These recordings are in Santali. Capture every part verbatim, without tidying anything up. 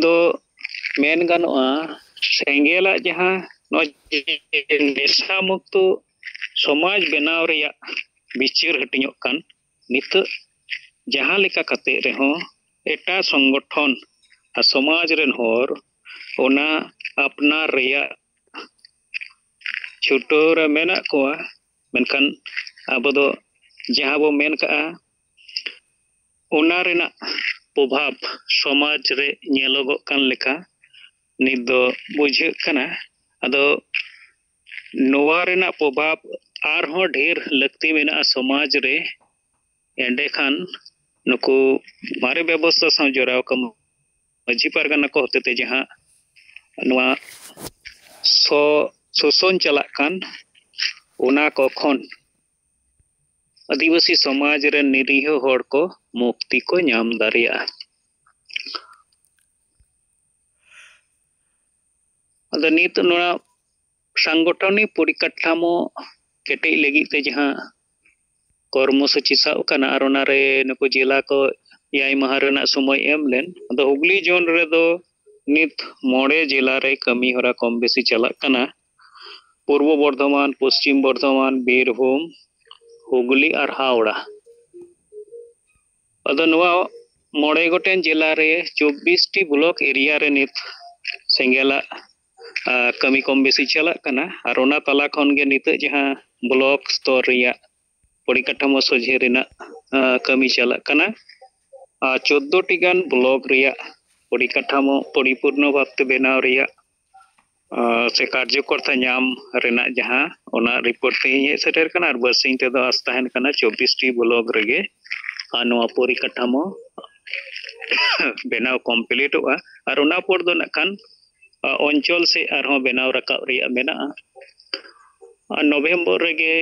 ᱫᱚ ᱢᱮᱱ ᱜᱟᱱᱚᱜᱼᱟ, ᱥᱮᱸᱜᱮᱞᱟᱜ ᱡᱟᱦᱟᱸ ᱱᱚᱜᱼᱚᱭ ᱡᱮ ᱱᱮᱥᱟ ᱢᱩᱠᱛᱚ ᱥᱚᱢᱟᱡᱽ ᱵᱮᱱᱟᱣ ᱨᱮᱭᱟᱜ ᱵᱤᱪᱟᱹᱨ ᱦᱟᱹᱴᱤᱧᱚᱜ ᱠᱟᱱ, ᱱᱤᱛᱚᱜ ᱡᱟᱦᱟᱸ ᱞᱮᱠᱟ ᱠᱟᱛᱮ ᱨᱮᱦᱚᱸ ᱮᱴᱟᱜ ᱥᱚᱝᱜᱚᱴᱷᱚᱱ ᱟᱨ ᱥᱚᱢᱟᱡᱽ ᱨᱮᱱ ᱦᱚᱲ ᱚᱱᱟ ᱟᱯᱱᱟᱨ ᱨᱮᱭᱟᱜ ᱪᱷᱩᱴᱟᱹᱣ ᱨᱮ ᱢᱮᱱᱟᱜ ᱠᱚᱣᱟ, ᱢᱮᱱᱠᱷᱟᱱ ᱟᱵᱚ ᱫᱚ ᱡᱟᱦᱟᱸ ᱵᱚ ᱢᱮᱱ ᱠᱟᱜᱼᱟ, ᱚᱱᱟ ᱨᱮᱱᱟᱜ ᱯᱨᱚᱵᱷᱟᱵᱽ ᱥᱚᱢᱟᱡᱽ ᱨᱮ ᱧᱮᱞᱚᱜᱚᱜ ᱠᱟᱱ ᱞᱮᱠᱟ ᱱᱤᱛ ᱫᱚ ᱵᱩᱡᱷᱟᱹᱜ ᱠᱟᱱᱟ᱾ ᱟᱫᱚ ᱱᱚᱣᱟ ᱨᱮᱱᱟᱜ ᱯᱨᱚᱵᱷᱟᱵᱽ ᱟᱨᱦᱚᱸ ᱰᱷᱮᱨ ᱞᱟᱹᱠᱛᱤ ᱢᱮᱱᱟᱜᱼᱟ ᱥᱚᱢᱟᱡᱽ ᱨᱮ᱾ ᱮᱸᱰᱮᱠᱷᱟᱱ ᱱᱩᱠᱩ ᱢᱟᱨᱮ ᱵᱮᱵᱚᱥᱛᱷᱟ ᱥᱟᱶ ᱡᱚᱲᱟᱣ ᱠᱟᱹᱢᱤ ᱢᱟᱹᱡᱷᱤ ᱯᱟᱨᱜᱟᱱᱟ ᱠᱚ ᱦᱚᱛᱮᱛᱮ ᱡᱟᱦᱟᱸ ᱱᱚᱣᱟ ᱥᱚ-, ᱥᱳᱥᱚᱱ ᱪᱟᱞᱟᱜ ᱠᱟᱱ, ᱚᱱᱟ ᱠᱚ ᱠᱷᱚᱱ ᱟᱹᱫᱤᱵᱟᱹᱥᱤ ᱥᱚᱢᱟᱡᱽ ᱨᱮᱱ ᱱᱤᱨᱤᱦᱚ ᱦᱚᱲ ᱠᱚ ᱢᱩᱠᱛᱤ ᱠᱚ ᱧᱟᱢ ᱫᱟᱲᱮᱭᱟᱜᱼᱟ᱾ ᱟᱫᱚ ᱱᱤᱛ ᱱᱚᱣᱟ ᱥᱟᱝᱜᱚᱴᱷᱚᱱᱤᱠ ᱯᱚᱨᱤᱠᱟᱴᱷᱟᱢᱳ ᱠᱮᱴᱮᱡ ᱞᱟᱹᱜᱤᱫ ᱛᱮ ᱡᱟᱦᱟᱸ ᱠᱚᱨᱢᱚ ᱥᱩᱪᱤ ᱥᱟᱵ ᱟᱠᱟᱱᱟ ᱟᱨ ᱚᱱᱟᱨᱮ ᱱᱩᱠᱩ ᱡᱮᱞᱟ ᱠᱚ ᱮᱭᱟᱭ ᱢᱟᱦᱟ ᱨᱮᱱᱟᱜ ᱥᱚᱢᱚᱭ ᱮᱢ ᱞᱮᱱ᱾ ᱟᱫᱚ ᱦᱩᱜᱽᱞᱤ ᱡᱳᱱ ᱨᱮᱫᱚ ᱱᱤᱛ ᱢᱚᱬᱮ ᱡᱮᱞᱟ ᱨᱮ ᱠᱟᱹᱢᱤ ᱦᱚᱨᱟ ᱠᱚᱢ ᱵᱮᱥᱤ ᱪᱟᱞᱟᱜ ᱠᱟᱱᱟ᱾ ᱯᱩᱨᱵᱚ ᱵᱚᱨᱫᱷᱚᱢᱟᱱ, ᱯᱚᱥᱪᱤᱢ ᱵᱚᱨᱫᱷᱚᱢᱟᱱ, ᱵᱤᱨᱵᱷᱩᱢ, ᱦᱩᱜᱽᱞᱤ ᱟᱨ ᱦᱟᱣᱲᱟ᱾ ᱟᱫᱚ ᱱᱚᱣᱟ ᱢᱚᱬᱮ ᱜᱚᱴᱮᱱ ᱡᱮᱞᱟ ᱨᱮ ᱪᱚᱵᱵᱤᱥ ᱴᱤ ᱵᱞᱚᱠ ᱮᱨᱤᱭᱟ ᱨᱮ ᱱᱤᱛ ᱥᱮᱸᱜᱮᱞᱟᱜ, ᱟ, ᱠᱟᱹᱢᱤ ᱠᱚᱢ ᱵᱮᱥᱤ ᱪᱟᱞᱟᱜ ᱠᱟᱱᱟ᱾ ᱟᱨ ᱚᱱᱟ ᱛᱟᱞᱟ ᱠᱷᱚᱱ ᱜᱮ ᱱᱤᱛᱚᱜ ᱡᱟᱦᱟᱸ ᱵᱞᱚᱠ ᱥᱛᱚᱨ ᱨᱮᱭᱟᱜ ᱯᱚᱨᱤᱠᱟᱴᱷᱟᱢᱳ ᱥᱚᱡᱷᱮ ᱨᱮᱱᱟᱜ, ᱟ, ᱠᱟᱹᱢᱤ ᱪᱟᱞᱟᱜ ᱠᱟᱱᱟ᱾ ᱟᱨ ᱪᱳᱫᱽᱫᱳ ᱴᱤ ᱜᱟᱱ ᱵᱞᱚᱠ ᱨᱮᱭᱟᱜ ᱯᱚᱨᱤᱠᱟᱴᱷᱟᱢᱳ ᱯᱚᱨᱤᱯᱩᱨᱱᱚ ᱵᱷᱟᱵᱽᱛᱮ ᱵᱮᱱᱟᱣ ᱨᱮᱭᱟᱜ, ᱟ, ᱥᱮ ᱠᱟᱨᱡᱚᱠᱚᱨᱛᱟ ᱧᱟᱢ ᱨᱮᱱᱟᱜ ᱡᱟᱦᱟᱸ, ᱚᱱᱟ ᱨᱤᱯᱳᱨᱴ ᱛᱮ ᱤᱧ ᱦᱮᱡ ᱥᱮᱴᱮᱨ ᱠᱟᱱᱟ᱾ ᱟᱨ ᱵᱟᱨᱥᱤᱧ ᱛᱮᱫᱚ ᱟᱥ ᱛᱟᱦᱮᱱ ᱠᱟᱱᱟ ᱪᱚᱵᱵᱤᱥ ᱴᱤ ᱵᱞᱚᱠ ᱨᱮᱜᱮ, ᱟ, ᱱᱚᱣᱟ ᱯᱚᱨᱤᱠᱟᱴᱷᱟᱢᱳ ᱵᱮᱱᱟᱣ ᱠᱚᱢᱯᱞᱤᱴᱚᱜᱼᱟ᱾ ᱟᱨ ᱚᱱᱟ ᱯᱚᱨ ᱫᱚ ᱱᱟᱜ ᱠᱷᱟᱱ, ᱟ, ᱚᱧᱪᱚᱞ ᱥᱮ ᱟᱨᱦᱚᱸ ᱵᱮᱱᱟᱣ ᱨᱟᱠᱟᱵ ᱨᱮᱭᱟᱜ ᱢᱮᱱᱟᱜᱼᱟ᱾ ᱟᱨ ᱱᱚᱵᱷᱮᱢᱵᱚᱨ ᱨᱮᱜᱮ,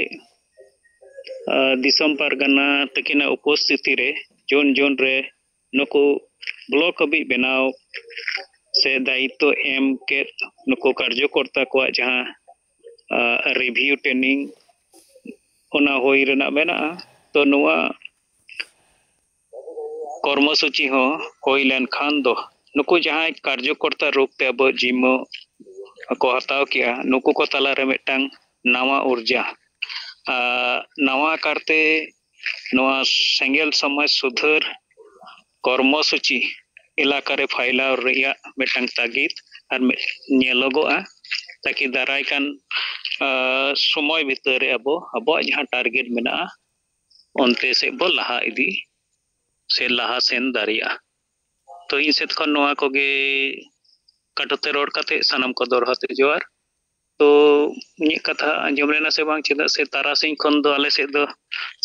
ᱟ, ᱫᱤᱥᱚᱢ ᱯᱟᱨᱜᱟᱱᱟ ᱛᱟᱹᱠᱤᱱᱟᱜ ᱩᱯᱚᱥᱛᱷᱤᱛᱤ ᱨᱮ ᱡᱩᱱ, ᱡᱩᱱ ᱨᱮ ᱱᱩᱠᱩ ᱵᱞᱚᱠ ᱦᱟᱹᱵᱤᱡ ᱵᱮᱱᱟᱣ ᱥᱮ ᱫᱟᱭᱤᱛᱛᱚ ᱮᱢ ᱠᱮᱫ ᱱᱩᱠᱩ ᱠᱟᱨᱡᱚᱠᱚᱨᱛᱟ ᱠᱚᱣᱟᱜ ᱡᱟᱦᱟᱸ, ᱟ, ᱨᱤᱵᱷᱤᱭᱩ ᱴᱨᱮᱱᱤᱝ, ᱚᱱᱟ ᱦᱩᱭ ᱨᱮᱱᱟᱜ ᱢᱮᱱᱟᱜᱼᱟ᱾ ᱛᱚ ᱱᱚᱣᱟ ᱠᱚᱨᱢᱚᱥᱩᱪᱤ ᱦᱚᱸ ᱦᱩᱭ ᱞᱮᱱᱠᱷᱟᱱ ᱫᱚ ᱱᱩᱠᱩ ᱡᱟᱦᱟᱸᱭ ᱠᱟᱨᱡᱚᱠᱚᱨᱛᱟ ᱨᱩᱯ ᱛᱮ ᱟᱵᱚ ᱡᱤᱢᱟᱹ ᱠᱚ ᱦᱟᱛᱟᱣ ᱠᱮᱜᱼᱟ, ᱱᱩᱠᱩ ᱠᱚ ᱛᱟᱞᱟᱨᱮ ᱢᱤᱫᱴᱟᱝ ᱱᱟᱣᱟ ᱩᱨᱡᱟ, ᱟᱨ ᱱᱟᱣᱟ ᱠᱟᱨᱛᱮ ᱱᱚᱣᱟ ᱥᱮᱸᱜᱮᱞ ᱥᱚᱢᱟᱡᱽ ᱥᱩᱫᱷᱟᱹᱨ ᱠᱚᱨᱢᱚ ᱥᱩᱪᱤ ᱮᱞᱟᱠᱟ ᱨᱮ ᱯᱷᱟᱭᱞᱟᱣ ᱨᱮᱭᱟᱜ ᱢᱤᱫᱴᱟᱝ ᱛᱟᱹᱜᱤᱫ ᱟᱨ ᱢᱤᱫ ᱧᱮᱞᱚᱜᱚᱜᱼᱟ, ᱛᱟᱠᱤ ᱫᱟᱨᱟᱭ ᱠᱟᱱ, ᱟ, ᱥᱚᱢᱚᱭ ᱵᱷᱤᱛᱟᱹᱨ ᱨᱮ ᱟᱵᱚ ᱟᱵᱚᱣᱟᱜ ᱡᱟᱦᱟᱸ ᱴᱟᱨᱜᱮᱴ ᱢᱮᱱᱟᱜᱼᱟ, ᱚᱱᱛᱮ ᱥᱮᱫ ᱵᱚ ᱞᱟᱦᱟ ᱤᱫᱤ ᱥᱮ ᱞᱟᱦᱟ ᱥᱮᱱ ᱫᱟᱲᱮᱭᱟᱜᱼᱟ᱾ ᱛᱚ, ᱤᱧ ᱥᱮᱫ ᱠᱷᱚᱱ ᱱᱚᱣᱟ ᱠᱚᱜᱮ ᱠᱟᱴᱚᱛᱮ ᱨᱚᱲ ᱠᱟᱛᱮ ᱥᱟᱱᱟᱢ ᱠᱚ ᱫᱚᱦᱲᱟ ᱛᱮ ᱡᱚᱦᱟᱨ᱾ ᱛᱚ, ᱤᱧᱟᱹᱜ ᱠᱟᱛᱷᱟ ᱟᱸᱡᱚᱢ ᱞᱮᱱᱟ ᱥᱮ ᱵᱟᱝ? ᱪᱮᱫᱟᱜ ᱥᱮ ᱛᱟᱨᱟᱥᱤᱧ ᱠᱷᱚᱱ ᱫᱚ ᱟᱞᱮ ᱥᱮᱫ ᱫᱚ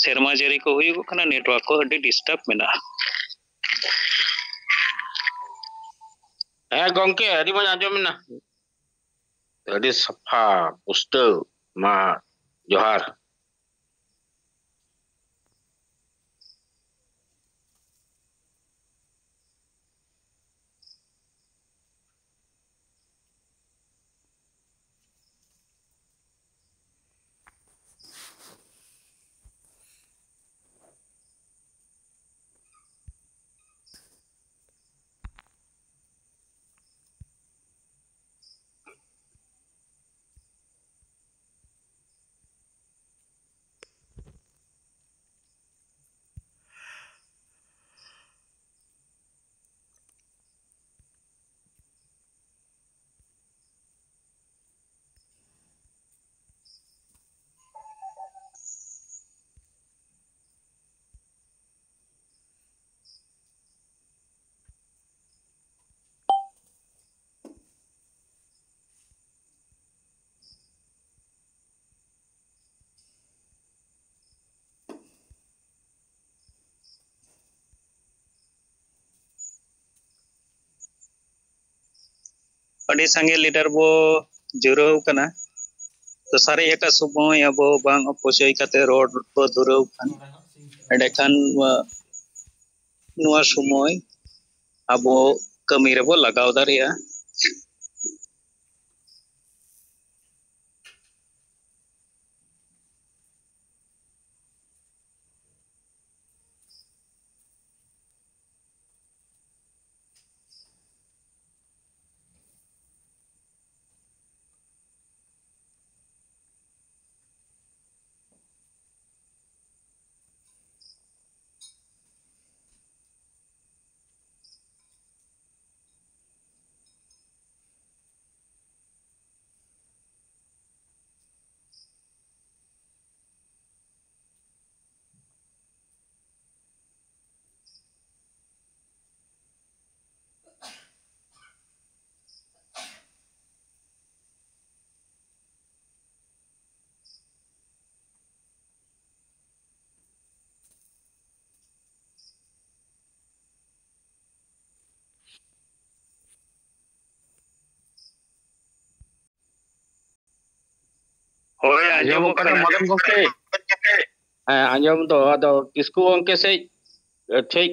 ᱥᱮᱨᱢᱟ ᱡᱟᱹᱲᱤ ᱠᱚ ᱦᱩᱭᱩᱜᱚᱜ ᱠᱟᱱᱟ, ᱱᱮᱴᱣᱟᱨᱠ ᱠᱚ ᱟᱹᱰᱤ ᱰᱤᱥᱴᱟᱵ ᱢᱮᱱᱟᱜᱼᱟ᱾ ᱦᱮᱸ ᱜᱚᱝᱠᱮ, ᱟᱹᱰᱤ ᱢᱚᱡᱽ ᱟᱸᱡᱚᱢ ᱮᱱᱟ, ᱟᱹᱰᱤ ᱥᱟᱯᱷᱟ ᱯᱩᱥᱴᱟᱹᱣ᱾ ᱢᱟ ᱡᱚᱦᱟᱨ᱾ ᱟᱹᱰᱤ ᱥᱟᱸᱜᱮ ᱞᱤᱰᱟᱨ ᱵᱚ ᱡᱩᱨᱟᱹᱣ ᱠᱟᱱᱟ᱾ ᱛᱚ, ᱥᱟᱨᱮᱡ ᱟᱠᱟᱫ ᱥᱚᱢᱚᱭ ᱟᱵᱚ ᱵᱟᱝ ᱚᱯᱚᱪᱚᱭ ᱠᱟᱛᱮ ᱨᱚᱲ ᱵᱚ ᱫᱷᱩᱨᱟᱹᱣ ᱠᱷᱟᱱ, ᱮᱸᱰᱮᱠᱷᱟᱱ ᱱᱚᱣᱟ, ᱱᱚᱣᱟ ᱥᱚᱢᱚᱭ ᱟᱵᱚ ᱠᱟᱹᱢᱤ ᱨᱮᱵᱚ ᱞᱟᱜᱟᱣ ᱫᱟᱲᱮᱭᱟᱜᱼᱟ᱾ ᱟᱸᱡᱚᱢᱚᱜ ᱠᱟᱱᱟ, ᱢᱚᱫᱚᱱ ᱜᱚᱢᱠᱮ? ᱦᱮᱸ, ᱟᱸᱡᱚᱢ ᱫᱚ᱾ ᱟᱫᱚ ᱠᱤᱥᱠᱩ ᱜᱚᱢᱠᱮ ᱥᱮᱡ, ᱮ, ᱴᱷᱮᱡ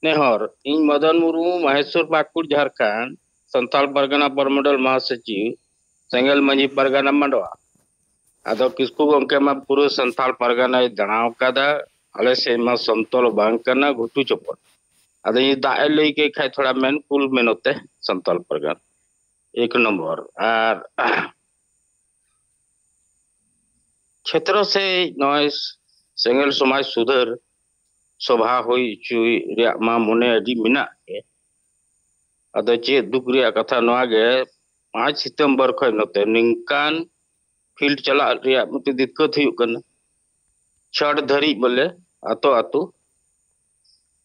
ᱱᱮᱦᱚᱨ, ᱤᱧ ᱢᱚᱫᱚᱱ ᱢᱩᱨᱢᱩ, ᱢᱚᱦᱮᱥᱯᱩᱨ ᱯᱟᱹᱠᱩᱲ ᱡᱷᱟᱨᱠᱷᱚᱸᱰ, ᱥᱟᱱᱛᱟᱲ ᱯᱟᱨᱜᱟᱱᱟ ᱯᱚᱨᱢᱚᱰᱚᱞ ᱢᱚᱦᱟᱥᱚᱪᱤᱵᱽ, ᱥᱮᱸᱜᱮᱞ ᱢᱟᱹᱡᱷᱤ ᱯᱟᱨᱜᱟᱱᱟ ᱢᱟᱰᱣᱟ᱾ ᱟᱫᱚ ᱠᱤᱥᱠᱩ ᱜᱚᱢᱠᱮ ᱢᱟ ᱯᱩᱨᱟᱹ ᱥᱟᱱᱛᱟᱲ ᱯᱟᱨᱜᱟᱱᱟᱭ ᱫᱟᱬᱟ ᱟᱠᱟᱫᱟ᱾ ᱟᱞᱮ ᱥᱮᱫ ᱢᱟ ᱥᱚᱢᱛᱚᱞ ᱵᱟᱝ ᱠᱟᱱᱟ, ᱜᱷᱩᱴᱩ ᱪᱚᱯᱚᱞ᱾ ᱟᱫᱚ ᱤᱧ ᱫᱟᱜ ᱮ ᱞᱟᱹᱭ ᱠᱮᱫ ᱠᱷᱟᱡ ᱛᱷᱚᱲᱟ ᱢᱮᱱ ᱠᱩᱞ ᱢᱮ ᱱᱚᱛᱮ ᱥᱟᱱᱛᱟᱲ ᱯᱟᱨᱜᱟᱱᱟ᱾ ᱮᱠ ᱱᱚᱢᱵᱚᱨ᱾ ᱟᱨ ᱪᱷᱮᱛᱨᱚ ᱥᱮ ᱱᱚᱜᱼᱚᱭ ᱥᱮᱸᱜᱮᱞ ᱥᱚᱢᱟᱡᱽ ᱥᱩᱫᱷᱟᱹᱨ ᱥᱚᱵᱷᱟ ᱦᱩᱭ ᱦᱚᱪᱚᱭ ᱨᱮᱭᱟᱜ ᱢᱟ ᱢᱚᱱᱮ ᱟᱹᱰᱤ ᱢᱮᱱᱟᱜ ᱜᱮ᱾ ᱟᱫᱚ ᱪᱮᱫ ᱫᱩᱠ ᱨᱮᱭᱟᱜ ᱠᱟᱛᱷᱟ ᱱᱚᱣᱟ ᱜᱮ, ᱯᱟᱸᱪ ᱥᱤᱛᱚᱢᱵᱚᱨ ᱠᱷᱚᱱ ᱱᱚᱛᱮ ᱱᱤᱝᱠᱟᱱ ᱯᱷᱤᱞᱰ ᱪᱟᱞᱟᱜ ᱨᱮᱭᱟᱜ ᱢᱤᱫᱴᱮᱱ ᱫᱤᱠᱠᱟᱹᱛ ᱦᱩᱭᱩᱜ ᱠᱟᱱᱟ᱾ ᱪᱷᱚᱴ ᱫᱷᱟᱹᱨᱤᱡ ᱵᱚᱞᱮ ᱟᱛᱳ ᱟᱛᱳ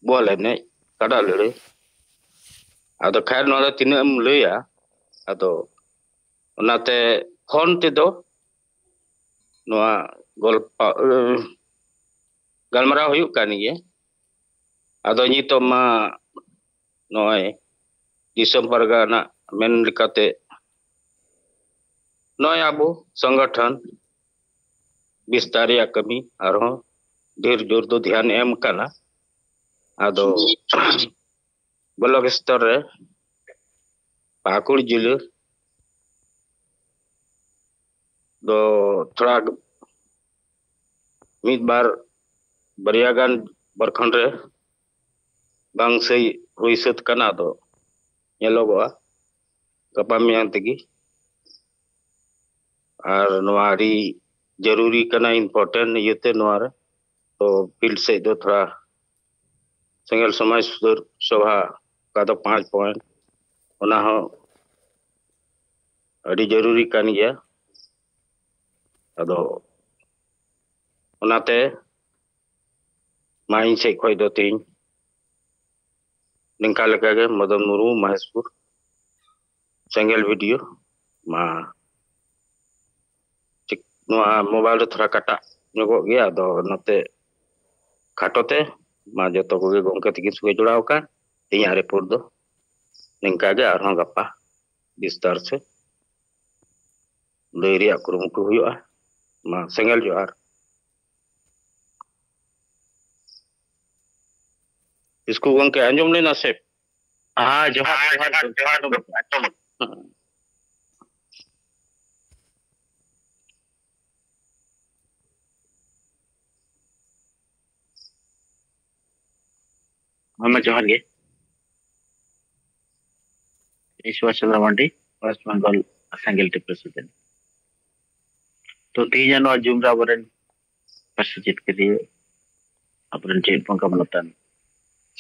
ᱵᱚᱞ ᱮᱱᱮᱡ, ᱠᱟᱰᱟ ᱞᱟᱹᱲᱦᱟᱹᱭ᱾ ᱟᱫᱚ ᱠᱷᱟᱭᱨ ᱱᱚᱣᱟ ᱫᱚ ᱛᱤᱱᱟᱹᱜ ᱮᱢ ᱞᱟᱹᱭᱟ, ᱟᱫᱚ ᱚᱱᱟᱛᱮ ᱯᱷᱳᱱ ᱛᱮᱫᱚ ᱱᱚᱣᱟ ᱜᱚᱞᱯᱚ, ᱜᱟᱞᱢᱟᱨᱟᱣ ᱦᱩᱭᱩᱜ ᱠᱟᱱ ᱜᱮᱭᱟ᱾ ᱟᱫᱚ ᱱᱤᱛᱚᱜ ᱢᱟ ᱱᱚᱜᱼᱚᱭ ᱫᱤᱥᱚᱢ ᱯᱟᱨᱜᱟᱱᱟ ᱢᱮᱱ ᱞᱮᱠᱟᱛᱮ ᱱᱚᱜᱼᱚᱭ ᱟᱵᱚ ᱥᱚᱝᱜᱚᱴᱷᱚᱱ ᱵᱤᱥᱛᱟᱨ ᱨᱮᱭᱟᱜ ᱠᱟᱹᱢᱤ ᱟᱨᱦᱚᱸ ᱰᱷᱮᱨ ᱡᱳᱨ ᱫᱚ ᱫᱷᱮᱭᱟᱱ ᱮᱢ ᱠᱟᱱᱟ᱾ ᱟᱫᱚ ᱵᱞᱚᱠ ᱥᱛᱚᱨ ᱨᱮ ᱯᱟᱹᱠᱩᱲ ᱡᱤᱞᱟᱹ ᱫᱚ ᱛᱷᱚᱲᱟ ᱢᱤᱫ ᱵᱟᱨ ᱵᱟᱨᱭᱟ ᱜᱟᱱ ᱯᱨᱚᱠᱷᱚᱸᱰ ᱨᱮ ᱵᱟᱝ ᱥᱟᱹᱦᱤ ᱦᱩᱭ ᱥᱟᱹᱛ ᱠᱟᱱᱟ᱾ ᱟᱫᱚ ᱧᱮᱞᱚᱜᱚᱜᱼᱟ ᱜᱟᱯᱟ ᱢᱮᱭᱟᱝ ᱛᱮᱜᱮ᱾ ᱟᱨ ᱱᱚᱣᱟ ᱟᱹᱰᱤ ᱡᱟᱹᱨᱩᱨᱤ ᱠᱟᱱᱟ, ᱤᱢᱯᱚᱨᱴᱮᱱᱴ ᱤᱭᱟᱹᱛᱮ ᱱᱚᱣᱟ ᱨᱮ᱾ ᱛᱚ ᱯᱷᱤᱞᱰ ᱥᱮᱫ ᱫᱚ ᱛᱷᱚᱲᱟ ᱥᱮᱸᱜᱮᱞ ᱥᱚᱢᱟᱡᱽ ᱥᱩᱫᱷᱟᱹᱨ ᱥᱚᱵᱷᱟ, ᱚᱠᱟ ᱫᱚ ᱯᱟᱸᱪ ᱯᱚᱭᱮᱱᱴ, ᱚᱱᱟ ᱦᱚᱸ ᱟᱹᱰᱤ ᱡᱟᱹᱨᱩᱨᱤ ᱠᱟᱱ ᱜᱮᱭᱟ᱾ ᱟᱫᱚ ᱚᱱᱟᱛᱮ ᱢᱟ ᱤᱧ ᱥᱮᱫ ᱠᱷᱚᱱ ᱫᱚ ᱛᱮᱦᱮᱧ ᱱᱤᱝᱠᱟ ᱞᱮᱠᱟᱜᱮ ᱢᱚᱫᱚᱱ ᱢᱩᱨᱢᱩ, ᱢᱚᱦᱮᱥᱯᱩᱨ, ᱥᱮᱸᱜᱮᱞ ᱵᱷᱤᱰᱤᱭᱳ᱾ ᱢᱟ ᱴᱷᱤᱠ, ᱱᱚᱣᱟ ᱢᱳᱵᱟᱭᱤᱞ ᱨᱮ ᱛᱷᱚᱲᱟ ᱠᱟᱴᱟᱜ ᱧᱚᱜᱚᱜ ᱜᱮᱭᱟ, ᱟᱫᱚ ᱚᱱᱟᱛᱮ ᱠᱷᱟᱴᱚ ᱛᱮ ᱢᱟ ᱡᱚᱛᱚ ᱠᱚᱜᱮ ᱜᱚᱢᱠᱮ ᱛᱤᱠᱤᱱ ᱥᱚᱸᱜᱮ ᱡᱚᱲᱟᱣ ᱟᱠᱟᱱ ᱤᱧᱟᱹᱜ ᱨᱤᱯᱳᱨᱴ ᱫᱚ ᱱᱤᱝᱠᱟ ᱜᱮ, ᱟᱨᱦᱚᱸ ᱜᱟᱯᱟ ᱵᱤᱥᱛᱟᱨ ᱥᱮ ᱞᱟᱹᱭ ᱨᱮᱭᱟᱜ ᱠᱩᱨᱩᱢᱩᱴᱩ ᱦᱩᱭᱩᱜᱼᱟ᱾ ᱢᱟ, ᱥᱮᱸᱜᱮᱞ ᱡᱚᱦᱟᱨ᱾ ᱤᱥᱠᱩ ᱜᱚᱢᱠᱮ, ᱟᱸᱡᱚᱢ ᱞᱮᱱᱟ ᱥᱮ? ᱦᱮᱸ, ᱡᱚᱦᱟᱨ, ᱦᱮᱸ, ᱡᱚᱦᱟᱨ, ᱡᱚᱦᱟᱨ, ᱡᱚᱦᱟᱨ, ᱡᱚᱦᱟᱨ, ᱡᱚᱦᱟᱨ᱾ ᱦᱮᱸ᱾ ᱦᱮᱸ, ᱢᱟ ᱡᱚᱦᱟᱨ ᱜᱮ᱾ ᱤᱧ ᱥᱩᱵᱷᱟᱥ ᱪᱚᱸᱫᱽᱨᱚ ᱢᱟᱱᱰᱤ, ᱳᱭᱮᱥᱴ ᱵᱮᱝᱜᱚᱞ ᱥᱮᱸᱜᱮᱞ ᱴᱤᱯᱤ ᱯᱨᱮᱥᱤᱰᱮᱱᱴ᱾ ᱛᱚ, ᱛᱮᱦᱮᱧᱟᱜ ᱱᱚᱣᱟ ᱡᱩᱢ ᱨᱮ ᱟᱵᱚᱨᱮᱱ ᱯᱟᱹᱨᱥᱤ ᱪᱮᱫ ᱠᱮᱫᱤᱭᱟᱹ, ᱟᱵᱚᱨᱮᱱ ᱪᱮᱫ ᱵᱚᱱ ᱜᱟᱵᱟᱱ ᱛᱟᱦᱮᱱ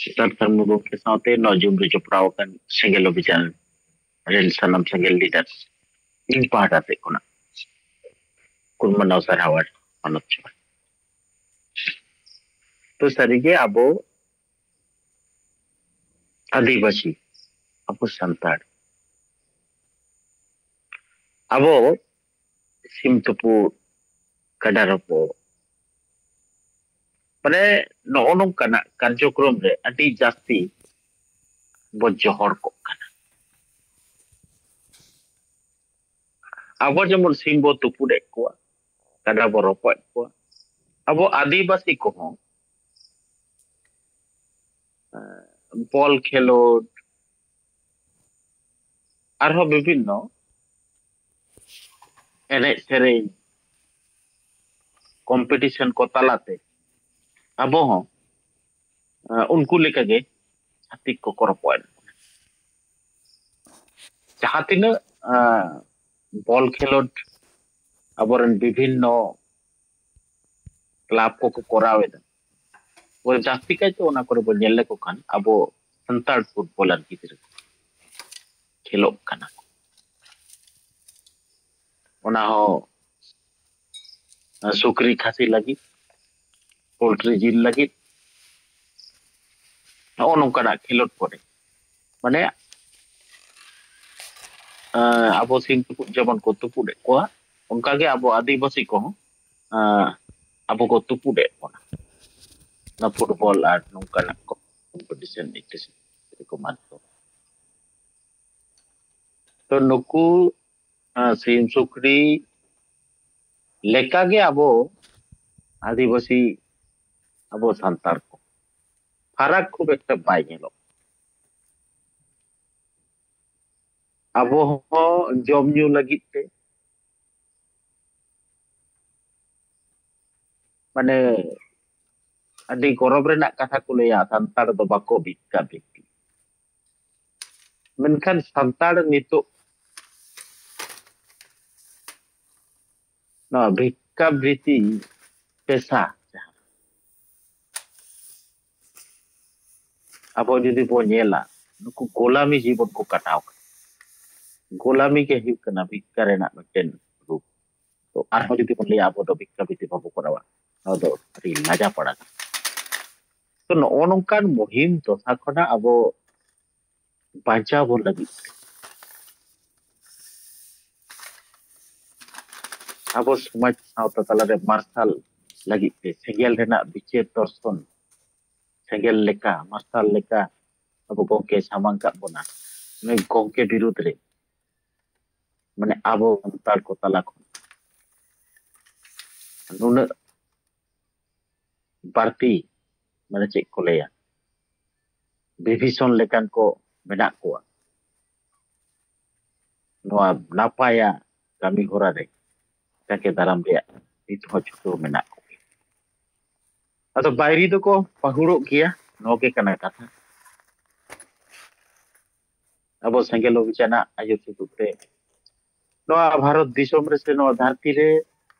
ᱥᱤᱫᱷᱟᱨᱛᱷ ᱢᱩᱨᱢᱩ ᱜᱚᱢᱠᱮ ᱥᱟᱶᱛᱮ ᱱᱚᱣᱟ ᱡᱩᱢ ᱨᱮ ᱡᱚᱯᱲᱟᱣ ᱟᱠᱟᱱ ᱥᱮᱸᱜᱮᱞ ᱚᱵᱷᱤᱡᱟᱱ ᱨᱮᱱ ᱥᱟᱱᱟᱢ ᱥᱮᱸᱜᱮᱞ ᱞᱤᱰᱟᱨ, ᱤᱧ ᱯᱟᱦᱴᱟ ᱥᱮᱫ ᱠᱷᱚᱱᱟᱜ ᱠᱩᱲᱢᱟᱱᱟᱣ ᱥᱟᱨᱦᱟᱣ ᱟᱨ ᱢᱟᱱᱚᱛ ᱡᱚᱦᱟᱨ᱾ ᱛᱚ, ᱥᱟᱹᱨᱤᱜᱮ ᱟᱵᱚ ᱟᱹᱫᱤᱵᱟᱹᱥᱤ, ᱟᱵᱚ ᱥᱟᱱᱛᱟᱲ, ᱟᱵᱚ ᱥᱤᱢ ᱛᱩᱯᱩᱫ, ᱠᱟᱰᱟ ᱨᱚᱯᱚᱜ, ᱢᱟᱱᱮ ᱱᱚᱜᱼᱚ ᱱᱚᱝᱠᱟᱱᱟᱜ ᱠᱟᱨᱡᱚᱠᱨᱚᱢ ᱨᱮ ᱟᱹᱰᱤ ᱡᱟᱹᱥᱛᱤ ᱵᱚ ᱡᱚᱦᱚᱲ ᱠᱚᱜ ᱠᱟᱱᱟ᱾ ᱟᱵᱚ ᱡᱮᱢᱚᱱ ᱥᱤᱢ ᱵᱚ ᱛᱩᱯᱩᱫᱮᱫ ᱠᱚᱣᱟ, ᱠᱟᱰᱟ ᱵᱚ ᱨᱚᱯᱚᱜ ᱠᱚᱣᱟ, ᱟᱵᱚ ᱟᱹᱫᱤᱵᱟᱹᱥᱤ ᱠᱚᱦᱚᱸ, ᱮᱸ, ᱵᱚᱞ ᱠᱷᱮᱞᱳᱰ, ᱟᱨᱦᱚᱸ ᱵᱤᱵᱷᱤᱱᱱᱚ ᱮᱱᱮᱡ ᱥᱮᱨᱮᱧ ᱠᱚᱢᱯᱤᱴᱤᱥᱚᱱ ᱠᱚ ᱛᱟᱞᱟᱛᱮ ᱟᱵᱚ ᱦᱚᱸ, ᱮᱸ, ᱩᱱᱠᱩ ᱞᱮᱠᱟᱜᱮ ᱪᱷᱟᱹᱛᱤᱠ ᱠᱚᱠᱚ ᱨᱚᱯᱚᱜ ᱮᱫ ᱵᱚᱱᱟ᱾ ᱡᱟᱦᱟᱸ ᱛᱤᱱᱟᱹᱜ, ᱮᱸ, ᱵᱚᱞ ᱠᱷᱮᱞᱳᱰ ᱟᱵᱚᱨᱮᱱ ᱵᱤᱵᱷᱤᱱᱱᱚ ᱠᱞᱟᱵᱽ ᱠᱚᱠᱚ ᱠᱚᱨᱟᱣ ᱮᱫᱟ, ᱵᱚᱞᱮ ᱡᱟᱹᱥᱛᱤ ᱠᱟᱭᱛᱮ ᱚᱱᱟ ᱠᱚᱨᱮ ᱵᱚᱱ ᱧᱮᱞ ᱞᱮᱠᱚ ᱠᱷᱟᱱ ᱟᱵᱚ ᱥᱟᱱᱛᱟᱲ ᱯᱷᱩᱴᱵᱚᱞᱟᱨ ᱜᱤᱫᱽᱨᱟᱹ ᱠᱚ ᱠᱷᱮᱞᱳᱜ ᱠᱟᱱᱟ ᱠᱚ᱾ ᱚᱱᱟ ᱦᱚᱸ ᱥᱩᱠᱨᱤ ᱠᱷᱟᱹᱥᱤ ᱞᱟᱹᱜᱤᱫ, ᱯᱳᱞᱴᱨᱤ ᱡᱤᱞ ᱞᱟᱹᱜᱤᱫ, ᱱᱚᱜᱼᱚ ᱱᱚᱝᱠᱟᱱᱟᱜ ᱠᱷᱮᱞᱳᱰ ᱠᱚᱨᱮ, ᱢᱟᱱᱮ, ᱮᱸ, ᱟᱵᱚ ᱥᱤᱢ ᱛᱩᱯᱩᱫ ᱡᱮᱢᱚᱱ ᱠᱚ ᱛᱩᱯᱩᱫ ᱮᱫ ᱠᱚᱣᱟ, ᱚᱱᱠᱟᱜᱮ ᱟᱵᱚ ᱟᱹᱫᱤᱵᱟᱹᱥᱤ ᱠᱚᱦᱚᱸ, ᱮᱸ, ᱟᱵᱚ ᱠᱚ ᱛᱩᱯᱩᱫ ᱮᱫ ᱵᱚᱱᱟ᱾ ᱚᱱᱟ ᱯᱷᱩᱴᱵᱚᱞ ᱟᱨ ᱱᱚᱝᱠᱟᱱᱟᱜ ᱠᱚ ᱠᱚᱢᱯᱤᱴᱤᱥᱚᱱ ᱮᱠᱴᱤᱥᱤ ᱠᱚ ᱢᱟᱱ ᱠᱚ᱾ ᱛᱚ, ᱱᱩᱠᱩ ᱥᱤᱢ ᱥᱩᱠᱨᱤ ᱞᱮᱠᱟᱜᱮ ᱟᱵᱚ ᱟᱹᱫᱤᱵᱟᱹᱥᱤ, ᱟᱵᱚ ᱥᱟᱱᱛᱟᱲ ᱠᱚ ᱯᱷᱟᱨᱟᱠ ᱠᱷᱩᱵ ᱮᱠᱴᱟ ᱵᱟᱭ ᱧᱮᱞᱚᱜ᱾ ᱟᱵᱚ ᱦᱚᱸ ᱡᱚᱢ ᱧᱩ ᱞᱟᱹᱜᱤᱫ ᱛᱮ, ᱢᱟᱱᱮ, ᱟᱹᱰᱤ ᱜᱚᱨᱚᱵᱽ ᱨᱮᱱᱟᱜ ᱠᱟᱛᱷᱟ ᱠᱚ ᱞᱟᱹᱭᱟ, ᱥᱟᱱᱛᱟᱲ ᱫᱚ ᱵᱟᱠᱚ ᱵᱷᱤᱠᱠᱟ ᱵᱷᱤᱠᱠᱤ᱾ ᱢᱮᱱᱠᱷᱟᱱ ᱥᱟᱱᱛᱟᱲ ᱱᱤᱛᱚᱜ ᱱᱚᱣᱟ ᱵᱷᱤᱠᱠᱟ ᱵᱨᱤᱛᱤ ᱯᱮᱥᱟ ᱡᱟᱦᱟᱸ, ᱟᱵᱚ ᱡᱩᱫᱤ ᱵᱚᱱ ᱧᱮᱞᱟ, ᱱᱩᱠᱩ ᱜᱳᱞᱟᱢᱤ ᱡᱤᱵᱚᱱ ᱠᱚ ᱠᱟᱴᱟᱣ ᱠᱟᱱᱟ᱾ ᱜᱳᱞᱟᱢᱤ ᱜᱮ ᱦᱩᱭᱩᱜ ᱠᱟᱱᱟ ᱵᱷᱤᱠᱠᱟ ᱨᱮᱱᱟᱜ ᱢᱤᱫᱴᱮᱱ ᱨᱩᱯ᱾ ᱛᱚ ᱟᱨᱦᱚᱸ ᱡᱩᱫᱤ ᱵᱚᱱ ᱞᱟᱹᱭᱟ ᱟᱵᱚ ᱫᱚ ᱵᱷᱤᱠᱠᱟ ᱵᱨᱤᱛᱤ ᱵᱟᱵᱚ ᱠᱚᱨᱟᱣᱟ, ᱱᱚᱣᱟ ᱫᱚ ᱟᱹᱰᱤ ᱞᱟᱡᱟ ᱯᱟᱲᱟ ᱠᱟᱱᱟ᱾ ᱛᱚ ᱱᱚᱜᱼᱚ ᱱᱚᱝᱠᱟᱱ ᱢᱩᱦᱤᱢ ᱫᱚᱥᱟ ᱠᱷᱚᱱᱟᱜ ᱟᱵᱚ ᱵᱟᱧᱪᱟᱣ ᱵᱚᱱ ᱞᱟᱹᱜᱤᱫ ᱛᱮ, ᱟᱵᱚ ᱥᱚᱢᱟᱡᱽ ᱥᱟᱶᱛᱟ ᱛᱟᱞᱟᱨᱮ ᱢᱟᱨᱥᱟᱞ ᱞᱟᱹᱜᱤᱫ ᱛᱮ ᱥᱮᱸᱜᱮᱞ ᱨᱮᱱᱟᱜ ᱵᱤᱪᱟᱹᱨ ᱫᱚᱨᱥᱚᱱ, ᱥᱮᱸᱜᱮᱞ ᱞᱮᱠᱟ, ᱢᱟᱨᱥᱟᱞ ᱞᱮᱠᱟ ᱟᱵᱚ ᱜᱚᱢᱠᱮ ᱥᱟᱢᱟᱝ ᱠᱟᱜ ᱵᱚᱱᱟ᱾ ᱱᱩᱭ ᱜᱚᱢᱠᱮ ᱵᱤᱨᱩᱫᱽ ᱨᱮ, ᱢᱟᱱᱮ, ᱟᱵᱚ ᱥᱟᱱᱛᱟᱲ ᱠᱚ ᱛᱟᱞᱟ ᱠᱷᱚᱱ ᱱᱩᱱᱟᱹᱜ ᱵᱟᱹᱲᱛᱤ, ᱢᱟᱱᱮ, ᱪᱮᱫ ᱠᱚ ᱞᱟᱹᱭᱟ, ᱵᱤᱵᱷᱤᱥᱚᱱ ᱞᱮᱠᱟᱱ ᱠᱚ ᱢᱮᱱᱟᱜ ᱠᱚᱣᱟ᱾ ᱱᱚᱣᱟ ᱱᱟᱯᱟᱭᱟ ᱠᱟᱹᱢᱤ ᱦᱚᱨᱟ ᱨᱮ ᱡᱟᱸᱜᱮ ᱫᱟᱨᱟᱢ ᱨᱮᱭᱟᱜ ᱱᱤᱛ ᱦᱚᱸ ᱪᱷᱩᱴᱟᱹᱣ ᱢᱮᱱᱟᱜ ᱠᱚᱜᱮᱭᱟ᱾ ᱟᱫᱚ ᱵᱟᱹᱭᱨᱤ ᱫᱚᱠᱚ ᱯᱟᱹᱦᱩᱲᱚᱜ ᱜᱮᱭᱟ, ᱱᱚᱣᱟ ᱜᱮ ᱠᱟᱱᱟ ᱠᱟᱛᱷᱟ᱾ ᱟᱵᱚ ᱥᱮᱸᱜᱮᱞ ᱚᱵᱷᱤᱡᱟᱱᱟᱜ ᱟᱹᱭᱩᱨ ᱥᱩᱛᱩᱜ ᱛᱮ ᱱᱚᱣᱟ ᱵᱷᱟᱨᱚᱛ ᱫᱤᱥᱚᱢ ᱨᱮ ᱥᱮ ᱱᱚᱣᱟ ᱫᱷᱟᱹᱨᱛᱤ ᱨᱮ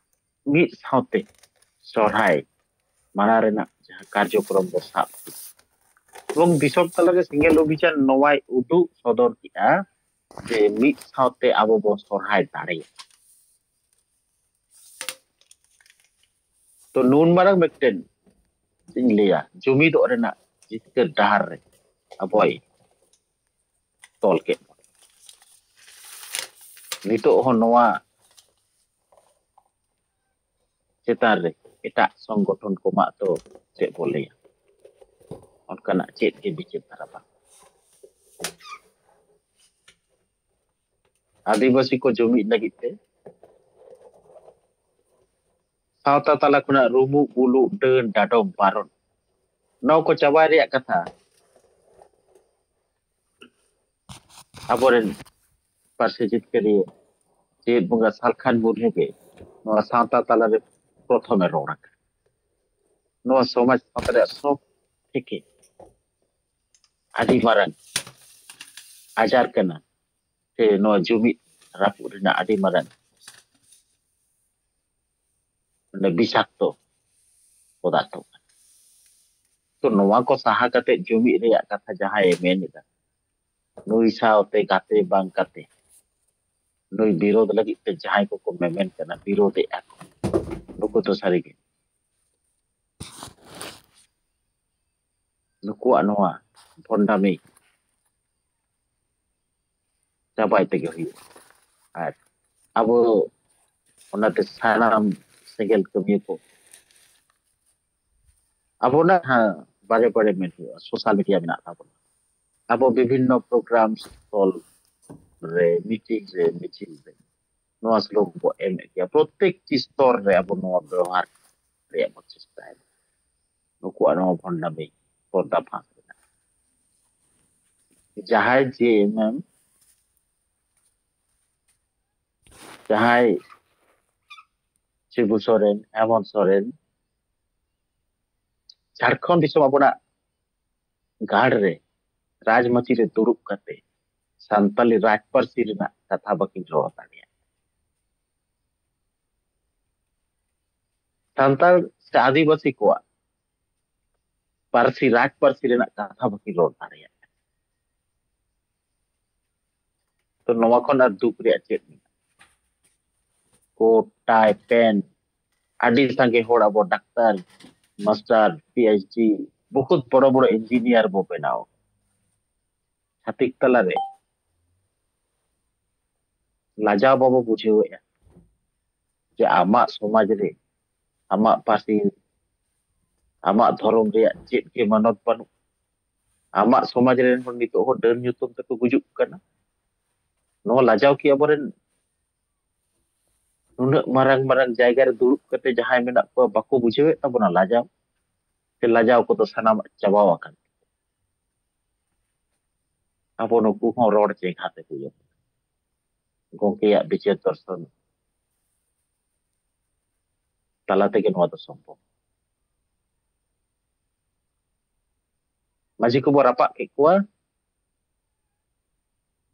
ᱢᱤᱫ ᱥᱟᱶᱛᱮ ᱥᱚᱨᱦᱟᱭ ᱢᱟᱱᱟᱣ ᱨᱮᱱᱟᱜ ᱡᱟᱦᱟᱸ ᱠᱟᱨᱡᱚᱠᱨᱚᱢ ᱵᱚ ᱥᱟᱵ ᱠᱮᱫᱟ, ᱮᱵᱚᱝ ᱫᱤᱥᱚᱢ ᱛᱟᱞᱟᱨᱮ ᱥᱮᱸᱜᱮᱞ ᱚᱵᱷᱤᱡᱟᱱ ᱱᱚᱣᱟᱭ ᱩᱫᱩᱜ ᱥᱚᱫᱚᱨ ᱠᱮᱫᱼᱟ ᱡᱮ ᱢᱤᱫ ᱥᱟᱶᱛᱮ ᱟᱵᱚ ᱵᱚ ᱥᱚᱨᱦᱟᱭ ᱫᱟᱲᱮᱭᱟᱜᱼᱟ᱾ ᱛᱚ ᱱᱩᱱ ᱢᱟᱨᱟᱝ ᱢᱤᱫᱴᱮᱱ, ᱪᱮᱫ ᱤᱧ ᱞᱟᱹᱭᱟ, ᱡᱩᱢᱤᱫᱚᱜ ᱨᱮᱱᱟᱜ ᱡᱤᱛᱠᱟᱹᱨ ᱰᱟᱦᱟᱨ ᱨᱮ ᱟᱵᱚᱭ ᱛᱚᱞ ᱠᱮᱫ ᱵᱚᱱᱟ᱾ ᱱᱤᱛᱚᱜ ᱦᱚᱸ ᱱᱚᱣᱟ ᱪᱮᱛᱟᱱ ᱨᱮ ᱮᱴᱟᱜ ᱥᱚᱝᱜᱚᱴᱷᱚᱱ ᱠᱚᱢᱟ ᱛᱚ ᱪᱮᱫ ᱵᱚ ᱞᱟᱹᱭᱟ, ᱚᱱᱠᱟᱱᱟᱜ ᱪᱮᱫ ᱜᱮ ᱵᱤᱪᱟᱹᱨ ᱫᱷᱟᱨᱟ ᱵᱟᱝ᱾ ᱟᱹᱫᱤᱵᱟᱹᱥᱤ ᱠᱚ ᱡᱩᱢᱤᱫ ᱞᱟᱹᱜᱤᱫ ᱛᱮ ᱥᱟᱶᱛᱟ ᱛᱟᱞᱟ ᱠᱷᱚᱱᱟᱜ ᱨᱩᱢᱩᱜ, ᱵᱩᱞᱩᱜ, ᱰᱟᱹᱱ, ᱰᱟᱰᱚᱢ, ᱵᱟᱨᱚᱱ, ᱱᱚᱣᱟ ᱠᱚ ᱪᱟᱵᱟᱭ ᱨᱮᱭᱟᱜ ᱠᱟᱛᱷᱟ ᱟᱵᱚᱨᱮᱱ ᱯᱟᱹᱨᱥᱤ ᱡᱤᱛᱠᱟᱹᱨᱤᱭᱟᱹ ᱡᱮᱜᱮᱛ ᱵᱚᱸᱜᱟ ᱥᱟᱞᱠᱷᱟᱱ ᱢᱩᱨᱢᱩ ᱜᱮ ᱱᱚᱣᱟ ᱥᱟᱶᱛᱟ ᱛᱟᱞᱟᱨᱮ ᱯᱨᱚᱛᱷᱚᱢᱮ ᱨᱚᱲ ᱟᱠᱟᱫᱟ᱾ ᱱᱚᱣᱟ ᱥᱚᱢᱟᱡᱽ ᱥᱟᱶᱛᱟ ᱨᱮᱭᱟᱜ ᱥᱚᱵ ᱛᱷᱮᱠᱮ ᱟᱹᱰᱤ ᱢᱟᱨᱟᱝ ᱟᱡᱟᱨ ᱠᱟᱱᱟ, ᱥᱮ ᱱᱚᱣᱟ ᱡᱩᱢᱤᱫ ᱨᱟᱹᱯᱩᱫ ᱨᱮᱱᱟᱜ ᱟᱹᱰᱤ ᱢᱟᱨᱟᱝ ᱚᱸᱰᱮ ᱵᱤᱥᱟᱠᱛᱚ ᱯᱚᱫᱟᱨᱛᱷᱚ ᱠᱟᱱᱟ᱾ ᱛᱚ, ᱱᱚᱣᱟ ᱠᱚ ᱥᱟᱦᱟ ᱠᱟᱛᱮ ᱡᱩᱢᱤᱫ ᱨᱮᱭᱟᱜ ᱠᱟᱛᱷᱟ ᱡᱟᱦᱟᱸᱭᱮ ᱢᱮᱱ ᱮᱫᱟ, ᱱᱩᱭ ᱥᱟᱶᱛᱮ ᱜᱟᱛᱮ ᱵᱟᱝ ᱠᱟᱛᱮ ᱱᱩᱭ ᱵᱤᱨᱳᱫᱷ ᱞᱟᱹᱜᱤᱫ ᱛᱮ ᱡᱟᱦᱟᱸᱭ ᱠᱚᱠᱚ ᱢᱮᱢᱮᱱ ᱠᱟᱱᱟ, ᱵᱤᱨᱳᱫᱷᱮᱜᱼᱟ ᱠᱚ, ᱱᱩᱠᱩ ᱫᱚ ᱥᱟᱹᱨᱤᱜᱮ ᱱᱩᱠᱩᱣᱟᱜ ᱱᱚᱣᱟ ᱵᱷᱚᱱᱰᱟᱢᱤ ᱪᱟᱵᱟᱭ ᱛᱮᱜᱮ ᱦᱩᱭᱩᱜᱼᱟ᱾ ᱟᱨ ᱟᱵᱚ ᱚᱱᱟᱛᱮ ᱥᱟᱱᱟᱢ ᱥᱮᱸᱜᱮᱞ ᱠᱟᱹᱢᱤᱭᱟᱹ ᱠᱚ ᱟᱵᱚᱱᱟᱜ, ᱦᱮᱸ, ᱵᱟᱨᱮ ᱵᱟᱨᱮ ᱢᱮᱱ ᱦᱩᱭᱩᱜᱼᱟ, ᱥᱳᱥᱟᱞ ᱢᱤᱰᱤᱭᱟ ᱢᱮᱱᱟᱜ ᱛᱟᱵᱚᱱᱟ᱾ ᱟᱵᱚ ᱵᱤᱵᱷᱤᱱᱱᱚ ᱯᱨᱳᱜᱨᱟᱢ ᱥᱛᱷᱚᱞ ᱨᱮ, ᱢᱤᱴᱤᱝ ᱨᱮ, ᱢᱤᱪᱷᱤᱞ ᱨᱮ ᱱᱚᱣᱟ ᱥᱞᱳᱜᱟᱱ ᱵᱚ ᱮᱢᱮᱫ ᱜᱮᱭᱟ᱾ ᱯᱨᱚᱛᱮᱠᱴᱤ ᱥᱛᱚᱨ ᱨᱮ ᱟᱵᱚ ᱱᱚᱣᱟ ᱵᱮᱣᱦᱟᱨ ᱨᱮᱭᱟᱜ ᱵᱚ ᱪᱮᱥᱴᱟᱭᱟ᱾ ᱱᱩᱠᱩᱣᱟᱜ ᱱᱚᱣᱟ ᱵᱷᱚᱱᱰᱟᱢᱤ ᱯᱚᱨᱫᱟ ᱯᱷᱟᱸᱥ ᱨᱮᱱᱟᱜ᱾ ᱡᱟᱦᱟᱸᱭ ᱡᱮ ᱮᱢ ᱮᱢ, ᱡᱟᱦᱟᱸᱭ ᱥᱤᱵᱩ ᱥᱚᱨᱮᱱ, ᱦᱮᱢᱚᱱᱛ ᱥᱚᱨᱮᱱ, ᱡᱷᱟᱲᱠᱷᱚᱸᱰ ᱫᱤᱥᱚᱢ ᱟᱵᱚᱱᱟᱜ ᱜᱟᱲ ᱨᱮ ᱨᱟᱡᱽᱢᱟᱹᱪᱤ ᱨᱮ ᱫᱩᱲᱩᱵ ᱠᱟᱛᱮ ᱥᱟᱱᱛᱟᱞᱤ ᱨᱟᱡᱽ ᱯᱟᱹᱨᱥᱤ ᱨᱮᱱᱟᱜ ᱠᱟᱛᱷᱟ ᱵᱟᱹᱠᱤᱱ ᱨᱚᱲ ᱫᱟᱲᱮᱭᱟᱜ᱾ ᱥᱟᱱᱛᱟᱲ ᱥᱮ ᱟᱹᱫᱤᱵᱟᱹᱥᱤ ᱠᱚᱣᱟᱜ ᱯᱟᱹᱨᱥᱤ, ᱨᱟᱡᱽ ᱯᱟᱹᱨᱥᱤ ᱨᱮᱱᱟᱜ ᱠᱟᱛᱷᱟ ᱵᱟᱹᱠᱤᱱ ᱨᱚᱲ ᱫᱟᱲᱮᱭᱟᱜ᱾ ᱛᱚ, ᱱᱚᱣᱟ ᱠᱷᱚᱱ ᱟᱨ ᱫᱩᱠ ᱨᱮᱭᱟᱜ ᱪᱮᱫ ᱢᱮᱱᱟᱜᱼᱟ? ᱠᱳᱴ, ᱴᱟᱭ, ᱯᱮᱱ, ᱟᱹᱰᱤ ᱥᱟᱸᱜᱮ ᱦᱚᱲ ᱟᱵᱚ doctor, master, P H D, ᱵᱚᱦᱩᱛ ᱵᱚᱲᱚ ᱵᱚᱲᱚ ᱤᱧᱡᱤᱱᱤᱭᱟᱨ ᱵᱚ ᱵᱮᱱᱟᱣ᱾ ᱪᱷᱟᱹᱛᱤᱠ ᱛᱟᱞᱟᱨᱮ ᱞᱟᱡᱟᱣ ᱵᱟᱵᱚ ᱵᱩᱡᱷᱟᱹᱣᱮᱫᱼᱟ ᱡᱮ ᱟᱢᱟᱜ ᱥᱚᱢᱟᱡᱽ ᱨᱮ, ᱟᱢᱟᱜ ᱯᱟᱹᱨᱥᱤ, ᱟᱢᱟᱜ ᱫᱷᱚᱨᱚᱢ ᱨᱮᱭᱟᱜ ᱪᱮᱫ ᱜᱮ ᱢᱟᱱᱚᱛ ᱵᱟᱹᱱᱩᱜ᱾ ᱟᱢᱟᱜ ᱥᱚᱢᱟᱡᱽ ᱨᱮᱱ ᱦᱚᱲ ᱱᱤᱛᱚᱜ ᱦᱚᱸ ᱰᱟᱹᱱ ᱧᱩᱛᱩᱢ ᱛᱮᱠᱚ ᱜᱩᱡᱩᱜ ᱠᱟᱱᱟ᱾ ᱱᱚᱣᱟ ᱞᱟᱡᱟᱣ ᱠᱤ ᱟᱵᱚᱨᱮᱱ ᱱᱩᱱᱟᱹᱜ ᱢᱟᱨᱟᱝ ᱢᱟᱨᱟᱝ ᱡᱟᱭᱜᱟ ᱨᱮ ᱫᱩᱲᱩᱵ ᱠᱟᱛᱮ ᱡᱟᱦᱟᱸᱭ ᱢᱮᱱᱟᱜ ᱠᱚᱣᱟ ᱵᱟᱠᱚ ᱵᱩᱡᱷᱟᱹᱣᱮᱫ ᱛᱟᱵᱚᱱᱟ ᱞᱟᱡᱟᱣ? ᱥᱮ ᱞᱟᱡᱟᱣ ᱠᱚᱫᱚ ᱥᱟᱱᱟᱢᱟᱜ ᱪᱟᱵᱟᱣ ᱟᱠᱟᱱ? ᱟᱵᱚ ᱱᱩᱠᱩ ᱦᱚᱸ ᱨᱚᱲ ᱪᱮᱸᱜᱷᱟ ᱛᱮ ᱦᱩᱭ ᱟᱵᱚᱱᱟ᱾ ᱜᱚᱢᱠᱮᱭᱟᱜ ᱵᱤᱪᱟᱹᱨ ᱫᱚᱨᱥᱚᱱ ᱛᱟᱞᱟ ᱛᱮᱜᱮ ᱱᱚᱣᱟ ᱫᱚ ᱥᱚᱢᱵᱷᱚᱵ᱾ ᱢᱟᱹᱡᱷᱤ ᱠᱚᱵᱚ ᱨᱟᱯᱟᱜ ᱠᱮᱫ ᱠᱚᱣᱟ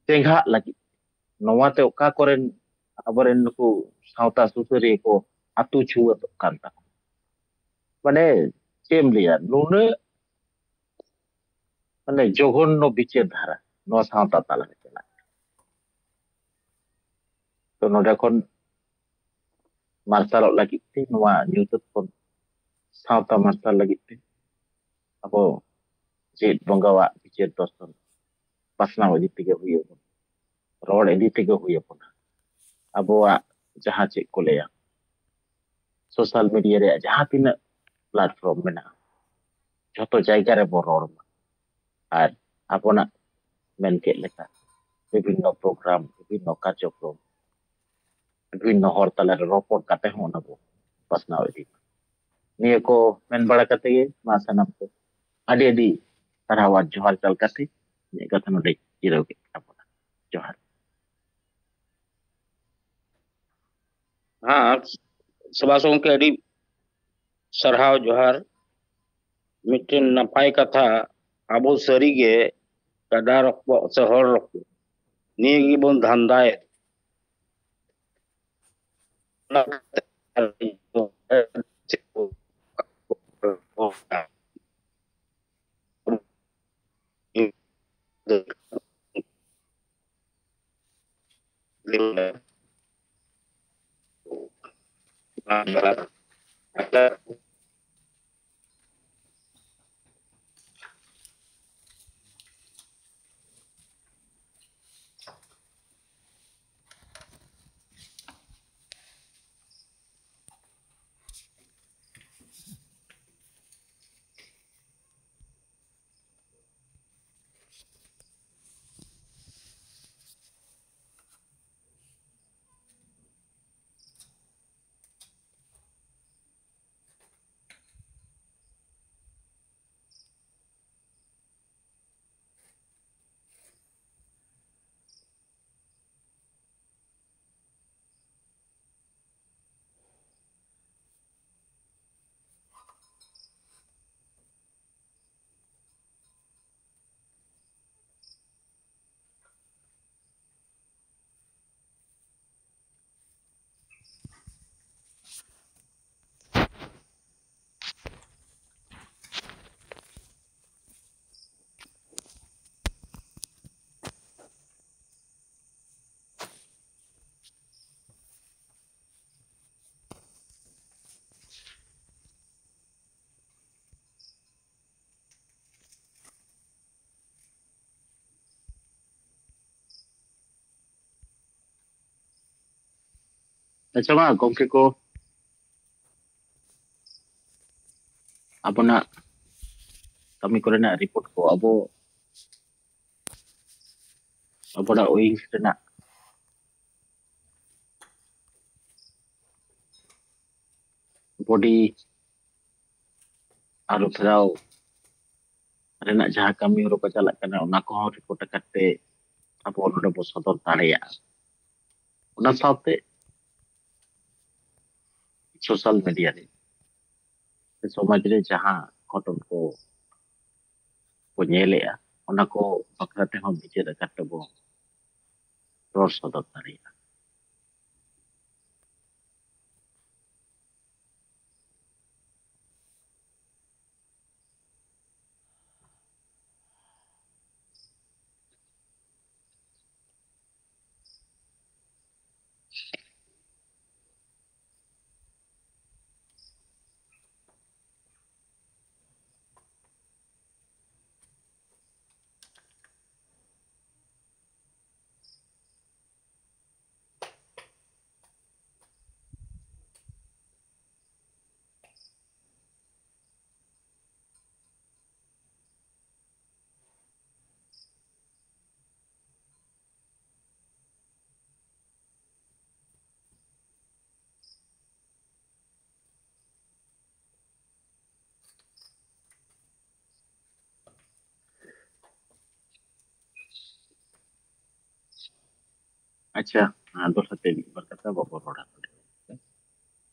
ᱪᱮᱸᱜᱷᱟᱜ ᱞᱟᱹᱜᱤᱫ᱾ ᱱᱚᱣᱟᱛᱮ ᱚᱠᱟ ᱠᱚᱨᱮᱱ ᱟᱵᱚᱨᱮᱱ ᱱᱩᱠᱩ ᱥᱟᱶᱛᱟ ᱥᱩᱥᱟᱹᱨᱤᱭᱟᱹ ᱠᱚ ᱟᱹᱛᱩ ᱪᱷᱩᱣᱟᱹᱛᱚᱜ ᱠᱟᱱ ᱛᱟᱠᱚ᱾ ᱢᱟᱱᱮ ᱪᱮᱫ ᱮᱢ ᱞᱟᱹᱭᱟ, ᱱᱩᱱᱟᱹᱜ ᱢᱟᱱᱮ ᱡᱚᱜᱷᱚᱱᱱᱚ ᱵᱤᱪᱟᱹᱨ ᱫᱷᱟᱨᱟ ᱱᱚᱣᱟ ᱥᱟᱶᱛᱟ ᱛᱟᱞᱟᱨᱮ ᱪᱟᱞᱟᱜ ᱠᱟᱱᱟ᱾ ᱛᱚ ᱱᱚᱰᱮ ᱠᱷᱚᱱ ᱢᱟᱨᱥᱟᱞᱚᱜ ᱞᱟᱹᱜᱤᱫ ᱛᱮ, ᱱᱚᱣᱟ ᱧᱩᱛᱟᱹᱛ ᱠᱷᱚᱱ ᱥᱟᱶᱛᱟ ᱢᱟᱨᱥᱟᱞ ᱞᱟᱹᱜᱤᱫ ᱛᱮ ᱟᱵᱚ ᱪᱮᱫ ᱵᱚᱸᱜᱟᱣᱟᱜ ᱵᱤᱪᱟᱹᱨ ᱫᱚᱨᱥᱚᱱ ᱯᱟᱥᱱᱟᱣ ᱤᱫᱤ ᱛᱮᱜᱮ ᱦᱩᱭ ᱟᱵᱚᱱᱟ, ᱨᱚᱲ ᱤᱫᱤ ᱛᱮᱜᱮ ᱦᱩᱭ ᱟᱵᱚᱱᱟ᱾ ᱟᱵᱚᱣᱟᱜ ᱡᱟᱦᱟᱸ ᱪᱮᱫ ᱠᱚ ᱞᱟᱹᱭᱟ, ᱥᱳᱥᱟᱞ ᱢᱤᱰᱤᱭᱟ ᱨᱮᱭᱟᱜ ᱡᱟᱦᱟᱸ ᱛᱤᱱᱟᱹᱜ ᱯᱞᱟᱴᱯᱷᱚᱨᱢ ᱢᱮᱱᱟᱜᱼᱟ, ᱡᱷᱚᱛᱚ ᱡᱟᱭᱜᱟ ᱨᱮᱵᱚ ᱨᱚᱲ ᱢᱟ᱾ ᱟᱨ ᱟᱵᱚᱱᱟᱜ ᱢᱮᱱ ᱠᱮᱫ ᱞᱮᱠᱟ ᱵᱤᱵᱷᱤᱱᱱᱚ ᱯᱨᱳᱜᱨᱟᱢ, ᱵᱤᱵᱷᱤᱱᱱᱚ ᱠᱟᱨᱡᱚᱠᱨᱚᱢ, ᱵᱤᱵᱷᱤᱱᱱᱚ ᱦᱚᱲ ᱛᱟᱞᱟᱨᱮ ᱨᱚᱯᱚᱲ ᱠᱟᱛᱮ ᱦᱚᱸ ᱚᱱᱟ ᱵᱚ ᱯᱟᱥᱱᱟᱣ ᱤᱫᱤ ᱢᱟ᱾ ᱱᱤᱭᱟᱹ ᱠᱚ ᱢᱮᱱ ᱵᱟᱲᱟ ᱠᱟᱛᱮ ᱜᱮ ᱢᱟ ᱥᱟᱱᱟᱢ ᱠᱚ ᱟᱹᱰᱤ ᱟᱹᱰᱤ ᱥᱟᱨᱦᱟᱣ ᱟᱨ ᱡᱚᱦᱟᱨ ᱪᱟᱞ ᱠᱟᱛᱮ ᱤᱧᱟᱹᱜ ᱠᱟᱛᱷᱟ ᱱᱚᱰᱮ ᱡᱤᱨᱟᱹᱣ ᱠᱮᱫ ᱛᱟᱵᱚᱱᱟ᱾ ᱡᱚᱦᱟᱨ᱾ ᱦᱮᱸ, ᱥᱩᱵᱷᱟᱥ ᱜᱚᱢᱠᱮ, ᱟᱹᱰᱤ ᱥᱟᱨᱦᱟᱣ, ᱡᱚᱦᱟᱨ᱾ ᱢᱤᱫᱴᱮᱱ ᱱᱟᱯᱟᱭ ᱠᱟᱛᱷᱟ, ᱟᱵᱚ ᱥᱟᱹᱨᱤᱜᱮ ᱠᱟᱰᱟ ᱨᱚᱯᱚᱜ ᱥᱮ ᱦᱚᱲ ᱨᱚᱯᱚᱜ, ᱱᱤᱭᱟᱹ ᱜᱮᱵᱚᱱ ᱫᱷᱟᱱᱫᱟᱭᱮᱫ᱾ ᱚᱱᱟ ᱠᱟᱛᱮ ᱟᱪᱪᱷᱟ, ᱢᱟ ᱜᱚᱢᱠᱮ ᱠᱚ, ᱟᱵᱚᱱᱟᱜ ᱠᱟᱹᱢᱤ ᱠᱚᱨᱮᱱᱟᱜ ᱨᱤᱯᱳᱨᱴ ᱠᱚ ᱟᱵᱚ ᱟᱵᱚᱱᱟᱜ ᱩᱭᱤᱝᱥ ᱨᱮᱱᱟᱜ ᱵᱚᱰᱤ ᱟᱹᱨᱩ ᱯᱷᱮᱨᱟᱣ ᱨᱮᱱᱟᱜ ᱡᱟᱦᱟᱸ ᱠᱟᱹᱢᱤ ᱦᱚᱨᱟ ᱠᱚ ᱪᱟᱞᱟᱜ ᱠᱟᱱᱟ, ᱚᱱᱟ ᱠᱚᱦᱚᱸ ᱨᱤᱯᱳᱨᱴ ᱟᱠᱟᱫ ᱛᱮ ᱟᱵᱚ ᱱᱚᱰᱮ ᱵᱚ ᱥᱚᱫᱚᱨ ᱫᱟᱲᱮᱭᱟᱜᱼᱟ᱾ ᱚᱱᱟ ᱥᱟᱶᱛᱮ ᱥᱳᱥᱟᱞ ᱢᱤᱰᱤᱭᱟ ᱨᱮ ᱥᱮ ᱥᱚᱢᱟᱡᱽ ᱨᱮ ᱡᱟᱦᱟᱸ ᱜᱷᱚᱴᱚᱱ ᱠᱚ ᱠᱚ ᱧᱮᱞᱮᱜᱼᱟ, ᱚᱱᱟ ᱠᱚ ᱵᱟᱠᱷᱨᱟ ᱛᱮᱦᱚᱸ ᱵᱤᱪᱟᱹᱨ ᱟᱠᱟᱫ ᱛᱮᱵᱚ ᱨᱚᱲ ᱥᱚᱫᱚᱨ ᱫᱟᱲᱮᱭᱟᱜᱼᱟ᱾ ᱟᱪᱪᱷᱟ, ᱟᱫᱚ ᱠᱟᱛᱮ ᱢᱤᱫ ᱵᱟᱨ ᱠᱟᱛᱷᱟ ᱵᱟᱵᱚ ᱨᱚᱲᱟ᱾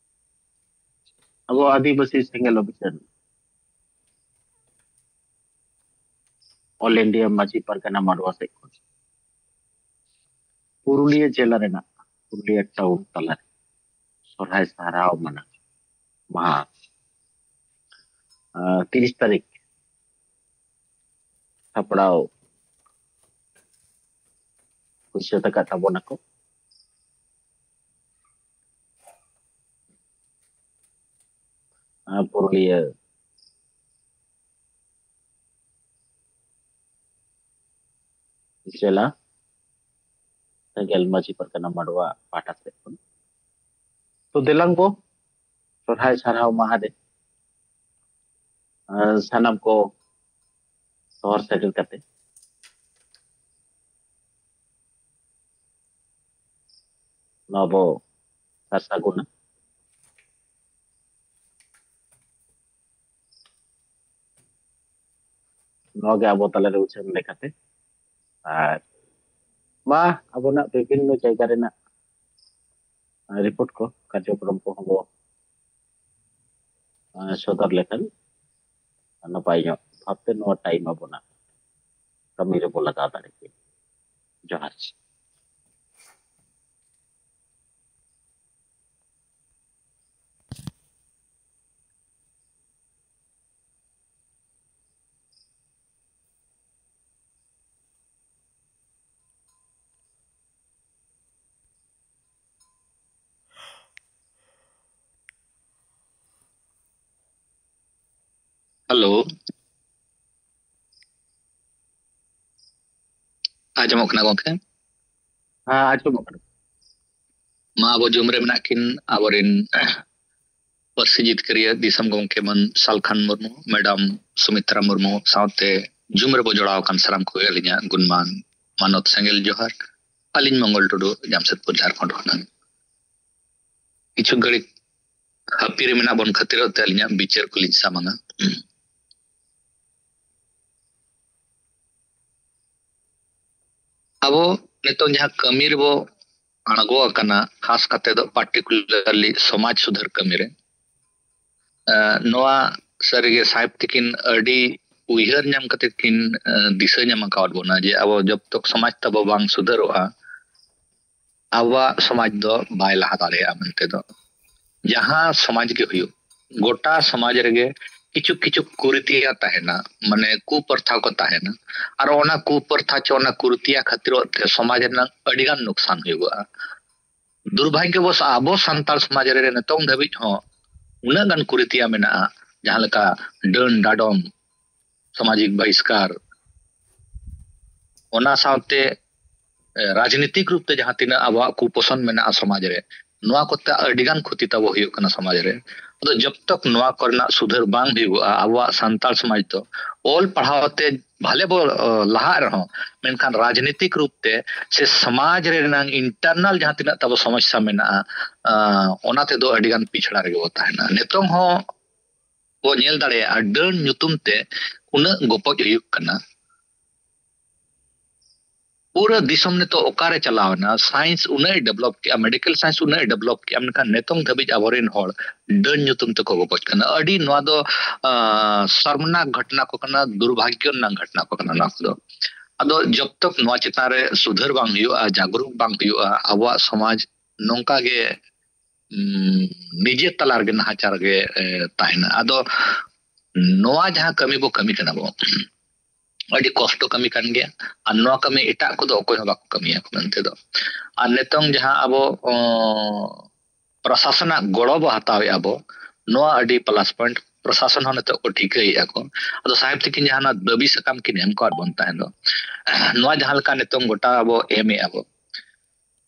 ᱟᱵᱚ ᱟᱹᱫᱤᱵᱟᱹᱥᱤ ᱥᱮᱸᱜᱮᱞ ᱚᱵᱷᱤᱡᱟᱱ ᱚᱞ ᱤᱱᱰᱤᱭᱟ ᱢᱟᱹᱡᱷᱤ ᱯᱟᱨᱜᱟᱱᱟ ᱢᱟᱰᱣᱟ ᱥᱮᱫ ᱠᱷᱚᱱ ᱯᱩᱨᱩᱞᱤᱭᱟᱹ ᱡᱮᱞᱟ ᱨᱮᱱᱟᱜ ᱯᱩᱨᱩᱞᱤᱭᱟᱹ ᱴᱟᱣᱩᱱ ᱛᱟᱞᱟᱨᱮ ᱥᱚᱨᱦᱟᱭ ᱥᱟᱨᱦᱟᱣ ᱢᱟᱱᱟᱣ ᱢᱟᱦᱟ, ᱟᱨ ᱛᱤᱨᱤᱥ ᱛᱟᱹᱨᱤᱠᱷ ᱥᱟᱯᱲᱟᱣ ᱦᱩᱭ ᱥᱟᱹᱛ ᱟᱠᱟᱫ ᱛᱟᱵᱚᱱᱟᱠᱚ᱾ ᱟᱨ ᱯᱩᱨᱩᱞᱤᱭᱟᱹ ᱡᱮᱞᱟ ᱥᱮᱸᱜᱮᱞ ᱢᱟᱹᱡᱷᱤ ᱯᱟᱨᱜᱟᱱᱟ ᱢᱟᱰᱣᱟ ᱯᱟᱦᱴᱟ ᱥᱮᱫ ᱠᱷᱚᱱ ᱛᱚ ᱫᱮᱞᱟᱝ ᱵᱚ ᱥᱚᱨᱦᱟᱭ ᱥᱟᱨᱦᱟᱣ ᱢᱟᱦᱟ ᱨᱮ, ᱟᱨ ᱥᱟᱱᱟᱢ ᱠᱚ ᱥᱚᱦᱚᱨ ᱥᱮᱴᱮᱨ ᱠᱟᱛᱮ ᱱᱚᱣᱟ ᱵᱚ ᱥᱟᱨ ᱥᱟᱹᱜᱩᱱᱟ᱾ ᱱᱚᱣᱟ ᱜᱮ ᱟᱵᱚ ᱛᱟᱞᱟᱨᱮ ᱩᱪᱷᱟᱹᱱ ᱞᱮᱠᱟᱛᱮ᱾ ᱟᱨ ᱢᱟ ᱟᱵᱚᱱᱟᱜ ᱵᱤᱵᱷᱤᱱᱱᱚ ᱡᱟᱭᱜᱟ ᱨᱮᱱᱟᱜ ᱨᱤᱯᱳᱨᱴ ᱠᱚ, ᱠᱟᱨᱡᱚᱠᱨᱚᱢ ᱠᱚᱦᱚᱸ ᱵᱚ, ᱟᱸ, ᱥᱚᱫᱚᱨ ᱞᱮᱠᱷᱟᱱ ᱱᱟᱯᱟᱭ ᱧᱚᱜ ᱵᱷᱟᱵᱛᱮ ᱱᱚᱣᱟ ᱴᱟᱭᱤᱢ ᱟᱵᱚᱱᱟᱜ ᱠᱟᱹᱢᱤ ᱨᱮᱵᱚ ᱞᱟᱜᱟᱣ ᱫᱟᱲᱮ ᱠᱮᱭᱟ᱾ ᱡᱚᱦᱟᱨ᱾ ᱦᱮᱞᱳ, ᱟᱸᱡᱚᱢᱚᱜ ᱠᱟᱱᱟ ᱜᱚᱝᱠᱮ? ᱦᱮᱸ, ᱟᱸᱡᱚᱢᱚᱜ ᱠᱟᱱᱟ᱾ ᱢᱟ ᱟᱵᱚ ᱡᱩᱢ ᱨᱮ ᱢᱮᱱᱟᱜ ᱠᱤᱱ ᱟᱵᱚᱨᱮᱱ ᱯᱟᱹᱨᱥᱤ ᱡᱤᱛᱠᱟᱹᱨᱤᱭᱟᱹ ᱫᱤᱥᱚᱢ ᱜᱚᱢᱠᱮ ᱢᱟᱱ ᱥᱟᱞᱠᱷᱟᱱ ᱢᱩᱨᱢᱩ, ᱢᱮᱰᱟᱢ ᱥᱩᱢᱤᱛᱨᱟ ᱢᱩᱨᱢᱩ ᱥᱟᱶᱛᱮ ᱡᱩᱢ ᱨᱮᱵᱚ ᱡᱚᱲᱟᱣ ᱟᱠᱟᱱ ᱥᱟᱱᱟᱢ ᱠᱚᱜᱮ ᱟᱹᱞᱤᱧᱟᱜ ᱜᱩᱱᱢᱟᱱ ᱢᱟᱱᱚᱛ ᱥᱮᱸᱜᱮᱞ ᱡᱚᱦᱟᱨ᱾ ᱟᱹᱞᱤᱧ ᱢᱚᱝᱜᱚᱞ ᱴᱩᱰᱩ, ᱡᱟᱢᱥᱮᱫᱽᱯᱩᱨ, ᱡᱷᱟᱲᱠᱷᱚᱸᱰ ᱠᱷᱚᱱᱟᱜ᱾ ᱠᱤᱪᱷᱩ ᱜᱷᱟᱹᱲᱤᱡ ᱦᱟᱹᱯᱤ ᱨᱮ ᱢᱮᱱᱟᱜ ᱵᱚᱱ ᱠᱷᱟᱹᱛᱤᱨᱚᱜ ᱛᱮ ᱟᱹᱞᱤᱧᱟᱜ ᱵᱤᱪᱟᱹᱨ ᱠᱚᱞᱤᱧ ᱥᱟᱢᱟᱝᱟ᱾ ᱟᱵᱚ ᱱᱤᱛᱚᱝ ᱡᱟᱦᱟᱸ ᱠᱟᱹᱢᱤ ᱨᱮᱵᱚ ᱟᱬᱜᱚ ᱟᱠᱟᱱᱟ, ᱠᱷᱟᱥ ᱠᱟᱛᱮ ᱫᱚ particularly ᱥᱚᱢᱟᱡᱽ ᱥᱩᱫᱷᱟᱹᱨ ᱠᱟᱹᱢᱤ ᱨᱮ, ᱮᱸ, ᱱᱚᱣᱟ ᱥᱟᱹᱨᱤᱜᱮ ᱥᱟᱦᱮᱵᱽ ᱛᱤᱠᱤᱱ ᱟᱹᱰᱤ ᱩᱭᱦᱟᱹᱨ ᱧᱟᱢ ᱠᱟᱛᱮ ᱠᱤᱱ, ᱮᱸ, ᱫᱤᱥᱟᱹ ᱧᱟᱢ ᱟᱠᱟᱣᱟᱫ ᱵᱚᱱᱟ ᱡᱮ ᱟᱵᱚ ᱡᱚᱵ ᱛᱚᱠ ᱥᱚᱢᱟᱡᱽ ᱛᱟᱵᱚ ᱵᱟᱝ ᱥᱩᱫᱷᱟᱹᱨᱚᱜᱼᱟ, ᱟᱵᱚᱣᱟᱜ ᱥᱚᱢᱟᱡᱽ ᱫᱚ ᱵᱟᱭ ᱞᱟᱦᱟ ᱫᱟᱲᱮᱭᱟᱜᱼᱟ ᱢᱮᱱᱛᱮ ᱫᱚ᱾ ᱡᱟᱦᱟᱸ ᱥᱚᱢᱟᱡᱽ ᱜᱮ ᱦᱩᱭᱩᱜ, ᱜᱚᱴᱟ ᱥᱚᱢᱟᱡᱽ ᱨᱮᱜᱮ ᱠᱤᱪᱷᱩ ᱠᱤᱪᱷᱩ ᱠᱩᱨᱤᱛᱤᱭᱟ ᱛᱟᱦᱮᱱᱟ, ᱢᱟᱱᱮ ᱠᱩᱯᱨᱚᱛᱷᱟ ᱠᱚ ᱛᱟᱦᱮᱱᱟ᱾ ᱟᱨ ᱚᱱᱟ ᱠᱩᱯᱨᱚᱛᱷᱟ ᱪᱮ ᱚᱱᱟ ᱠᱩᱨᱤᱛᱤᱭᱟ ᱠᱷᱟᱹᱛᱤᱨᱚᱜ ᱛᱮ ᱥᱚᱢᱟᱡᱽ ᱨᱮᱱᱟᱜ ᱟᱹᱰᱤᱜᱟᱱ ᱱᱩᱠᱥᱟᱱ ᱦᱩᱭᱩᱜᱚᱜᱼᱟ᱾ ᱫᱩᱨᱵᱷᱟᱜᱽᱜᱚᱵᱚᱥ ᱟᱵᱚ ᱥᱟᱱᱛᱟᱲ ᱥᱚᱢᱟᱡᱽ ᱨᱮ ᱱᱤᱛᱚᱝ ᱫᱷᱟᱹᱵᱤᱡ ᱦᱚᱸ ᱩᱱᱟᱹᱜ ᱜᱟᱱ ᱠᱩᱨᱤᱛᱤᱭᱟ ᱢᱮᱱᱟᱜᱼᱟ, ᱡᱟᱦᱟᱸ ᱞᱮᱠᱟ ᱰᱟᱹᱱ ᱰᱟᱰᱚᱢ, ᱥᱟᱢᱟᱡᱤᱠ ᱵᱟᱦᱤᱥᱠᱟᱨ, ᱚᱱᱟ ᱥᱟᱶᱛᱮ, ᱮ, ᱨᱟᱡᱽᱱᱤᱛᱤᱠ ᱨᱩᱯ ᱛᱮ ᱡᱟᱦᱟᱸ ᱛᱤᱱᱟᱹᱜ ᱟᱵᱚᱣᱟᱜ ᱠᱩᱯᱚᱥᱚᱱ ᱢᱮᱱᱟᱜᱼᱟ ᱥᱚᱢᱟᱡᱽ ᱨᱮ, ᱱᱚᱣᱟ ᱠᱚᱛᱮ ᱟᱹᱰᱤᱜᱟᱱ ᱠᱷᱚᱛᱤ ᱛᱟᱵᱚ ᱦᱩᱭᱩᱜ ᱠᱟᱱᱟ ᱥᱚᱢᱟᱡᱽ ᱨᱮ᱾ ᱟᱫᱚ ᱡᱚᱵ ᱛᱚᱠ ᱱᱚᱣᱟ ᱠᱚᱨᱮᱱᱟᱜ ᱥᱩᱫᱷᱟᱹᱨ ᱵᱟᱝ ᱦᱩᱭᱩᱜᱼᱟ, ᱟᱵᱚᱣᱟᱜ ᱥᱟᱱᱛᱟᱲ ᱥᱚᱢᱟᱡᱽ ᱫᱚ ᱚᱞ ᱯᱟᱲᱦᱟᱣ ᱛᱮ ᱵᱷᱟᱞᱮ ᱵᱚ ᱞᱟᱦᱟᱜ ᱨᱮᱦᱚᱸ, ᱢᱮᱱᱠᱷᱟᱱ ᱨᱟᱡᱽᱱᱤᱛᱤᱠ ᱨᱩᱯ ᱛᱮ ᱥᱮ ᱥᱚᱢᱟᱡᱽ ᱨᱮᱱᱟᱝ ᱤᱱᱴᱟᱨᱱᱟᱞ ᱡᱟᱦᱟᱸ ᱛᱤᱱᱟᱹᱜ ᱛᱟᱵᱚ ᱥᱚᱢᱚᱥᱥᱟ ᱢᱮᱱᱟᱜᱼᱟ, ᱚᱱᱟ ᱛᱮᱫᱚ ᱟᱹᱰᱤᱜᱟᱱ ᱯᱤᱪᱷᱲᱟ ᱨᱮᱜᱮ ᱵᱚ ᱛᱟᱦᱮᱱᱟ᱾ ᱱᱤᱛᱚᱝ ᱦᱚᱸ ᱵᱚ ᱧᱮᱞ ᱫᱟᱲᱮᱭᱟᱜᱼᱟ, ᱰᱟᱹᱱ ᱧᱩᱛᱩᱢ ᱛᱮ ᱩᱱᱟᱹᱜ ᱜᱚᱯᱚᱡ ᱦᱩᱭᱩᱜ ᱠᱟᱱᱟ᱾ ᱯᱩᱨᱟᱹ ᱫᱤᱥᱚᱢ ᱱᱤᱛᱚᱜ ᱚᱠᱟᱨᱮ ᱪᱟᱞᱟᱣ ᱮᱱᱟ? ᱥᱟᱭᱮᱱᱥ ᱩᱱᱟᱹᱜ ᱮ ᱰᱮᱵᱷᱞᱚᱯ ᱠᱮᱜᱼᱟ, ᱢᱮᱰᱤᱠᱮᱞ ᱥᱟᱭᱮᱱᱥ ᱩᱱᱟᱹᱜ ᱮ ᱰᱮᱵᱷᱞᱚᱯ ᱠᱮᱜᱼᱟ, ᱢᱮᱱᱠᱷᱟᱱ ᱱᱤᱛᱚᱝ ᱫᱷᱟᱹᱵᱤᱡ ᱟᱵᱚᱨᱮᱱ ᱦᱚᱲ ᱰᱟᱹᱱ ᱧᱩᱛᱩᱢ ᱛᱮᱠᱚ ᱜᱚᱯᱚᱡ ᱠᱟᱱᱟ᱾ ᱟᱹᱰᱤ ᱱᱚᱣᱟ ᱫᱚ ᱥᱚᱨᱢᱱᱟᱠ ᱜᱷᱚᱴᱱᱟ ᱠᱚ ᱠᱟᱱᱟ, ᱫᱩᱨᱵᱷᱟᱜᱽᱭᱚ ᱨᱮᱱᱟᱜ ᱜᱷᱚᱴᱱᱟ ᱠᱚ ᱠᱟᱱᱟ ᱱᱚᱣᱟ ᱠᱚᱫᱚ᱾ ᱟᱫᱚ ᱡᱚᱵ ᱛᱚᱠ ᱱᱚᱣᱟ ᱪᱮᱛᱟᱱ ᱨᱮ ᱥᱩᱫᱷᱟᱹᱨ ᱵᱟᱝ ᱦᱩᱭᱩᱜᱼᱟ, ᱡᱟᱜᱽᱨᱩᱠ ᱵᱟᱝ ᱦᱩᱭᱩᱜᱼᱟ, ᱟᱵᱚᱣᱟᱜ ᱥᱚᱢᱟᱡᱽ ᱱᱚᱝᱠᱟ ᱜᱮ ᱱᱤᱡᱮ ᱛᱟᱞᱟ ᱨᱮᱜᱮ ᱱᱟᱦᱟᱪᱟᱨ ᱜᱮ ᱛᱟᱦᱮᱱᱟ᱾ ᱟᱫᱚ ᱱᱚᱣᱟ ᱡᱟᱦᱟᱸ ᱠᱟᱹᱢᱤ ᱵᱚ ᱠᱟᱹᱢᱤ ᱠᱟᱱᱟ ᱵᱚ, ᱟᱹᱰᱤ ᱠᱚᱥᱴᱚ ᱠᱟᱹᱢᱤ ᱠᱟᱱ ᱜᱮᱭᱟ᱾ ᱟᱨ ᱱᱚᱣᱟ ᱠᱟᱹᱢᱤ ᱮᱴᱟᱜ ᱠᱚᱫᱚ ᱚᱠᱚᱭ ᱦᱚᱸ ᱵᱟᱠᱚ ᱠᱟᱹᱢᱤᱭᱟ ᱢᱮᱱᱛᱮ ᱫᱚ᱾ ᱟᱨ ᱱᱤᱛᱚᱝ ᱡᱟᱦᱟᱸ ᱟᱵᱚ ᱯᱨᱚᱥᱟᱥᱚᱱᱟᱜ ᱜᱚᱲᱚ ᱵᱚ ᱦᱟᱛᱟᱣᱮᱫᱼᱟ ᱵᱚ, ᱱᱚᱣᱟ ᱟᱹᱰᱤ ᱯᱞᱟᱥ ᱯᱚᱭᱮᱱᱴ᱾ ᱯᱨᱚᱥᱟᱥᱚᱱ ᱦᱚᱸ ᱱᱤᱛᱚᱜ ᱠᱚ ᱴᱷᱤᱠᱟᱹᱭᱮᱫᱼᱟ ᱠᱚ᱾ ᱟᱫᱚ ᱥᱟᱦᱮᱵᱽ ᱛᱤᱠᱤᱱ ᱡᱟᱦᱟᱸ ᱫᱟᱹᱵᱤ ᱥᱟᱠᱟᱢ ᱠᱤᱱ ᱮᱢ ᱠᱟᱣᱟᱫ ᱵᱚᱱ ᱛᱟᱦᱮᱸ ᱫᱚ, ᱱᱚᱣᱟ ᱡᱟᱦᱟᱸ ᱞᱮᱠᱟ ᱱᱤᱛᱚᱝ ᱜᱚᱴᱟ ᱵᱚ ᱮᱢᱮᱫᱼᱟ ᱵᱚ,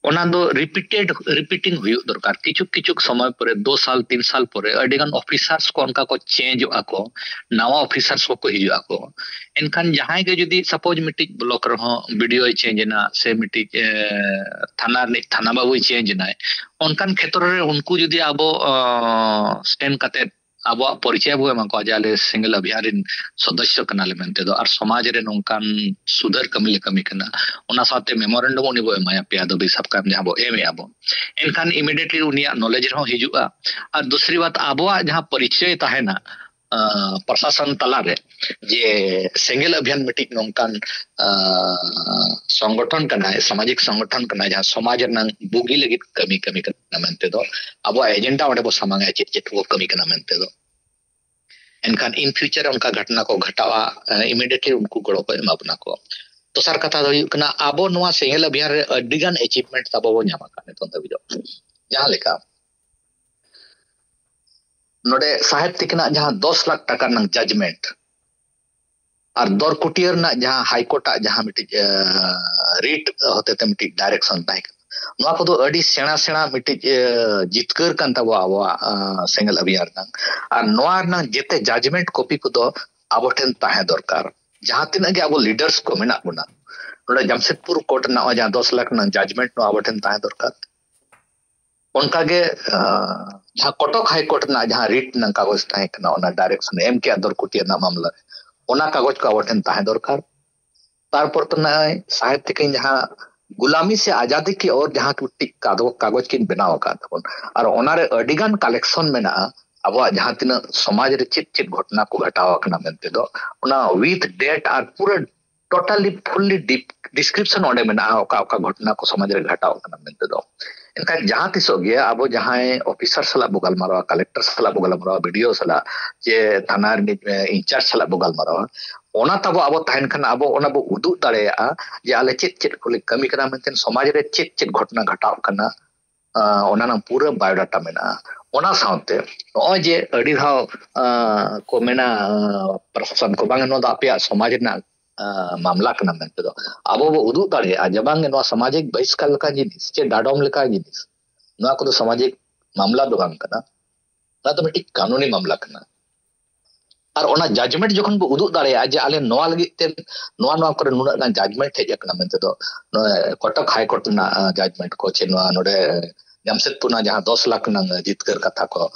ᱚᱱᱟ ᱫᱚ ᱨᱤᱯᱤᱴᱮᱰ ᱨᱤᱯᱤᱴᱤᱝ ᱦᱩᱭᱩᱜ ᱫᱚᱨᱠᱟᱨ᱾ ᱠᱤᱪᱷᱩ ᱠᱤᱪᱷᱩ ᱥᱚᱢᱚᱭ ᱯᱚᱨᱮ, ᱫᱩ ᱥᱟᱞ ᱛᱤᱱ ᱥᱟᱞ ᱯᱚᱨᱮ ᱟᱹᱰᱤ ᱜᱟᱱ ᱚᱯᱷᱤᱥᱟᱨᱥ ᱠᱚ ᱚᱱᱠᱟ ᱠᱚ ᱪᱮᱧᱡᱚᱜᱼᱟ ᱠᱚ, ᱱᱟᱣᱟ ᱚᱯᱷᱤᱥᱟᱨᱥ ᱠᱚᱠᱚ ᱦᱤᱡᱩᱜ ᱟᱠᱚ᱾ ᱮᱱᱠᱷᱟᱱ ᱡᱟᱦᱟᱸᱭ ᱜᱮ ᱡᱩᱫᱤ ᱥᱟᱯᱳᱡᱽ ᱢᱤᱫᱴᱤᱡ ᱵᱞᱚᱠ ᱨᱮᱦᱚᱸ ᱵᱤᱰᱤᱳᱭ ᱪᱮᱧᱡᱽ ᱮᱱᱟ ᱥᱮ ᱢᱤᱫᱴᱤᱡ ᱛᱷᱟᱱᱟ ᱨᱤᱱᱤᱡ ᱛᱷᱟᱱᱟ ᱵᱟᱵᱩᱭ ᱪᱮᱧᱡᱽ ᱮᱱᱟᱭ, ᱚᱱᱠᱟᱱ ᱠᱷᱮᱛᱨᱚ ᱨᱮ ᱩᱱᱠᱩ ᱡᱩᱫᱤ ᱟᱵᱚ ᱥᱮᱱ ᱠᱟᱛᱮ ᱟᱵᱚᱣᱟᱜ ᱯᱚᱨᱤᱪᱚᱭ ᱵᱚ ᱮᱢᱟ ᱠᱚᱣᱟ ᱡᱮ ᱟᱞᱮ ᱥᱮᱸᱜᱮᱞ ᱚᱵᱷᱤᱭᱟᱱ ᱨᱮᱱ ᱥᱚᱫᱚᱥᱥᱚ ᱠᱟᱱᱟᱞᱮ ᱢᱮᱱᱛᱮ ᱫᱚ, ᱟᱨ ᱥᱚᱢᱟᱡᱽ ᱨᱮ ᱱᱚᱝᱠᱟᱱ ᱥᱩᱫᱷᱟᱹᱨ ᱠᱟᱹᱢᱤ ᱞᱮ ᱠᱟᱹᱢᱤ ᱠᱟᱱᱟ, ᱚᱱᱟ ᱥᱟᱶᱛᱮ ᱢᱮᱢᱳᱨᱮᱱᱰᱟᱢ ᱩᱱᱤ ᱵᱚ ᱮᱢᱟᱭᱟ, ᱯᱮᱭᱟ ᱫᱟᱹᱵᱤ ᱥᱟᱠᱟᱢ ᱡᱟᱦᱟᱸ ᱵᱚ ᱮᱢᱮᱜᱼᱟ ᱵᱚ, ᱮᱱᱠᱷᱟᱱ ᱤᱢᱤᱰᱤᱭᱮᱴᱞᱤ ᱩᱱᱤᱭᱟᱜ ᱱᱚᱞᱮᱡᱽ ᱨᱮᱦᱚᱸ ᱦᱤᱡᱩᱜᱼᱟ᱾ ᱟᱨ ᱫᱩᱥᱨᱤ ᱵᱟᱛ, ᱟᱵᱚᱣᱟᱜ ᱡᱟᱦᱟᱸ ᱯᱚᱨᱤᱪᱚᱭ ᱛᱟᱦᱮᱱᱟ ᱯᱨᱚᱥᱟᱥᱚᱱ ᱛᱟᱞᱟᱨᱮ, ᱡᱮ ᱥᱮᱸᱜᱮᱞ ᱚᱵᱷᱤᱭᱟᱱ ᱢᱤᱫᱴᱤᱡ ᱱᱚᱝᱠᱟᱱ ᱥᱚᱝᱜᱚᱴᱷᱚᱱ ᱠᱟᱱᱟᱭ, ᱥᱟᱢᱟᱡᱤᱠ ᱥᱚᱝᱜᱚᱴᱷᱚᱱ ᱠᱟᱱᱟᱭ, ᱡᱟᱦᱟᱸ ᱥᱚᱢᱟᱡᱽ ᱨᱮᱱᱟᱜ ᱵᱩᱜᱤ ᱞᱟᱹᱜᱤᱫ ᱠᱟᱹᱢᱤ ᱠᱟᱹᱢᱤ ᱠᱟᱱᱟ ᱢᱮᱱᱛᱮ ᱫᱚ, ᱟᱵᱚᱣᱟᱜ ᱮᱡᱮᱱᱰᱟ ᱚᱸᱰᱮ ᱵᱚ ᱥᱟᱢᱟᱝᱟ, ᱪᱮᱫ ᱪᱮᱫ ᱠᱚ ᱠᱟᱹᱢᱤ ᱠᱟᱱᱟ ᱢᱮᱱᱛᱮ ᱫᱚ᱾ ᱮᱱᱠᱷᱟᱱ ᱤᱱ ᱯᱷᱤᱭᱩᱪᱟᱨ ᱨᱮ ᱚᱱᱠᱟ ᱜᱷᱚᱴᱚᱱᱟ ᱠᱚ ᱜᱷᱚᱴᱟᱣᱟ, ᱤᱢᱤᱰᱤᱭᱮᱴᱞᱤ ᱩᱱᱠᱩ ᱜᱚᱲᱚ ᱠᱚ ᱮᱢᱟ ᱵᱚᱱᱟ ᱠᱚ᱾ ᱫᱚᱥᱟᱨ ᱠᱟᱛᱷᱟ ᱫᱚ ᱦᱩᱭᱩᱜ ᱠᱟᱱᱟ, ᱟᱵᱚ ᱱᱚᱣᱟ ᱥᱮᱸᱜᱮᱞ ᱚᱵᱷᱤᱭᱟᱱ ᱨᱮ ᱟᱹᱰᱤ ᱜᱟᱱ ᱮᱪᱤᱵᱷᱢᱮᱱᱴ ᱛᱟᱵᱚ ᱵᱚ ᱧᱟᱢ ᱟᱠᱟᱫ ᱱᱤᱛᱚᱝ ᱫᱷᱟᱹᱵᱤᱡ ᱫᱚ᱾ ᱡᱟᱦᱟᱸ ᱞᱮᱠᱟ ᱱᱚᱰᱮ ᱥᱟᱦᱮᱵᱽ ᱛᱤᱠᱤᱱᱟᱜ ᱡᱟᱦᱟᱸ ᱫᱚᱥ ᱞᱟᱠᱷ ᱴᱟᱠᱟ ᱨᱮᱱᱟᱜ ᱡᱟᱡᱽᱢᱮᱱᱴ ᱟᱨ ᱫᱚᱨᱠᱩᱴᱤᱭᱟᱹ ᱨᱮᱱᱟᱜ ᱡᱟᱦᱟᱸ ᱦᱟᱭᱠᱳᱨᱴ ᱟᱜ ᱡᱟᱦᱟᱸ ᱢᱤᱫᱴᱤᱡ ᱨᱤᱴ ᱦᱚᱛᱮᱛᱮ ᱢᱤᱫᱴᱤᱡ ᱰᱟᱭᱨᱮᱠᱥᱚᱱ ᱛᱟᱦᱮᱸ ᱠᱟᱱᱟ, ᱱᱚᱣᱟ ᱠᱚᱫᱚ ᱟᱹᱰᱤ ᱥᱮᱬᱟ ᱥᱮᱬᱟ ᱢᱤᱫᱴᱤᱡ ᱡᱤᱛᱠᱟᱹᱨ ᱠᱟᱱ ᱛᱟᱵᱚᱣᱟ ᱟᱵᱚᱣᱟᱜ ᱥᱮᱸᱜᱮᱞ ᱚᱵᱷᱤᱭᱟᱱ ᱨᱮᱱᱟᱜ᱾ ᱟᱨ ᱱᱚᱣᱟ ᱨᱮᱱᱟᱜ ᱡᱮᱛᱮ ᱡᱟᱡᱽᱢᱮᱱᱴ ᱠᱚᱯᱤ ᱠᱚᱫᱚ ᱟᱵᱚ ᱴᱷᱮᱱ ᱛᱟᱦᱮᱸ ᱫᱚᱨᱠᱟᱨ᱾ ᱡᱟᱦᱟᱸ ᱛᱤᱱᱟᱹᱜ ᱜᱮ ᱟᱵᱚ ᱞᱤᱰᱟᱨᱥ ᱠᱚ ᱢᱮᱱᱟᱜ ᱵᱚᱱᱟ, ᱱᱚᱰᱮ ᱡᱟᱢᱥᱮᱫᱽᱯᱩᱨ ᱠᱳᱨᱴ ᱨᱮᱱᱟᱜ ᱱᱚᱜᱼᱚᱭ ᱡᱟᱦᱟᱸ ᱫᱚᱥ ᱞᱟᱠᱷ ᱨᱮᱱᱟᱜ ᱡᱟᱡᱽᱢᱮᱱᱴ, ᱱᱚᱣᱟ ᱟᱵᱚ ᱴᱷᱮᱱ ᱛᱟᱦᱮᱸ ᱫᱚᱨᱠᱟᱨ᱾ ᱚᱱᱠᱟᱜᱮ ᱡᱟᱦᱟᱸ ᱠᱚᱴᱚᱠ ᱦᱟᱭ ᱠᱳᱨᱴ ᱨᱮᱱᱟᱜ ᱡᱟᱦᱟᱸ ᱨᱤᱴ ᱨᱮᱱᱟᱜ ᱠᱟᱜᱚᱡᱽ ᱛᱟᱦᱮᱸ ᱠᱟᱱᱟ, ᱚᱱᱟ ᱰᱟᱭᱨᱮᱠᱥᱚᱱ ᱮᱢ ᱠᱮ ᱟᱫᱚᱨ ᱠᱩᱴᱤᱭᱟ ᱨᱮᱱᱟᱜ ᱢᱟᱢᱞᱟ ᱨᱮ, ᱚᱱᱟ ᱠᱟᱜᱚᱡᱽ ᱠᱚ ᱟᱵᱚ ᱴᱷᱮᱱ ᱛᱟᱦᱮᱸ ᱫᱚᱨᱠᱟᱨ᱾ ᱛᱟᱨᱯᱚᱨ ᱛᱚ ᱱᱚᱜᱼᱚᱭ ᱥᱟᱦᱮᱵᱽ ᱛᱤᱠᱤᱱ ᱡᱟᱦᱟᱸ ᱜᱩᱞᱟᱢᱤ ᱥᱮ ᱟᱡᱟᱫᱤ ᱠᱤ ᱳᱨ ᱡᱟᱦᱟᱸ ᱢᱤᱫᱴᱤᱡ ᱠᱟᱫᱚ-, ᱠᱟᱜᱚᱡᱽ ᱠᱤᱱ ᱵᱮᱱᱟᱣ ᱟᱠᱟᱫ ᱛᱟᱵᱚᱱ, ᱟᱨ ᱚᱱᱟᱨᱮ ᱟᱹᱰᱤᱜᱟᱱ ᱠᱟᱞᱮᱠᱥᱚᱱ ᱢᱮᱱᱟᱜᱼᱟ ᱟᱵᱚᱣᱟᱜ ᱡᱟᱦᱟᱸ ᱛᱤᱱᱟᱹᱜ ᱥᱚᱢᱟᱡᱽ ᱨᱮ ᱪᱮᱫ ᱪᱮᱫ ᱜᱷᱚᱴᱚᱱᱟ ᱠᱚ ᱜᱷᱟᱴᱟᱣ ᱟᱠᱟᱱᱟ ᱢᱮᱱᱛᱮ ᱫᱚ, ᱚᱱᱟ ᱣᱤᱛᱷ ᱰᱮᱴ ᱟᱨ ᱯᱩᱨᱟᱹ ᱴᱳᱴᱟᱞᱤ ᱯᱷᱩᱞᱞᱤ ᱰᱤᱥᱠᱨᱤᱯᱥᱚᱱ ᱚᱸᱰᱮ ᱢᱮᱱᱟᱜᱼᱟ, ᱚᱠᱟ ᱚᱠᱟ ᱜᱷᱚᱴᱚᱱᱟ ᱠᱚ ᱥᱚᱢᱟᱡᱽ ᱨᱮ ᱜᱷᱟᱴᱟᱣ ᱟᱠᱟᱱᱟ ᱢᱮᱱᱛᱮ ᱫᱚ᱾ ᱮᱱᱠᱷᱟᱱ ᱡᱟᱦᱟᱸ ᱛᱤᱥᱚᱜ ᱜᱮ ᱟᱵᱚ ᱡᱟᱦᱟᱸᱭ ᱚᱯᱷᱤᱥᱟᱨ ᱥᱟᱞᱟᱜ ᱵᱚ ᱜᱟᱞᱢᱟᱨᱟᱣᱟ, ᱠᱟᱞᱮᱠᱴᱚᱨ ᱥᱟᱞᱟᱜ ᱵᱚ ᱜᱟᱞᱢᱟᱨᱟᱣᱟ, ᱵᱤ ᱰᱤ ᱳ ᱥᱟᱞᱟᱜ, ᱡᱮ ᱛᱷᱟᱱᱟ ᱨᱤᱱᱤᱡ ᱤᱱᱪᱟᱨᱡᱽ ᱥᱟᱞᱟᱜ ᱵᱚ ᱜᱟᱞᱢᱟᱨᱟᱣᱟ, ᱚᱱᱟ ᱛᱟᱵᱚ ᱟᱵᱚ ᱛᱟᱦᱮᱱ ᱠᱷᱟᱱ ᱟᱵᱚ ᱚᱱᱟ ᱵᱚ ᱩᱫᱩᱜ ᱫᱟᱲᱮᱭᱟᱜᱼᱟ ᱡᱮ ᱟᱞᱮ ᱪᱮᱫ ᱪᱮᱫ ᱠᱚᱞᱮ ᱠᱟᱹᱢᱤ ᱠᱟᱱᱟ ᱢᱮᱱᱛᱮ, ᱥᱚᱢᱟᱡᱽ ᱨᱮ ᱪᱮᱫ ᱪᱮᱫ ᱜᱷᱚᱴᱚᱱᱟ ᱜᱷᱟᱴᱟᱣ ᱠᱟᱱᱟ, ᱟᱸ, ᱚᱱᱟ ᱨᱮᱱᱟᱜ ᱯᱩᱨᱟᱹ ᱵᱟᱭᱳᱰᱟᱴᱟ ᱢᱮᱱᱟᱜᱼᱟ᱾ ᱚᱱᱟ ᱥᱟᱶᱛᱮ ᱱᱚᱜᱼᱚᱭ ᱡᱮ ᱟᱹᱰᱤ ᱫᱷᱟᱣ, ᱟᱸ, ᱠᱚ ᱢᱮᱱᱟ, ᱟᱸ, ᱯᱨᱚᱥᱟᱥᱚᱱ ᱠᱚ, "ᱵᱟᱝ, ᱱᱚᱣᱟ ᱫᱚ ᱟᱯᱮᱭᱟᱜ ᱥᱚᱢᱟᱡᱽ ᱨᱮᱱᱟᱜ, ᱟᱸ, ᱢᱟᱢᱞᱟ ᱠᱟᱱᱟ" ᱢᱮᱱᱛᱮ ᱫᱚ ᱟᱵᱚ ᱵᱚ ᱩᱫᱩᱜ ᱫᱟᱲᱮᱭᱟᱜᱼᱟ ᱡᱮ ᱵᱟᱝ, ᱱᱚᱣᱟ ᱥᱟᱢᱟᱡᱤᱠ ᱵᱚᱦᱤᱥᱠᱟᱨ ᱞᱮᱠᱟ ᱡᱤᱱᱤᱥ ᱪᱮ ᱰᱟᱰᱚᱢ ᱞᱮᱠᱟ ᱡᱤᱱᱤᱥ, ᱱᱚᱣᱟ ᱠᱚᱫᱚ ᱥᱟᱢᱟᱡᱤᱠ ᱢᱟᱢᱞᱟ ᱫᱚ ᱵᱟᱝ ᱠᱟᱱᱟ, ᱱᱚᱣᱟ ᱫᱚ ᱢᱤᱫᱴᱤᱡ ᱠᱟᱹᱱᱩᱱᱤ ᱢᱟᱢᱞᱟ ᱠᱟᱱᱟ᱾ ᱟᱨ ᱚᱱᱟ ᱡᱟᱡᱽᱢᱮᱱᱴ ᱡᱚᱠᱷᱚᱱ ᱵᱚ ᱩᱫᱩᱜ ᱫᱟᱲᱮᱭᱟᱜᱼᱟ ᱡᱮ ᱟᱞᱮ ᱱᱚᱣᱟ ᱞᱟᱹᱜᱤᱫ ᱛᱮ ᱱᱚᱣᱟ, ᱱᱚᱣᱟ ᱠᱚᱨᱮ ᱱᱩᱱᱟᱹᱜ ᱜᱟᱱ ᱡᱟᱡᱽᱢᱮᱱᱴ ᱦᱮᱡ ᱟᱠᱟᱱᱟ ᱢᱮᱱᱛᱮ ᱫᱚ, ᱱᱚᱜᱼᱚᱭ ᱠᱚᱴᱚᱠ ᱦᱟᱭ ᱠᱳᱨᱴ ᱨᱮᱱᱟᱜ, ᱟᱸ, ᱡᱟᱡᱽᱢᱮᱱᱴ ᱠᱚ, ᱪᱮ ᱱᱚᱣᱟ ᱱᱚᱰᱮ ᱡᱟᱢᱥᱮᱫᱽᱯᱩᱨ ᱨᱮᱱᱟᱜ ᱡᱟᱦᱟᱸ ᱫᱚᱥ ᱞᱟᱠᱷ ᱨᱮᱱᱟᱜ ᱡᱤᱛᱠᱟᱹᱨ ᱠᱟᱛᱷᱟ ᱠᱚ,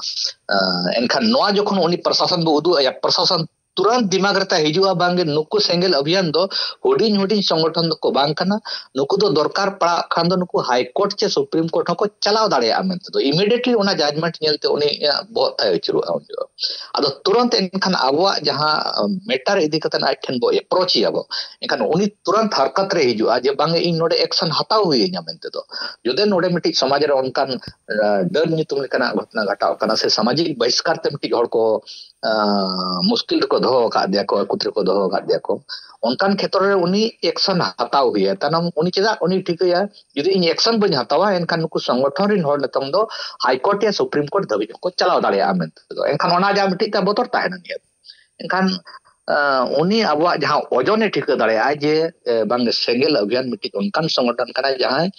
ᱟᱸ, ᱮᱱᱠᱷᱟᱱ ᱱᱚᱣᱟ ᱡᱚᱠᱷᱚᱱ ᱩᱱᱤ ᱯᱨᱚᱥᱟᱥᱚᱱ ᱵᱚ ᱩᱫᱩᱜ ᱟᱭᱟ, ᱯᱨᱚᱥᱟᱥᱚᱱ ᱛᱩᱨᱟᱱᱛ ᱫᱤᱢᱟᱜᱽ ᱨᱮ ᱛᱟᱭ ᱦᱤᱡᱩᱜᱼᱟ, ᱵᱟᱝᱜᱮ ᱱᱩᱠᱩ ᱥᱮᱸᱜᱮᱞ ᱚᱵᱷᱤᱭᱟᱱ ᱫᱚ ᱦᱩᱰᱤᱧ ᱦᱩᱰᱤᱧ ᱥᱚᱝᱜᱚᱴᱷᱚᱱ ᱫᱚᱠᱚ ᱵᱟᱝ ᱠᱟᱱᱟ, ᱱᱩᱠᱩ ᱫᱚ ᱫᱚᱨᱠᱟᱨ ᱯᱟᱲᱟᱜ ᱠᱷᱟᱱ ᱫᱚ ᱱᱩᱠᱩ ᱦᱟᱭ ᱠᱳᱨᱴ ᱪᱮ ᱥᱩᱯᱨᱤᱢ ᱠᱳᱨᱴ ᱦᱚᱸᱠᱚ ᱪᱟᱞᱟᱣ ᱫᱟᱲᱮᱭᱟᱜᱼᱟ ᱢᱮᱱᱛᱮ ᱫᱚ, ᱤᱢᱤᱰᱤᱭᱮᱴᱞᱤ ᱚᱱᱟ ᱡᱟᱡᱽᱢᱮᱱᱴ ᱧᱮᱞᱛᱮ ᱩᱱᱤᱭᱟᱜ ᱵᱚᱦᱚᱜ ᱛᱟᱭ ᱟᱹᱪᱩᱨᱚᱜᱼᱟ ᱩᱱ ᱡᱚᱦᱚᱜ᱾ ᱟᱫᱚ ᱛᱩᱨᱟᱱᱛ ᱮᱱᱠᱷᱟᱱ ᱟᱵᱚᱣᱟᱜ ᱡᱟᱦᱟᱸ ᱢᱮᱴᱟᱨ ᱤᱫᱤ ᱠᱟᱛᱮ ᱟᱡ ᱴᱷᱮᱱ ᱵᱚ ᱮᱯᱨᱳᱪ ᱮᱭᱟ ᱵᱚ, ᱮᱱᱠᱷᱟᱱ ᱩᱱᱤ ᱛᱩᱨᱟᱱᱛ ᱦᱟᱨᱠᱟᱛ ᱨᱮ ᱦᱤᱡᱩᱜᱼᱟ ᱡᱮ ᱵᱟᱝ, ᱤᱧ ᱱᱚᱰᱮ ᱮᱠᱥᱚᱱ ᱦᱟᱛᱟᱣ ᱦᱩᱭᱟᱹᱧᱟ ᱢᱮᱱᱛᱮ ᱫᱚ᱾ ᱡᱩᱫᱤ ᱱᱚᱰᱮ ᱢᱤᱫᱴᱤᱡ ᱥᱚᱢᱟᱡᱽ ᱨᱮ ᱚᱱᱠᱟᱱ, ᱟᱸ, ᱰᱟᱹᱱ ᱧᱩᱛᱩᱢ ᱞᱮᱠᱟᱱᱟᱜ ᱜᱷᱚᱴᱚᱱᱟ ᱜᱷᱟᱴᱟᱣ ᱠᱟᱱᱟ ᱥᱮ ᱥᱟᱢᱟᱡᱤᱠ ᱵᱚᱦᱤᱥᱠᱟᱨ ᱛᱮ ᱢᱤᱫᱴᱤᱡ ᱦᱚᱲ ᱠᱚ, ᱟᱸ, ᱢᱩᱥᱠᱤᱞ ᱨᱮᱠᱚ ᱫᱚᱦᱚ ᱟᱠᱟᱫ ᱫᱮᱭᱟ ᱠᱚ, ᱟᱹᱠᱩᱛ ᱨᱮᱠᱚ ᱫᱚᱦᱚ ᱟᱠᱟᱫ ᱫᱮᱭᱟ ᱠᱚ, ᱚᱱᱠᱟᱱ ᱠᱷᱮᱛᱨᱚ ᱨᱮ ᱩᱱᱤ ᱮᱠᱥᱚᱱ ᱦᱟᱛᱟᱣ ᱦᱩᱭᱟᱭᱟ᱾ ᱛᱟᱭᱱᱚᱢ ᱩᱱᱤ ᱪᱮᱫᱟᱜ, ᱩᱱᱤ ᱴᱷᱤᱠᱟᱹᱭᱟ ᱡᱩᱫᱤ ᱤᱧ ᱮᱠᱥᱚᱱ ᱵᱟᱹᱧ ᱦᱟᱛᱟᱣᱟ ᱮᱱᱠᱷᱟᱱ ᱱᱩᱠᱩ ᱥᱚᱝᱜᱚᱴᱷᱚᱱ ᱨᱤᱱ ᱦᱚᱲ ᱱᱤᱛᱚᱝ ᱫᱚ ᱦᱟᱭ ᱠᱳᱨᱴ ᱭᱟ ᱥᱩᱯᱨᱤᱢ ᱠᱳᱨᱴ ᱫᱷᱟᱹᱵᱤᱡ ᱦᱚᱸᱠᱚ ᱪᱟᱞᱟᱣ ᱫᱟᱲᱮᱭᱟᱜᱼᱟ ᱢᱮᱱᱛᱮ ᱫᱚ᱾ ᱮᱱᱠᱷᱟᱱ ᱚᱱᱟ ᱡᱟᱦᱟᱸ ᱢᱤᱫᱴᱤᱡ ᱛᱟᱭ ᱵᱚᱛᱚᱨ ᱛᱟᱦᱮᱱᱟ ᱱᱤᱭᱟᱹ᱾ ᱮᱱᱠᱷᱟᱱ, ᱟᱸ, ᱩᱱᱤ ᱟᱵᱚᱣᱟᱜ ᱡᱟᱦᱟᱸ ᱳᱡᱚᱱᱮ ᱴᱷᱤᱠᱟᱹ ᱫᱟᱲᱮᱭᱟᱜᱼᱟ ᱡᱮ, ᱮ, ᱵᱟᱝ, ᱥᱮᱸᱜᱮᱞ ᱚᱵᱷᱤᱭᱟᱱ ᱢᱤᱫᱴᱤᱡ ᱚᱱᱠᱟᱱ ᱥᱚᱝᱜᱚᱴᱷᱚᱱ ᱠᱟᱱᱟ ᱡᱟᱦᱟᱸᱭ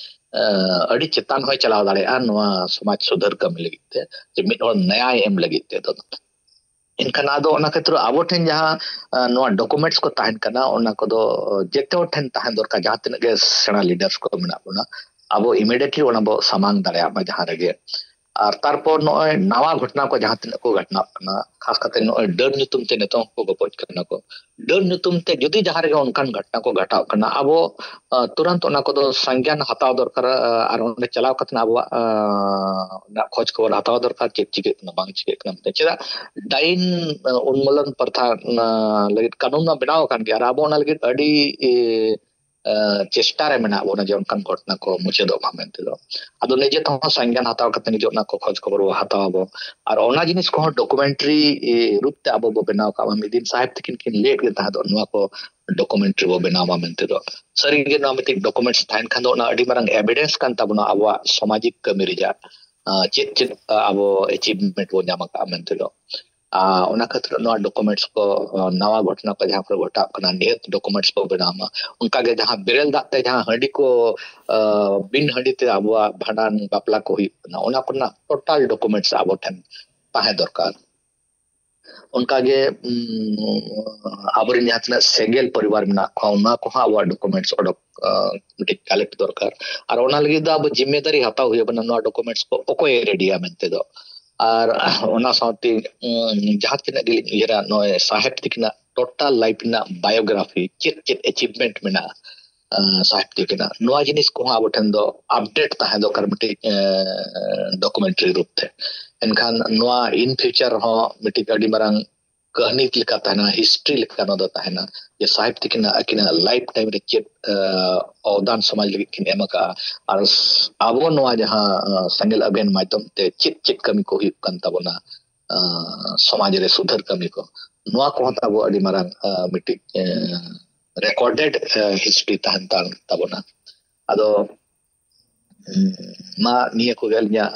ᱟᱹᱰᱤ ᱪᱮᱛᱟᱱ ᱦᱚᱸᱭ ᱪᱟᱞᱟᱣ ᱫᱟᱲᱮᱭᱟᱜᱼᱟ ᱱᱚᱣᱟ ᱥᱚᱢᱟᱡᱽ ᱥᱩᱫᱷᱟᱹᱨ ᱠᱟᱹᱢᱤ ᱞᱟᱹᱜᱤᱫ ᱛᱮ, ᱡᱮ ᱢᱤᱫ ᱦᱚᱲ ᱱᱮᱭᱟᱭ ᱮᱢ ᱞᱟᱹᱜᱤᱫ ᱛᱮᱫᱚ᱾ ᱮᱱᱠᱷᱟᱱ ᱟᱫᱚ ᱚᱱᱟ ᱠᱷᱟᱹᱛᱤᱨ ᱟᱵᱚ ᱴᱷᱮᱱ ᱡᱟᱦᱟᱸ ᱱᱚᱣᱟ ᱰᱚᱠᱩᱢᱮᱱᱴᱥ ᱠᱚ ᱛᱟᱦᱮᱱ ᱠᱟᱱᱟ, ᱚᱱᱟ ᱠᱚᱫᱚ ᱡᱮᱛᱮ ᱦᱚᱲ ᱴᱷᱮᱱ ᱛᱟᱦᱮᱸ ᱫᱚᱨᱠᱟᱨ, ᱡᱟᱦᱟᱸ ᱛᱤᱱᱟᱹᱜ ᱜᱮ ᱥᱮᱬᱟ ᱞᱤᱰᱟᱨᱥ ᱠᱚ ᱢᱮᱱᱟᱜ ᱵᱚᱱᱟ, ᱟᱵᱚ ᱤᱢᱤᱰᱤᱭᱮᱴᱞᱤ ᱚᱱᱟ ᱵᱚ ᱥᱟᱢᱟᱝ ᱫᱟᱲᱮᱭᱟᱜ ᱢᱟ ᱡᱟᱦᱟᱸ ᱨᱮᱜᱮ᱾ ᱟᱨ ᱛᱟᱨᱯᱚᱨ ᱱᱚᱜᱼᱚᱭ ᱱᱟᱣᱟ ᱜᱷᱚᱴᱚᱱᱟ ᱠᱚ ᱡᱟᱦᱟᱸ ᱛᱤᱱᱟᱹᱜ ᱠᱚ ᱜᱷᱚᱴᱱᱟᱜ ᱠᱟᱱᱟ, ᱠᱷᱟᱥ ᱠᱟᱛᱮ ᱱᱚᱜᱼᱚᱭ ᱰᱟᱹᱱ ᱧᱩᱛᱩᱢ ᱛᱮ ᱱᱤᱛᱚᱝ ᱦᱚᱸᱠᱚ ᱜᱚᱯᱚᱡ ᱠᱟᱱᱟ ᱠᱚ, ᱰᱟᱹᱱ ᱧᱩᱛᱩᱢ ᱛᱮ ᱡᱩᱫᱤ ᱡᱟᱦᱟᱸ ᱨᱮᱜᱮ ᱚᱱᱠᱟᱱ ᱜᱷᱚᱴᱱᱟ ᱠᱚ ᱜᱷᱟᱴᱟᱣᱜ ᱠᱟᱱᱟ, ᱟᱵᱚ ᱛᱩᱨᱟᱱᱛ ᱚᱱᱟ ᱠᱚᱫᱚ ᱥᱚᱝᱜᱽᱭᱟᱱ ᱦᱟᱛᱟᱣ ᱫᱚᱨᱠᱟᱨ᱾ ᱟᱨ ᱚᱸᱰᱮ ᱪᱟᱞᱟᱣ ᱠᱟᱛᱮ ᱟᱵᱚᱣᱟᱜ ᱠᱷᱚᱡᱽ ᱠᱷᱚᱵᱚᱨ ᱦᱟᱛᱟᱣ ᱫᱚᱨᱠᱟᱨ, ᱪᱮᱫ ᱪᱤᱠᱟᱹᱜ ᱠᱟᱱᱟ ᱵᱟᱝ ᱪᱤᱠᱟᱹᱜ ᱠᱟᱱᱟ ᱢᱮᱱᱛᱮ᱾ ᱪᱮᱫᱟᱜ ᱰᱟᱭᱤᱱ ᱩᱱᱢᱩᱞᱚᱱ ᱯᱨᱚᱛᱷᱟ ᱞᱟᱹᱜᱤᱫ ᱠᱟᱹᱱᱩᱱ ᱢᱟ ᱵᱮᱱᱟᱣ ᱟᱠᱟᱱ ᱜᱮᱭᱟ, ᱟᱨ ᱟᱵᱚ ᱚᱱᱟ ᱞᱟᱹᱜᱤᱫ ᱟᱹᱰᱤ ᱪᱮᱥᱴᱟ ᱨᱮ ᱢᱮᱱᱟᱜ ᱵᱚᱱᱟ ᱡᱮ ᱚᱱᱠᱟᱱ ᱜᱷᱚᱴᱱᱟ ᱠᱚ ᱢᱩᱪᱟᱹᱫᱚᱜ ᱢᱟ ᱢᱮᱱᱛᱮ ᱫᱚ᱾ ᱟᱫᱚ ᱱᱤᱡᱮ ᱛᱮᱦᱚᱸ ᱥᱚᱝᱜᱽᱭᱟᱱ ᱦᱟᱛᱟᱣ ᱠᱟᱛᱮ ᱱᱤᱡᱮ ᱚᱱᱟ ᱠᱚ ᱠᱷᱚᱡᱽ ᱠᱷᱚᱵᱚᱨ ᱵᱚ ᱦᱟᱛᱟᱣ ᱟᱵᱚ᱾ ᱟᱨ ᱚᱱᱟ ᱡᱤᱱᱤᱥ ᱠᱚᱦᱚᱸ ᱰᱚᱠᱩᱢᱮᱱᱴᱟᱨᱤ ᱨᱩᱯ ᱛᱮ ᱟᱵᱚ ᱵᱚ ᱵᱮᱱᱟᱣ ᱠᱟᱜ ᱢᱟ᱾ ᱢᱤᱫ ᱫᱤᱱ ᱥᱟᱦᱮᱵ ᱛᱤᱠᱤᱱ ᱠᱤᱱ ᱞᱟᱹᱭᱮᱫ ᱜᱮ ᱛᱟᱦᱮᱸ ᱫᱚ ᱱᱚᱣᱟ ᱠᱚ ᱰᱚᱠᱩᱢᱮᱱᱴᱟᱨᱤ ᱵᱚ ᱵᱮᱱᱟᱣ ᱢᱟ ᱢᱮᱱᱛᱮ ᱫᱚ᱾ ᱥᱟᱹᱨᱤ ᱜᱮ ᱱᱚᱣᱟ ᱢᱤᱫᱴᱤᱡ ᱰᱚᱠᱩᱢᱮᱱᱴᱥ ᱛᱟᱦᱮᱱ ᱠᱷᱟᱱ ᱫᱚ ᱚᱱᱟ ᱟᱹᱰᱤ ᱢᱟᱨᱟᱝ ᱮᱵᱤᱰᱮᱱᱥ ᱠᱟᱱ ᱛᱟᱵᱚᱱᱟ ᱟᱵᱚᱣᱟᱜ ᱥᱟᱢᱟᱡᱤᱠ ᱠᱟᱹᱢᱤ ᱨᱮᱭᱟᱜ ᱪᱮᱫ ᱪᱮᱫ ᱟᱵᱚ ᱟᱪᱤᱵᱷᱢᱮᱱᱴ ᱵᱚ ᱧᱟᱢ ᱟᱠᱟᱫᱼᱟ ᱢᱮᱱᱛᱮ ᱫᱚ᱾ ᱚᱱᱟ ᱠᱷᱟᱹᱛᱤᱨ ᱱᱚᱣᱟ ᱰᱚᱠᱩᱢᱮᱱᱴᱥ ᱠᱚ, ᱱᱟᱣᱟ ᱜᱷᱚᱴᱚᱱᱟ ᱠᱚ ᱡᱟᱦᱟᱸ ᱠᱚᱨᱮ ᱜᱷᱚᱴᱟᱜ ᱠᱟᱱᱟ, ᱱᱤᱦᱟᱹᱛ ᱰᱚᱠᱩᱢᱮᱱᱴᱥ ᱠᱚ ᱵᱮᱱᱟᱣ ᱢᱟ᱾ ᱚᱱᱠᱟᱜᱮ ᱡᱟᱦᱟᱸ ᱵᱮᱨᱮᱞ ᱫᱟᱜ ᱛᱮ ᱡᱟᱦᱟᱸ ᱦᱟᱺᱰᱤ ᱠᱚ, ᱵᱤᱱ ᱦᱟᱺᱰᱤ ᱛᱮ ᱟᱵᱚᱣᱟᱜ ᱵᱷᱟᱸᱰᱟᱱ ᱵᱟᱯᱞᱟ ᱠᱚ ᱦᱩᱭᱩᱜ ᱠᱟᱱᱟ, ᱚᱱᱟ ᱠᱚᱨᱮᱱᱟᱜ ᱴᱳᱴᱟᱞ ᱰᱚᱠᱩᱢᱮᱱᱴᱥ ᱟᱵᱚ ᱴᱷᱮᱱ ᱛᱟᱦᱮᱸ ᱫᱚᱨᱠᱟᱨ᱾ ᱚᱱᱠᱟᱜᱮ ᱟᱵᱚᱨᱮᱱ ᱡᱟᱦᱟᱸ ᱛᱤᱱᱟᱹᱜ ᱥᱮᱸᱜᱮᱞ ᱯᱚᱨᱤᱵᱟᱨ ᱢᱮᱱᱟᱜ ᱠᱚᱣᱟ, ᱚᱱᱟ ᱠᱚᱦᱚᱸ ᱟᱵᱚᱣᱟᱜ ᱰᱚᱠᱩᱢᱮᱱᱴᱥ ᱚᱰᱚᱠ ᱢᱤᱫᱴᱤᱡ ᱠᱟᱞᱮᱠᱴ ᱫᱚᱨᱠᱟᱨ᱾ ᱟᱨ ᱚᱱᱟ ᱞᱟᱹᱜᱤᱫ ᱫᱚ ᱟᱵᱚ ᱡᱤᱢᱢᱮᱫᱟᱨᱤ ᱦᱟᱛᱟᱣ ᱦᱩᱭ ᱟᱵᱚᱱᱟ, ᱱᱚᱣᱟ ᱰᱚᱠᱩᱢᱮᱱᱴᱥ ᱠᱚ ᱚᱠᱚᱭᱮ ᱨᱮᱰᱤᱭᱟ ᱢᱮᱱᱛᱮ ᱫᱚ᱾ ᱟᱨ ᱚᱱᱟ ᱥᱟᱶᱛᱮ ᱡᱟᱦᱟᱸ ᱛᱤᱱᱟᱹᱜ ᱜᱮᱞᱤᱧ ᱩᱭᱦᱟᱹᱨᱟ, ᱱᱚᱜᱼᱚᱭ ᱥᱟᱦᱮᱵ ᱛᱤᱠᱤᱱᱟᱜ ᱴᱳᱴᱟᱞ ᱞᱟᱭᱤᱯᱷ ᱨᱮᱱᱟᱜ ᱵᱟᱭᱳᱜᱨᱟᱯᱷᱤ, ᱪᱮᱫ ᱪᱮᱫ ᱟᱪᱤᱵᱷᱢᱮᱱᱴ ᱢᱮᱱᱟᱜᱼᱟ ᱥᱟᱦᱮᱵ ᱛᱤᱠᱤᱱᱟᱜ, ᱱᱚᱣᱟ ᱡᱤᱱᱤᱥ ᱠᱚᱦᱚᱸ ᱟᱵᱚ ᱴᱷᱮᱱ ᱫᱚ ᱟᱯᱰᱮᱴ ᱛᱟᱦᱮᱸ ᱫᱚᱨᱠᱟᱨ ᱢᱤᱫᱴᱤᱡ ᱰᱚᱠᱩᱢᱮᱱᱴᱟᱨᱤ ᱨᱩᱯ ᱛᱮ᱾ ᱮᱱᱠᱷᱟᱱ ᱱᱚᱣᱟ ᱤᱱ ᱯᱷᱤᱭᱩᱪᱟᱨ ᱦᱚᱸ ᱢᱤᱫᱴᱤᱡ ᱟᱹᱰᱤ ᱢᱟᱨᱟᱝ ᱠᱟᱹᱦᱱᱤ ᱞᱮᱠᱟ ᱛᱟᱦᱮᱱᱟ, ᱦᱤᱥᱴᱨᱤ ᱞᱮᱠᱟ ᱱᱚᱣᱟ ᱫᱚ ᱛᱟᱦᱮᱱᱟ, ᱡᱮ ᱥᱟᱦᱮᱵ ᱛᱤᱠᱤᱱᱟᱜ ᱟᱹᱠᱤᱱᱟᱜ ᱞᱟᱭᱤᱯᱷ ᱴᱟᱭᱤᱢ ᱨᱮ ᱪᱮᱫ ᱚᱵᱫᱟᱱ ᱥᱚᱢᱟᱡᱽ ᱞᱟᱹᱜᱤᱫ ᱠᱤᱱ ᱮᱢ ᱟᱠᱟᱫᱼᱟ᱾ ᱟᱨ ᱟᱵᱚ ᱱᱚᱣᱟ ᱡᱟᱦᱟᱸ ᱥᱮᱸᱜᱮᱞ ᱟᱵᱷᱤᱭᱟᱱ ᱢᱟᱫᱽᱫᱷᱚᱢ ᱛᱮ ᱪᱮᱫ ᱪᱮᱫ ᱠᱟᱹᱢᱤ ᱠᱚ ᱦᱩᱭᱩᱜ ᱠᱟᱱ ᱛᱟᱵᱚᱱᱟ ᱥᱚᱢᱟᱡᱽ ᱨᱮ ᱥᱩᱫᱷᱟᱹᱨ ᱠᱟᱹᱢᱤ ᱠᱚ, ᱱᱚᱣᱟ ᱠᱚᱦᱚᱸ ᱛᱟᱵᱚ ᱟᱹᱰᱤ ᱢᱟᱨᱟᱝ ᱢᱤᱫᱴᱤᱡ ᱨᱮᱠᱚᱨᱰᱮᱰ ᱦᱤᱥᱴᱨᱤ ᱛᱟᱦᱮᱱ ᱛᱟᱵᱚᱱᱟ᱾ ᱟᱫᱚ ᱢᱟ ᱱᱤᱭᱟᱹ ᱠᱚᱜᱮ ᱟᱹᱞᱤᱧᱟᱜ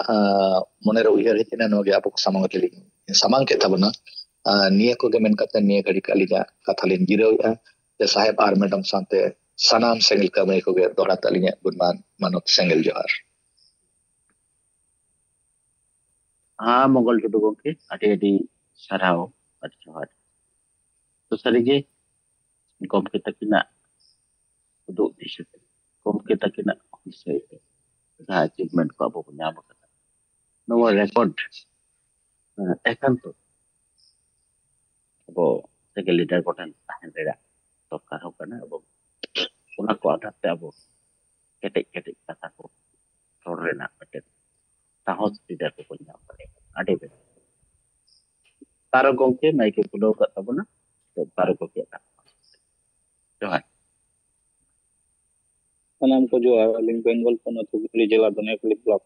ᱢᱚᱱᱮᱨᱮ ᱩᱭᱦᱟᱹᱨ ᱦᱮᱡ ᱮᱱᱟ, ᱱᱚᱣᱟ ᱜᱮ ᱟᱵᱚ ᱠᱚ ᱥᱟᱢᱟᱝ ᱨᱮᱞᱤᱧ ᱥᱟᱢᱟᱝ ᱠᱮᱫ ᱛᱟᱵᱚᱱᱟ᱾ ᱱᱤᱭᱟᱹ ᱠᱚᱜᱮ ᱢᱮᱱ ᱠᱟᱛᱮ ᱱᱤᱭᱟᱹ ᱜᱷᱟᱹᱲᱤᱡ ᱟᱹᱞᱤᱧᱟᱜ ᱠᱟᱛᱷᱟ ᱞᱤᱧ ᱡᱤᱨᱟᱹᱣᱮᱫᱼᱟ᱾ ᱥᱮ ᱥᱟᱦᱮᱵ ᱟᱨ ᱢᱮᱰᱟᱢ ᱥᱟᱶᱛᱮ ᱥᱟᱱᱟᱢ ᱥᱮᱸᱜᱮᱞ ᱠᱟᱹᱢᱤᱭᱟᱹ ᱠᱚᱜᱮ ᱫᱚᱦᱲᱟ ᱛᱮ ᱟᱹᱞᱤᱧᱟᱜ ᱜᱩᱱᱢᱟᱱ ᱢᱟᱱᱚᱛ ᱥᱮᱸᱜᱮᱞ ᱡᱚᱦᱟᱨ᱾ ᱦᱮᱸ, ᱢᱚᱝᱜᱚᱞ ᱴᱩᱰᱩ ᱜᱚᱢᱠᱮ, ᱟᱹᱰᱤ ᱟᱹᱰᱤ ᱥᱟᱨᱦᱟᱣ ᱟᱨ ᱡᱚᱦᱟᱨ᱾ ᱛᱚ ᱥᱟᱹᱨᱤᱜᱮ ᱜᱚᱢᱠᱮ ᱛᱟᱹᱠᱤᱱᱟᱜ ᱩᱫᱩᱜ ᱫᱤᱥᱟᱹ ᱛᱮ, ᱜᱚᱢᱠᱮ ᱛᱟᱹᱠᱤᱱᱟᱜ ᱦᱩᱫᱤᱥ ᱛᱮ ᱡᱟᱦᱟᱸ ᱟᱪᱤᱵᱷᱢᱮᱱᱴ ᱠᱚ ᱟᱵᱚ ᱵᱚᱱ ᱧᱟᱢ ᱟᱠᱟᱫᱟ, ᱱᱚᱣᱟ ᱨᱮᱠᱚᱨᱰ ᱮᱠᱟᱱᱛᱚ ᱟᱵᱚ ᱥᱮᱸᱜᱮᱞ ᱞᱤᱰᱟᱨ ᱠᱚᱴᱷᱮᱱ ᱛᱟᱦᱮᱱ ᱨᱮᱭᱟᱜ ᱫᱚᱨᱠᱟᱨ ᱦᱚᱸ ᱠᱟᱱᱟ᱾ ᱟᱵᱚ ᱚᱱᱟ ᱠᱚ ᱟᱫᱷᱟᱨ ᱛᱮ ᱟᱵᱚ ᱠᱮᱴᱮᱡ ᱠᱮᱴᱮᱡ ᱠᱟᱛᱷᱟ ᱠᱚ ᱨᱚᱲ ᱨᱮᱱᱟᱜ ᱢᱤᱫᱴᱮᱱ ᱥᱟᱦᱚᱥ ᱞᱤᱰᱟᱨ ᱠᱚᱠᱚ ᱧᱟᱢ ᱫᱟᱲᱮᱭᱟᱜᱼᱟ᱾ ᱟᱹᱰᱤ ᱵᱮᱥ᱾ ᱛᱟᱨᱚ ᱜᱚᱢᱠᱮ ᱢᱟᱭᱤᱠ ᱮ ᱠᱷᱩᱞᱟᱹᱣ ᱟᱠᱟᱫ ᱛᱟᱵᱚᱱᱟ, ᱛᱚ ᱛᱟᱨᱚ ᱜᱚᱢᱠᱮ ᱡᱚᱦᱟᱨ᱾ ᱥᱟᱱᱟᱢ ᱠᱚ ᱡᱚᱦᱟᱨ᱾ ᱟᱹᱞᱤᱧ ᱵᱮᱝᱜᱚᱞ ᱯᱚᱱᱚᱛ ᱦᱩᱜᱽᱞᱤ ᱡᱮᱞᱟ ᱫᱚᱱᱭᱟᱯᱟᱞᱤ ᱵᱞᱚᱠ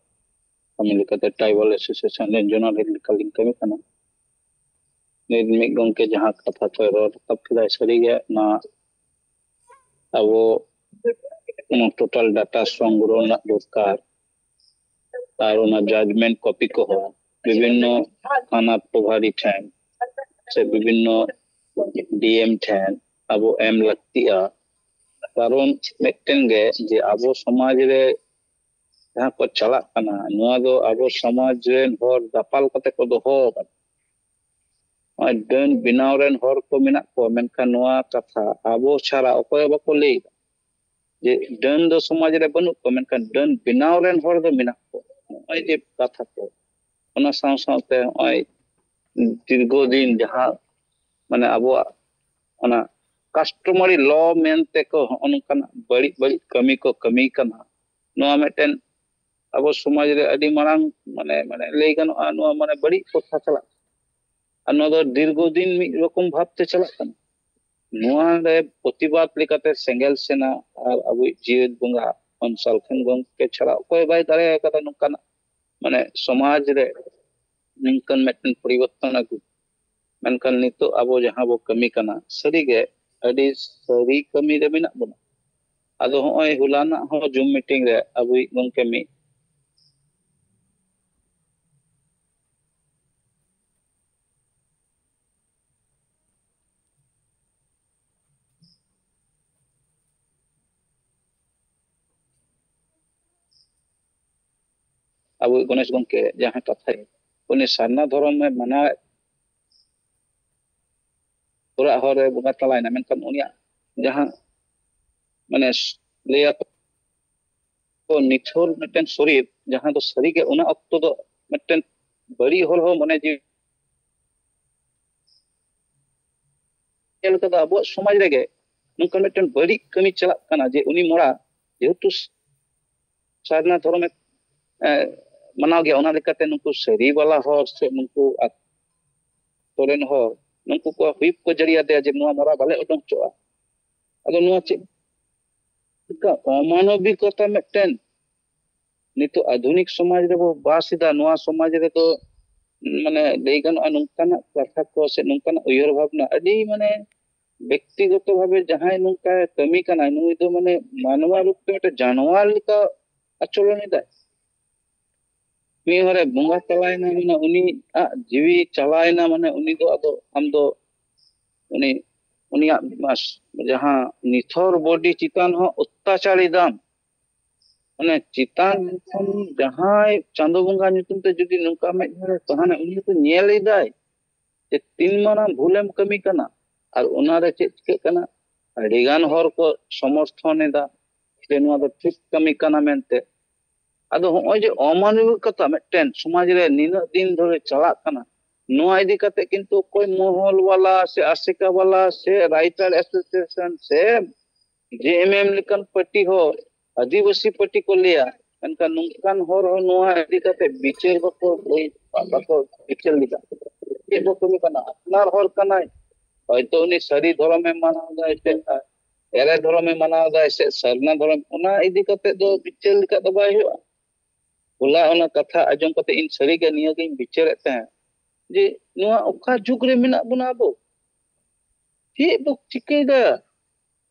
ᱠᱟᱹᱢᱤ ᱞᱮᱠᱟᱛᱮ ᱴᱨᱟᱭᱵᱟᱞ ᱮᱥᱳᱥᱤᱭᱮᱥᱚᱱ ᱨᱮ ᱡᱚᱱᱟᱞ ᱦᱮᱰ ᱞᱮᱠᱟᱞᱤᱧ ᱠᱟᱹᱢᱤ ᱠᱟᱱᱟ᱾ ᱱᱤᱛ ᱢᱤᱫ ᱜᱚᱢᱠᱮ ᱡᱟᱦᱟᱸ ᱠᱟᱛᱷᱟ ᱠᱚᱭ ᱨᱚᱲ ᱨᱟᱠᱟᱵ ᱠᱮᱫᱟ, ᱥᱟᱹᱨᱤᱜᱮ ᱚᱱᱟ ᱟᱵᱚ ᱚᱱᱟ ᱴᱳᱴᱟᱞ ᱰᱟᱴᱟ ᱥᱚᱝᱜᱨᱚᱦᱚ ᱨᱮᱱᱟᱜ ᱫᱚᱨᱠᱟᱨ, ᱟᱨ ᱚᱱᱟ ᱡᱟᱡᱢᱮᱱᱴ ᱠᱚᱯᱤ ᱠᱚᱦᱚᱸ ᱵᱤᱵᱷᱤᱱᱱᱚ ᱛᱷᱟᱱᱟ ᱯᱨᱚᱵᱷᱟᱨᱤ ᱴᱷᱮᱱ ᱥᱮ ᱵᱤᱵᱷᱤᱱᱱᱚ ᱰᱤ ᱮᱢ ᱴᱷᱮᱱ ᱟᱵᱚ ᱮᱢ ᱞᱟᱹᱠᱛᱤᱜᱼᱟ᱾ ᱠᱟᱨᱚᱱ ᱢᱤᱫᱴᱮᱱ ᱜᱮ, ᱡᱮ ᱟᱵᱚ ᱥᱚᱢᱟᱡᱽ ᱨᱮ ᱡᱟᱦᱟᱸ ᱠᱚ ᱪᱟᱞᱟᱜ ᱠᱟᱱᱟ, ᱱᱚᱣᱟ ᱫᱚ ᱟᱵᱚ ᱥᱚᱢᱟᱡᱽ ᱨᱮᱱ ᱦᱚᱲ ᱫᱟᱯᱟᱞ ᱠᱟᱛᱮ ᱠᱚ ᱫᱚᱦᱚ ᱟᱠᱟᱫᱟ᱾ ᱱᱚᱜᱼᱚᱭ ᱰᱟᱹᱱ ᱵᱮᱱᱟᱣ ᱨᱮᱱ ᱦᱚᱲ ᱠᱚ ᱢᱮᱱᱟᱜ ᱠᱚᱣᱟ, ᱢᱮᱱᱠᱷᱟᱱ ᱱᱚᱣᱟ ᱠᱟᱛᱷᱟ ᱟᱵᱚ ᱪᱷᱟᱲᱟ ᱚᱠᱚᱭ ᱦᱚᱸ ᱵᱟᱠᱚ ᱞᱟᱹᱭ ᱮᱫᱟ᱾ ᱡᱮ ᱰᱟᱹᱱ ᱫᱚ ᱥᱚᱢᱟᱡᱽ ᱨᱮ ᱵᱟᱹᱱᱩᱜ ᱠᱚᱣᱟ, ᱢᱮᱱᱠᱷᱟᱱ ᱰᱟᱹᱱ ᱵᱮᱱᱟᱣ ᱨᱮᱱ ᱦᱚᱲ ᱫᱚ ᱢᱮᱱᱟᱜ ᱠᱚᱣᱟ᱾ ᱱᱚᱜᱼᱚᱭ ᱡᱮ ᱠᱟᱛᱷᱟ ᱠᱚ, ᱚᱱᱟ ᱥᱟᱶ ᱥᱟᱶᱛᱮ ᱱᱚᱜᱼᱚᱭ ᱫᱤᱨᱜᱷᱚ ᱫᱤᱱ ᱡᱟᱦᱟᱸ ᱢᱟᱱᱮ ᱟᱵᱚᱣᱟᱜ ᱚᱱᱟ ᱠᱟᱥᱴᱚᱢᱟᱨᱤ ᱞᱚ ᱢᱮᱱᱛᱮ ᱠᱚ ᱦᱚᱸᱜᱼᱚ ᱱᱚᱝᱠᱟᱱᱟᱜ ᱵᱟᱹᱲᱤᱡ ᱵᱟᱹᱲᱤᱡ ᱠᱟᱹᱢᱤ ᱠᱚ ᱠᱟᱹᱢᱤ ᱠᱟᱱᱟ᱾ ᱱᱚᱣᱟ ᱢᱤᱫᱴᱮᱱ ᱟᱵᱚ ᱥᱚᱢᱟᱡᱽ ᱨᱮ ᱟᱹᱰᱤ ᱢᱟᱨᱟᱝ ᱢᱟᱱᱮ, ᱢᱟᱱᱮ ᱞᱟᱹᱭ ᱜᱟᱱᱚᱜᱼᱟ, ᱱᱚᱣᱟ ᱢᱟᱱᱮ ᱵᱟᱹᱲᱤᱡ ᱯᱨᱚᱛᱷᱟ ᱪᱟᱞᱟᱜ ᱠᱟᱱᱟ᱾ ᱟᱨ ᱱᱚᱣᱟ ᱫᱚ ᱫᱤᱨᱜᱷᱚ ᱫᱤᱱ ᱢᱤᱫ ᱨᱚᱠᱚᱢ ᱵᱷᱟᱵᱛᱮ ᱪᱟᱞᱟᱜ ᱠᱟᱱᱟ᱾ ᱱᱚᱣᱟ ᱨᱮ ᱯᱨᱚᱛᱤᱵᱟᱫ ᱞᱮᱠᱟᱛᱮ ᱥᱮᱸᱜᱮᱞ ᱥᱮᱱᱟ ᱟᱨ ᱟᱵᱚᱭᱤᱡ ᱡᱤᱭᱟᱹᱛ ᱵᱚᱸᱜᱟ ᱦᱚᱯᱚᱱ ᱥᱟᱞᱠᱷᱟᱱ ᱜᱚᱢᱠᱮ ᱪᱷᱟᱲᱟ ᱚᱠᱚᱭ ᱵᱟᱭ ᱫᱟᱲᱮ ᱟᱠᱟᱫᱟ ᱱᱚᱝᱠᱟᱱᱟᱜ ᱢᱟᱱᱮ ᱥᱚᱢᱟᱡᱽ ᱨᱮ ᱱᱤᱝᱠᱟᱹᱱ ᱢᱤᱫᱴᱮᱱ ᱯᱚᱨᱤᱵᱚᱨᱛᱚᱱ ᱟᱹᱜᱩ᱾ ᱢᱮᱱᱠᱷᱟᱱ ᱱᱤᱛᱚᱜ ᱟᱵᱚ ᱡᱟᱦᱟᱸ ᱵᱚ ᱠᱟᱹᱢᱤ ᱠᱟᱱᱟ, ᱥᱟᱹᱨᱤᱜᱮ ᱟᱹᱰᱤ ᱥᱟᱹᱨᱤ ᱠᱟᱹᱢᱤ ᱨᱮ ᱢᱮᱱᱟᱜ ᱵᱚᱱᱟ᱾ ᱟᱫᱚ ᱦᱚᱸᱜᱼᱚᱭ ᱦᱚᱞᱟᱱᱟᱜ ᱦᱚᱸ ᱡᱩᱢ ᱢᱤᱴᱤᱝ ᱨᱮ ᱟᱵᱚᱭᱤᱡ ᱜᱚᱢᱠᱮ ᱢᱤᱫ ᱟᱵᱚ ᱜᱚᱱᱮᱥ ᱜᱚᱢᱠᱮ ᱡᱟᱦᱟᱸ ᱠᱟᱛᱷᱟᱭ, ᱩᱱᱤ ᱥᱟᱨᱱᱟ ᱫᱷᱚᱨᱚᱢ ᱮ ᱢᱟᱱᱟᱣ, ᱚᱲᱟᱜ ᱦᱚᱲ ᱨᱮ ᱵᱚᱸᱜᱟ ᱛᱟᱞᱟᱭᱮᱱᱟ, ᱢᱮᱱᱠᱷᱟᱱ ᱩᱱᱤᱭᱟᱜ ᱡᱟᱦᱟᱸ ᱢᱟᱱᱮ ᱞᱟᱹᱭᱟᱠᱚ ᱱᱤᱛᱷᱚᱨ ᱢᱤᱫᱴᱮᱱ ᱥᱚᱨᱤᱨ, ᱡᱟᱦᱟᱸ ᱫᱚ ᱥᱟᱹᱨᱤᱜᱮ ᱚᱱᱟ ᱚᱠᱛᱚ ᱫᱚ ᱢᱤᱫᱴᱮᱱ ᱵᱟᱹᱲᱤᱡ ᱦᱚᱲ ᱦᱚᱸ ᱢᱚᱱᱮ ᱡᱤᱣᱤ ᱧᱮᱞ ᱠᱟᱫᱟ ᱟᱵᱚᱣᱟᱜ ᱥᱚᱢᱟᱡᱽ ᱨᱮᱜᱮ ᱱᱚᱝᱠᱟ ᱢᱤᱫᱴᱮᱱ ᱵᱟᱹᱲᱤᱡ ᱠᱟᱹᱢᱤ ᱪᱟᱞᱟᱜ ᱠᱟᱱᱟ, ᱡᱮ ᱩᱱᱤ ᱢᱚᱲᱟ ᱡᱮᱦᱮᱛᱩ ᱥᱟᱨᱱᱟ ᱫᱷᱚᱨᱚᱢᱮ, ᱮ, ᱢᱟᱱᱟᱣ ᱜᱮᱭᱟ, ᱚᱱᱟ ᱞᱮᱠᱟᱛᱮ ᱱᱩᱠᱩ ᱥᱟᱹᱨᱤ ᱵᱟᱞᱟ ᱦᱚᱲ ᱥᱮ ᱱᱩᱠᱩ ᱟᱛᱳ ᱨᱮᱱ ᱦᱚᱲ ᱱᱩᱠᱩ ᱠᱚ ᱦᱩᱭᱤᱯ ᱠᱚ ᱡᱟᱹᱨᱤᱭᱟᱫᱮᱭᱟ ᱡᱮ ᱱᱚᱣᱟ ᱢᱚᱲᱟ ᱵᱟᱞᱮ ᱩᱰᱩᱝ ᱦᱚᱪᱚᱜᱼᱟ᱾ ᱟᱫᱚ ᱱᱚᱣᱟ ᱪᱮᱫ ᱞᱮᱠᱟ ᱚᱢᱟᱱᱚᱵᱤᱠᱚᱛᱟ ᱢᱤᱫᱴᱮᱱ ᱱᱤᱛᱚᱜ ᱟᱫᱷᱩᱱᱤᱠ ᱥᱚᱢᱟᱡᱽ ᱨᱮᱵᱚ ᱵᱟᱥ ᱮᱫᱟ, ᱱᱚᱣᱟ ᱥᱚᱢᱟᱡᱽ ᱨᱮᱫᱚ ᱢᱟᱱᱮ ᱞᱟᱹᱭ ᱜᱟᱱᱚᱜᱼᱟ ᱱᱚᱝᱠᱟᱱᱟᱜ ᱠᱟᱛᱷᱟ ᱠᱚ ᱥᱮ ᱱᱚᱝᱠᱟᱱᱟᱜ ᱩᱭᱦᱟᱹᱨ ᱵᱷᱟᱵᱽᱱᱟ ᱟᱹᱰᱤ ᱢᱟᱱᱮ ᱵᱮᱠᱛᱤᱜᱚᱛᱚ ᱵᱷᱟᱵᱮ ᱡᱟᱦᱟᱸᱭ ᱱᱚᱝᱠᱟᱭ ᱠᱟᱹᱢᱤ ᱠᱟᱱᱟᱭ, ᱱᱩᱭ ᱫᱚ ᱢᱟᱱᱮ ᱢᱟᱱᱣᱟ ᱨᱩᱯ ᱛᱮ ᱢᱤᱫᱴᱮᱱ ᱡᱟᱱᱣᱟᱨ ᱞᱮᱠᱟ ᱟᱪᱚᱨᱚᱱ ᱮᱫᱟᱭ᱾ ᱢᱤᱫ ᱦᱚᱲᱮ ᱵᱚᱸᱜᱟ ᱛᱟᱞᱟᱭᱮᱱᱟ, ᱢᱟᱱᱮ ᱩᱱᱤᱭᱟᱜ ᱡᱤᱣᱤ ᱪᱟᱞᱟᱣᱮᱱᱟ, ᱢᱟᱱᱮ ᱩᱱᱤ ᱫᱚ ᱟᱫᱚ ᱟᱢ ᱫᱚ ᱩᱱᱤ, ᱩᱱᱤᱭᱟᱜ ᱢᱟᱥ-, ᱡᱟᱦᱟᱸ ᱱᱤᱛᱷᱚᱨ ᱵᱚᱰᱤ ᱪᱮᱛᱟᱱ ᱦᱚᱸ ᱚᱛᱛᱟᱪᱟᱨ ᱮᱫᱟᱢ᱾ ᱢᱟᱱᱮ ᱪᱮᱛᱟᱱ ᱠᱷᱚᱱ ᱡᱟᱦᱟᱸᱭ ᱪᱟᱸᱫᱚ ᱵᱚᱸᱜᱟ ᱧᱩᱛᱩᱢ ᱛᱮ ᱡᱩᱫᱤ ᱱᱚᱝᱠᱟ ᱢᱮᱫ ᱦᱚᱲᱮ ᱛᱟᱦᱮᱱᱟ, ᱩᱱᱤ ᱫᱚ ᱧᱮᱞ ᱮᱫᱟᱭ ᱡᱮ ᱛᱤᱱ ᱢᱟᱨᱟᱝ ᱵᱷᱩᱞᱮᱢ ᱠᱟᱹᱢᱤ ᱠᱟᱱᱟ᱾ ᱟᱨ ᱚᱱᱟᱨᱮ ᱪᱮᱫ ᱪᱤᱠᱟᱹᱜ ᱠᱟᱱᱟ, ᱟᱹᱰᱤᱜᱟᱱ ᱦᱚᱲ ᱠᱚ ᱥᱚᱢᱚᱨᱛᱷᱚᱱ ᱮᱫᱟ ᱡᱮ ᱱᱚᱣᱟ ᱫᱚ ᱴᱷᱤᱠ ᱠᱟᱹᱢᱤ ᱠᱟᱱᱟ ᱢᱮᱱᱛᱮ᱾ ᱟᱫᱚ ᱦᱚᱸᱜᱼᱚᱭ ᱡᱮ ᱚᱢᱟᱱᱚᱵᱤᱠᱚᱛᱟ ᱢᱤᱫᱴᱮᱱ ᱥᱚᱢᱟᱡᱽ ᱨᱮ ᱱᱤᱱᱟᱹᱜ ᱫᱤᱱ ᱫᱷᱚᱨᱮ ᱪᱟᱞᱟᱜ ᱠᱟᱱᱟ, ᱱᱚᱣᱟ ᱤᱫᱤ ᱠᱟᱛᱮ ᱠᱤᱱᱛᱩ ᱚᱠᱚᱭ ᱢᱚᱦᱚᱞ ᱵᱟᱞᱟ ᱥᱮ ᱟᱥᱮᱠᱟ ᱵᱟᱞᱟ ᱥᱮ ᱨᱟᱭᱴᱟᱨ ᱮᱥᱳᱥᱤᱭᱮᱥᱚᱱ ᱥᱮ ᱡᱮ ᱮᱢ ᱮᱢ ᱞᱮᱠᱟᱱ ᱯᱟᱨᱴᱤ ᱦᱚᱸ ᱟᱹᱫᱤᱵᱟᱹᱥᱤ ᱯᱟᱨᱴᱤ ᱠᱚ ᱞᱟᱹᱭᱟ, ᱢᱮᱱᱠᱷᱟᱱ ᱱᱚᱝᱠᱟᱱ ᱦᱚᱲ ᱦᱚᱸ ᱱᱚᱣᱟ ᱤᱫᱤ ᱠᱟᱛᱮ ᱵᱤᱪᱟᱹᱨ ᱵᱟᱠᱚ ᱞᱟᱹᱭ, ᱵᱟᱠᱚ ᱵᱤᱪᱟᱹᱨ ᱞᱮᱫᱟ᱾ ᱪᱮᱫ ᱵᱚ ᱠᱟᱹᱢᱤ ᱠᱟᱱᱟ? ᱟᱯᱱᱟᱨ ᱦᱚᱲ ᱠᱟᱱᱟᱭ, ᱦᱚᱭᱛᱚ ᱩᱱᱤ ᱥᱟᱹᱨᱤ ᱫᱷᱚᱨᱚᱢᱮ ᱢᱟᱱᱟᱣ ᱮᱫᱟ ᱥᱮ ᱮᱲᱮ ᱫᱷᱚᱨᱚᱢᱮ ᱢᱟᱱᱟᱣ ᱮᱫᱟ ᱥᱮ ᱥᱟᱨᱱᱟ ᱫᱷᱚᱨᱚᱢ, ᱚᱱᱟ ᱤᱫᱤ ᱠᱟᱛᱮ ᱫᱚ ᱵᱤᱪᱟᱹᱨ ᱞᱮᱠᱟ ᱫᱚ ᱵᱟᱭ ᱦᱩᱭᱩᱜᱼᱟ᱾ ᱦᱚᱞᱟ ᱚᱱᱟ ᱠᱟᱛᱷᱟ ᱟᱸᱡᱚᱢ ᱠᱟᱛᱮ ᱤᱧ ᱥᱟᱹᱨᱤᱜᱮ ᱱᱤᱭᱟᱹᱜᱤᱧ ᱵᱤᱪᱟᱹᱨᱮᱫ ᱛᱟᱦᱮᱸᱫ ᱡᱮ ᱱᱚᱣᱟ ᱚᱠᱟ ᱡᱩᱜᱽ ᱨᱮ ᱢᱮᱱᱟᱜ ᱵᱚᱱᱟ ᱟᱵᱚ? ᱪᱮᱫ ᱵᱚ ᱪᱤᱠᱟᱹᱭᱮᱫᱟ?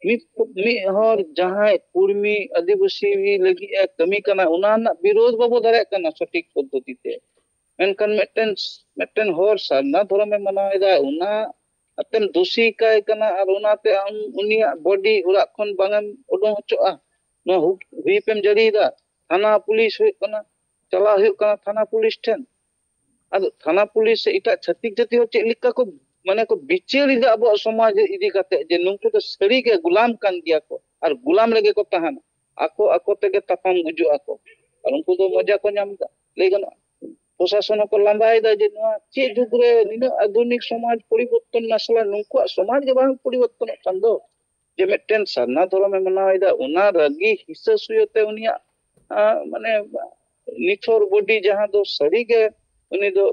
ᱢᱤᱫ, ᱢᱤᱫ ᱦᱚᱲ ᱡᱟᱦᱟᱸᱭ ᱠᱩᱲᱢᱤ ᱟᱹᱫᱤᱵᱟᱹᱥᱤ ᱞᱟᱹᱜᱤᱫ ᱮ ᱠᱟᱹᱢᱤ ᱠᱟᱱᱟ, ᱚᱱᱟ ᱨᱮᱱᱟᱜ ᱵᱤᱨᱳᱫᱷ ᱵᱟᱵᱚ ᱫᱟᱲᱮᱭᱟᱜ ᱠᱟᱱᱟ ᱥᱚᱴᱷᱤᱠ ᱯᱚᱫᱽᱫᱷᱚᱛᱤ ᱛᱮ᱾ ᱢᱮᱱᱠᱷᱟᱱ ᱢᱤᱫᱴᱮᱱ, ᱢᱤᱫᱴᱮᱱ ᱦᱚᱲ ᱥᱟᱨᱱᱟ ᱫᱷᱚᱨᱚᱢᱮ ᱢᱟᱱᱟᱣ ᱮᱫᱟ, ᱚᱱᱟ ᱟᱛᱮᱢ ᱫᱳᱥᱤ ᱠᱟᱭ ᱠᱟᱱᱟ ᱟᱨ ᱚᱱᱟᱛᱮ ᱟᱢ ᱩᱱᱤᱭᱟᱜ ᱵᱚᱰᱤ ᱚᱲᱟᱜ ᱠᱷᱚᱱ ᱵᱟᱝ ᱮᱢ ᱩᱰᱩᱝ ᱦᱚᱪᱚᱜᱼᱟ᱾ ᱱᱚᱣᱟ ᱦᱩ-, ᱦᱩᱭᱤᱯ ᱮᱢ ᱡᱟᱹᱨᱤᱭᱮᱫᱟ, ᱛᱷᱟᱱᱟ ᱯᱩᱞᱤᱥ ᱦᱩᱭᱩᱜ ᱠᱟᱱᱟ, ᱪᱟᱞᱟᱣ ᱦᱩᱭᱩᱜ ᱠᱟᱱᱟ ᱛᱷᱟᱱᱟ ᱯᱩᱞᱤᱥ ᱴᱷᱮᱱ᱾ ᱟᱫᱚ ᱛᱷᱟᱱᱟ ᱯᱩᱞᱤᱥ ᱥᱮ ᱮᱴᱟᱜ ᱪᱷᱟᱹᱛᱤᱠ ᱡᱟᱹᱛᱤ ᱦᱚᱸ ᱪᱮᱫ ᱞᱮᱠᱟ ᱠᱚ, ᱢᱟᱱᱮ, ᱠᱚ ᱵᱤᱪᱟᱹᱨ ᱮᱫᱟ ᱟᱵᱚᱣᱟᱜ ᱥᱚᱢᱟᱡᱽ ᱤᱫᱤ ᱠᱟᱛᱮ, ᱡᱮ ᱱᱩᱠᱩ ᱫᱚ ᱥᱟᱹᱨᱤ ᱜᱮ ᱜᱩᱞᱟᱢ ᱠᱟᱱ ᱜᱮᱭᱟ ᱠᱚ ᱟᱨ ᱜᱩᱞᱟᱢ ᱨᱮᱜᱮ ᱠᱚ ᱛᱟᱦᱮᱱᱟ᱾ ᱟᱠᱚ ᱟᱠᱚ ᱛᱮᱜᱮ ᱛᱟᱯᱟᱢ ᱜᱩᱡᱩᱜ ᱟᱠᱚ, ᱟᱨ ᱩᱱᱠᱩ ᱫᱚ ᱢᱚᱡᱟ ᱠᱚ ᱧᱟᱢ ᱮᱫᱟ, ᱞᱟᱹᱭ ᱜᱟᱱᱚᱜᱼᱟ᱾ ᱯᱨᱚᱥᱟᱥᱚᱱ ᱦᱚᱸᱠᱚ ᱞᱟᱸᱫᱟᱭᱮᱫᱟ ᱡᱮ ᱱᱚᱣᱟ ᱪᱮᱫ ᱡᱩᱜᱽ ᱨᱮ ᱱᱤᱱᱟᱹᱜ ᱟᱫᱷᱩᱱᱤᱠ ᱥᱚᱢᱟᱡᱽ ᱯᱚᱨᱤᱵᱚᱨᱛᱚᱱ ᱱᱟᱥᱮᱱᱟᱜ, ᱱᱩᱠᱩᱣᱟᱜ ᱥᱚᱢᱟᱡᱽ ᱜᱮ ᱵᱟᱝ ᱯᱚᱨᱤᱵᱚᱨᱛᱚᱱᱚᱜ ᱠᱟᱱ ᱫᱚ᱾ ᱡᱮ ᱢᱤᱫᱴᱮᱱ ᱥᱟᱨᱱᱟ ᱫᱷᱚᱨᱚᱢᱮ ᱢᱟᱱᱟᱣ ᱮᱫᱟ, ᱚᱱᱟ ᱨᱟᱹᱜᱤ ᱦᱤᱥᱟᱹ ᱥᱩᱭᱟᱹ ᱛᱮ ᱩᱱᱤᱭᱟᱜ, ᱟᱸ, ᱢᱟᱱᱮ, ᱱᱤᱛᱷᱚᱨ ᱵᱚᱰᱤ, ᱡᱟᱦᱟᱸ ᱫᱚ ᱥᱟᱹᱨᱤᱜᱮ ᱩᱱᱤ ᱫᱚ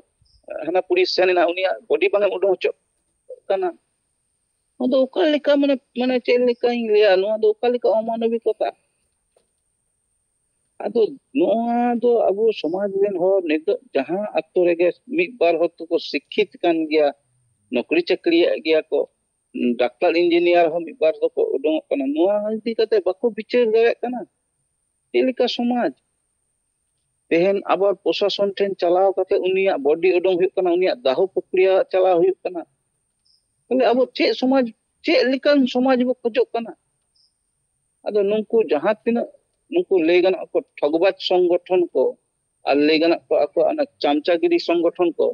ᱦᱟᱱᱟ ᱯᱩᱨᱤ ᱥᱮᱱ ᱮᱱᱟ, ᱩᱱᱤᱭᱟᱜ ᱵᱚᱰᱤ ᱵᱟᱝ ᱮᱢ ᱩᱰᱩᱝ ᱦᱚᱪᱚᱜ ᱠᱟᱱᱟ᱾ ᱱᱚᱣᱟ ᱫᱚ ᱚᱠᱟ ᱞᱮᱠᱟ, ᱢᱟᱱᱮ, ᱢᱟᱱᱮ ᱪᱮᱫ ᱞᱮᱠᱟᱧ ᱞᱟᱹᱭᱟ, ᱱᱚᱣᱟ ᱫᱚ ᱚᱠᱟ ᱞᱮᱠᱟ ᱚᱢᱟᱱᱚᱵᱤᱠᱚᱛᱟ? ᱟᱫᱚ ᱱᱚᱣᱟ ᱫᱚ ᱟᱵᱚ ᱥᱚᱢᱟᱡᱽ ᱨᱮᱱ ᱦᱚᱲ ᱱᱤᱛᱚᱜ ᱡᱟᱦᱟᱸ ᱟᱛᱳ ᱨᱮᱜᱮ ᱢᱤᱫ ᱵᱟᱨ ᱦᱚᱲ ᱫᱚᱠᱚ ᱥᱤᱠᱠᱷᱤᱛ ᱠᱟᱱ ᱜᱮᱭᱟ, ᱱᱚᱠᱨᱤ ᱪᱟᱹᱠᱨᱤᱭᱟᱜ ᱜᱮᱭᱟ ᱠᱚ, ᱰᱟᱠᱛᱟᱨ ᱤᱧᱡᱤᱱᱤᱭᱟᱨ ᱦᱚᱸ ᱢᱤᱫ ᱵᱟᱨ ᱫᱚᱠᱚ ᱩᱰᱩᱝᱚᱜ ᱠᱟᱱᱟ᱾ ᱱᱚᱣᱟ ᱤᱫᱤ ᱠᱟᱛᱮ ᱵᱟᱠᱚ ᱵᱤᱪᱟᱹᱨ ᱫᱟᱲᱮᱭᱟᱜ ᱠᱟᱱᱟ᱾ ᱪᱮᱫ ᱞᱮᱠᱟ ᱥᱚᱢᱟᱡᱽ? ᱛᱮᱦᱮᱧ ᱟᱵᱟᱨ ᱯᱨᱚᱥᱟᱥᱚᱱ ᱴᱷᱮᱱ ᱪᱟᱞᱟᱣ ᱠᱟᱛᱮ ᱩᱱᱤᱭᱟᱜ ᱵᱚᱰᱤ ᱩᱰᱩᱝ ᱦᱩᱭᱩᱜ ᱠᱟᱱᱟ, ᱩᱱᱤᱭᱟᱜ ᱫᱟᱦᱚ ᱯᱨᱚᱠᱨᱤᱭᱟ ᱪᱟᱞᱟᱣ ᱦᱩᱭᱩᱜ ᱠᱟᱱᱟ᱾ ᱛᱟᱦᱞᱮ ᱟᱵᱚ ᱪᱮᱫ ᱥᱚᱢᱟᱡᱽ, ᱪᱮᱫ ᱞᱮᱠᱟᱱ ᱥᱚᱢᱟᱡᱽ ᱵᱚ ᱠᱷᱚᱡᱚᱜ ᱠᱟᱱᱟ? ᱟᱫᱚ ᱱᱩᱠᱩ ᱡᱟᱦᱟᱸ ᱛᱤᱱᱟᱹᱜ ᱱᱩᱠᱩ ᱞᱟᱹᱭ ᱜᱟᱱᱚᱜ ᱠᱚ ᱴᱷᱚᱜᱽᱵᱟᱡᱽ ᱥᱚᱝᱜᱚᱴᱷᱚᱱ ᱠᱚ, ᱟᱨ ᱞᱟᱹᱭ ᱜᱟᱱᱚᱜ ᱠᱚ ᱟᱠᱚ ᱚᱱᱟ ᱪᱟᱢᱪᱟᱜᱤᱨᱤ ᱥᱚᱝᱜᱚᱴᱷᱚᱱ ᱠᱚ,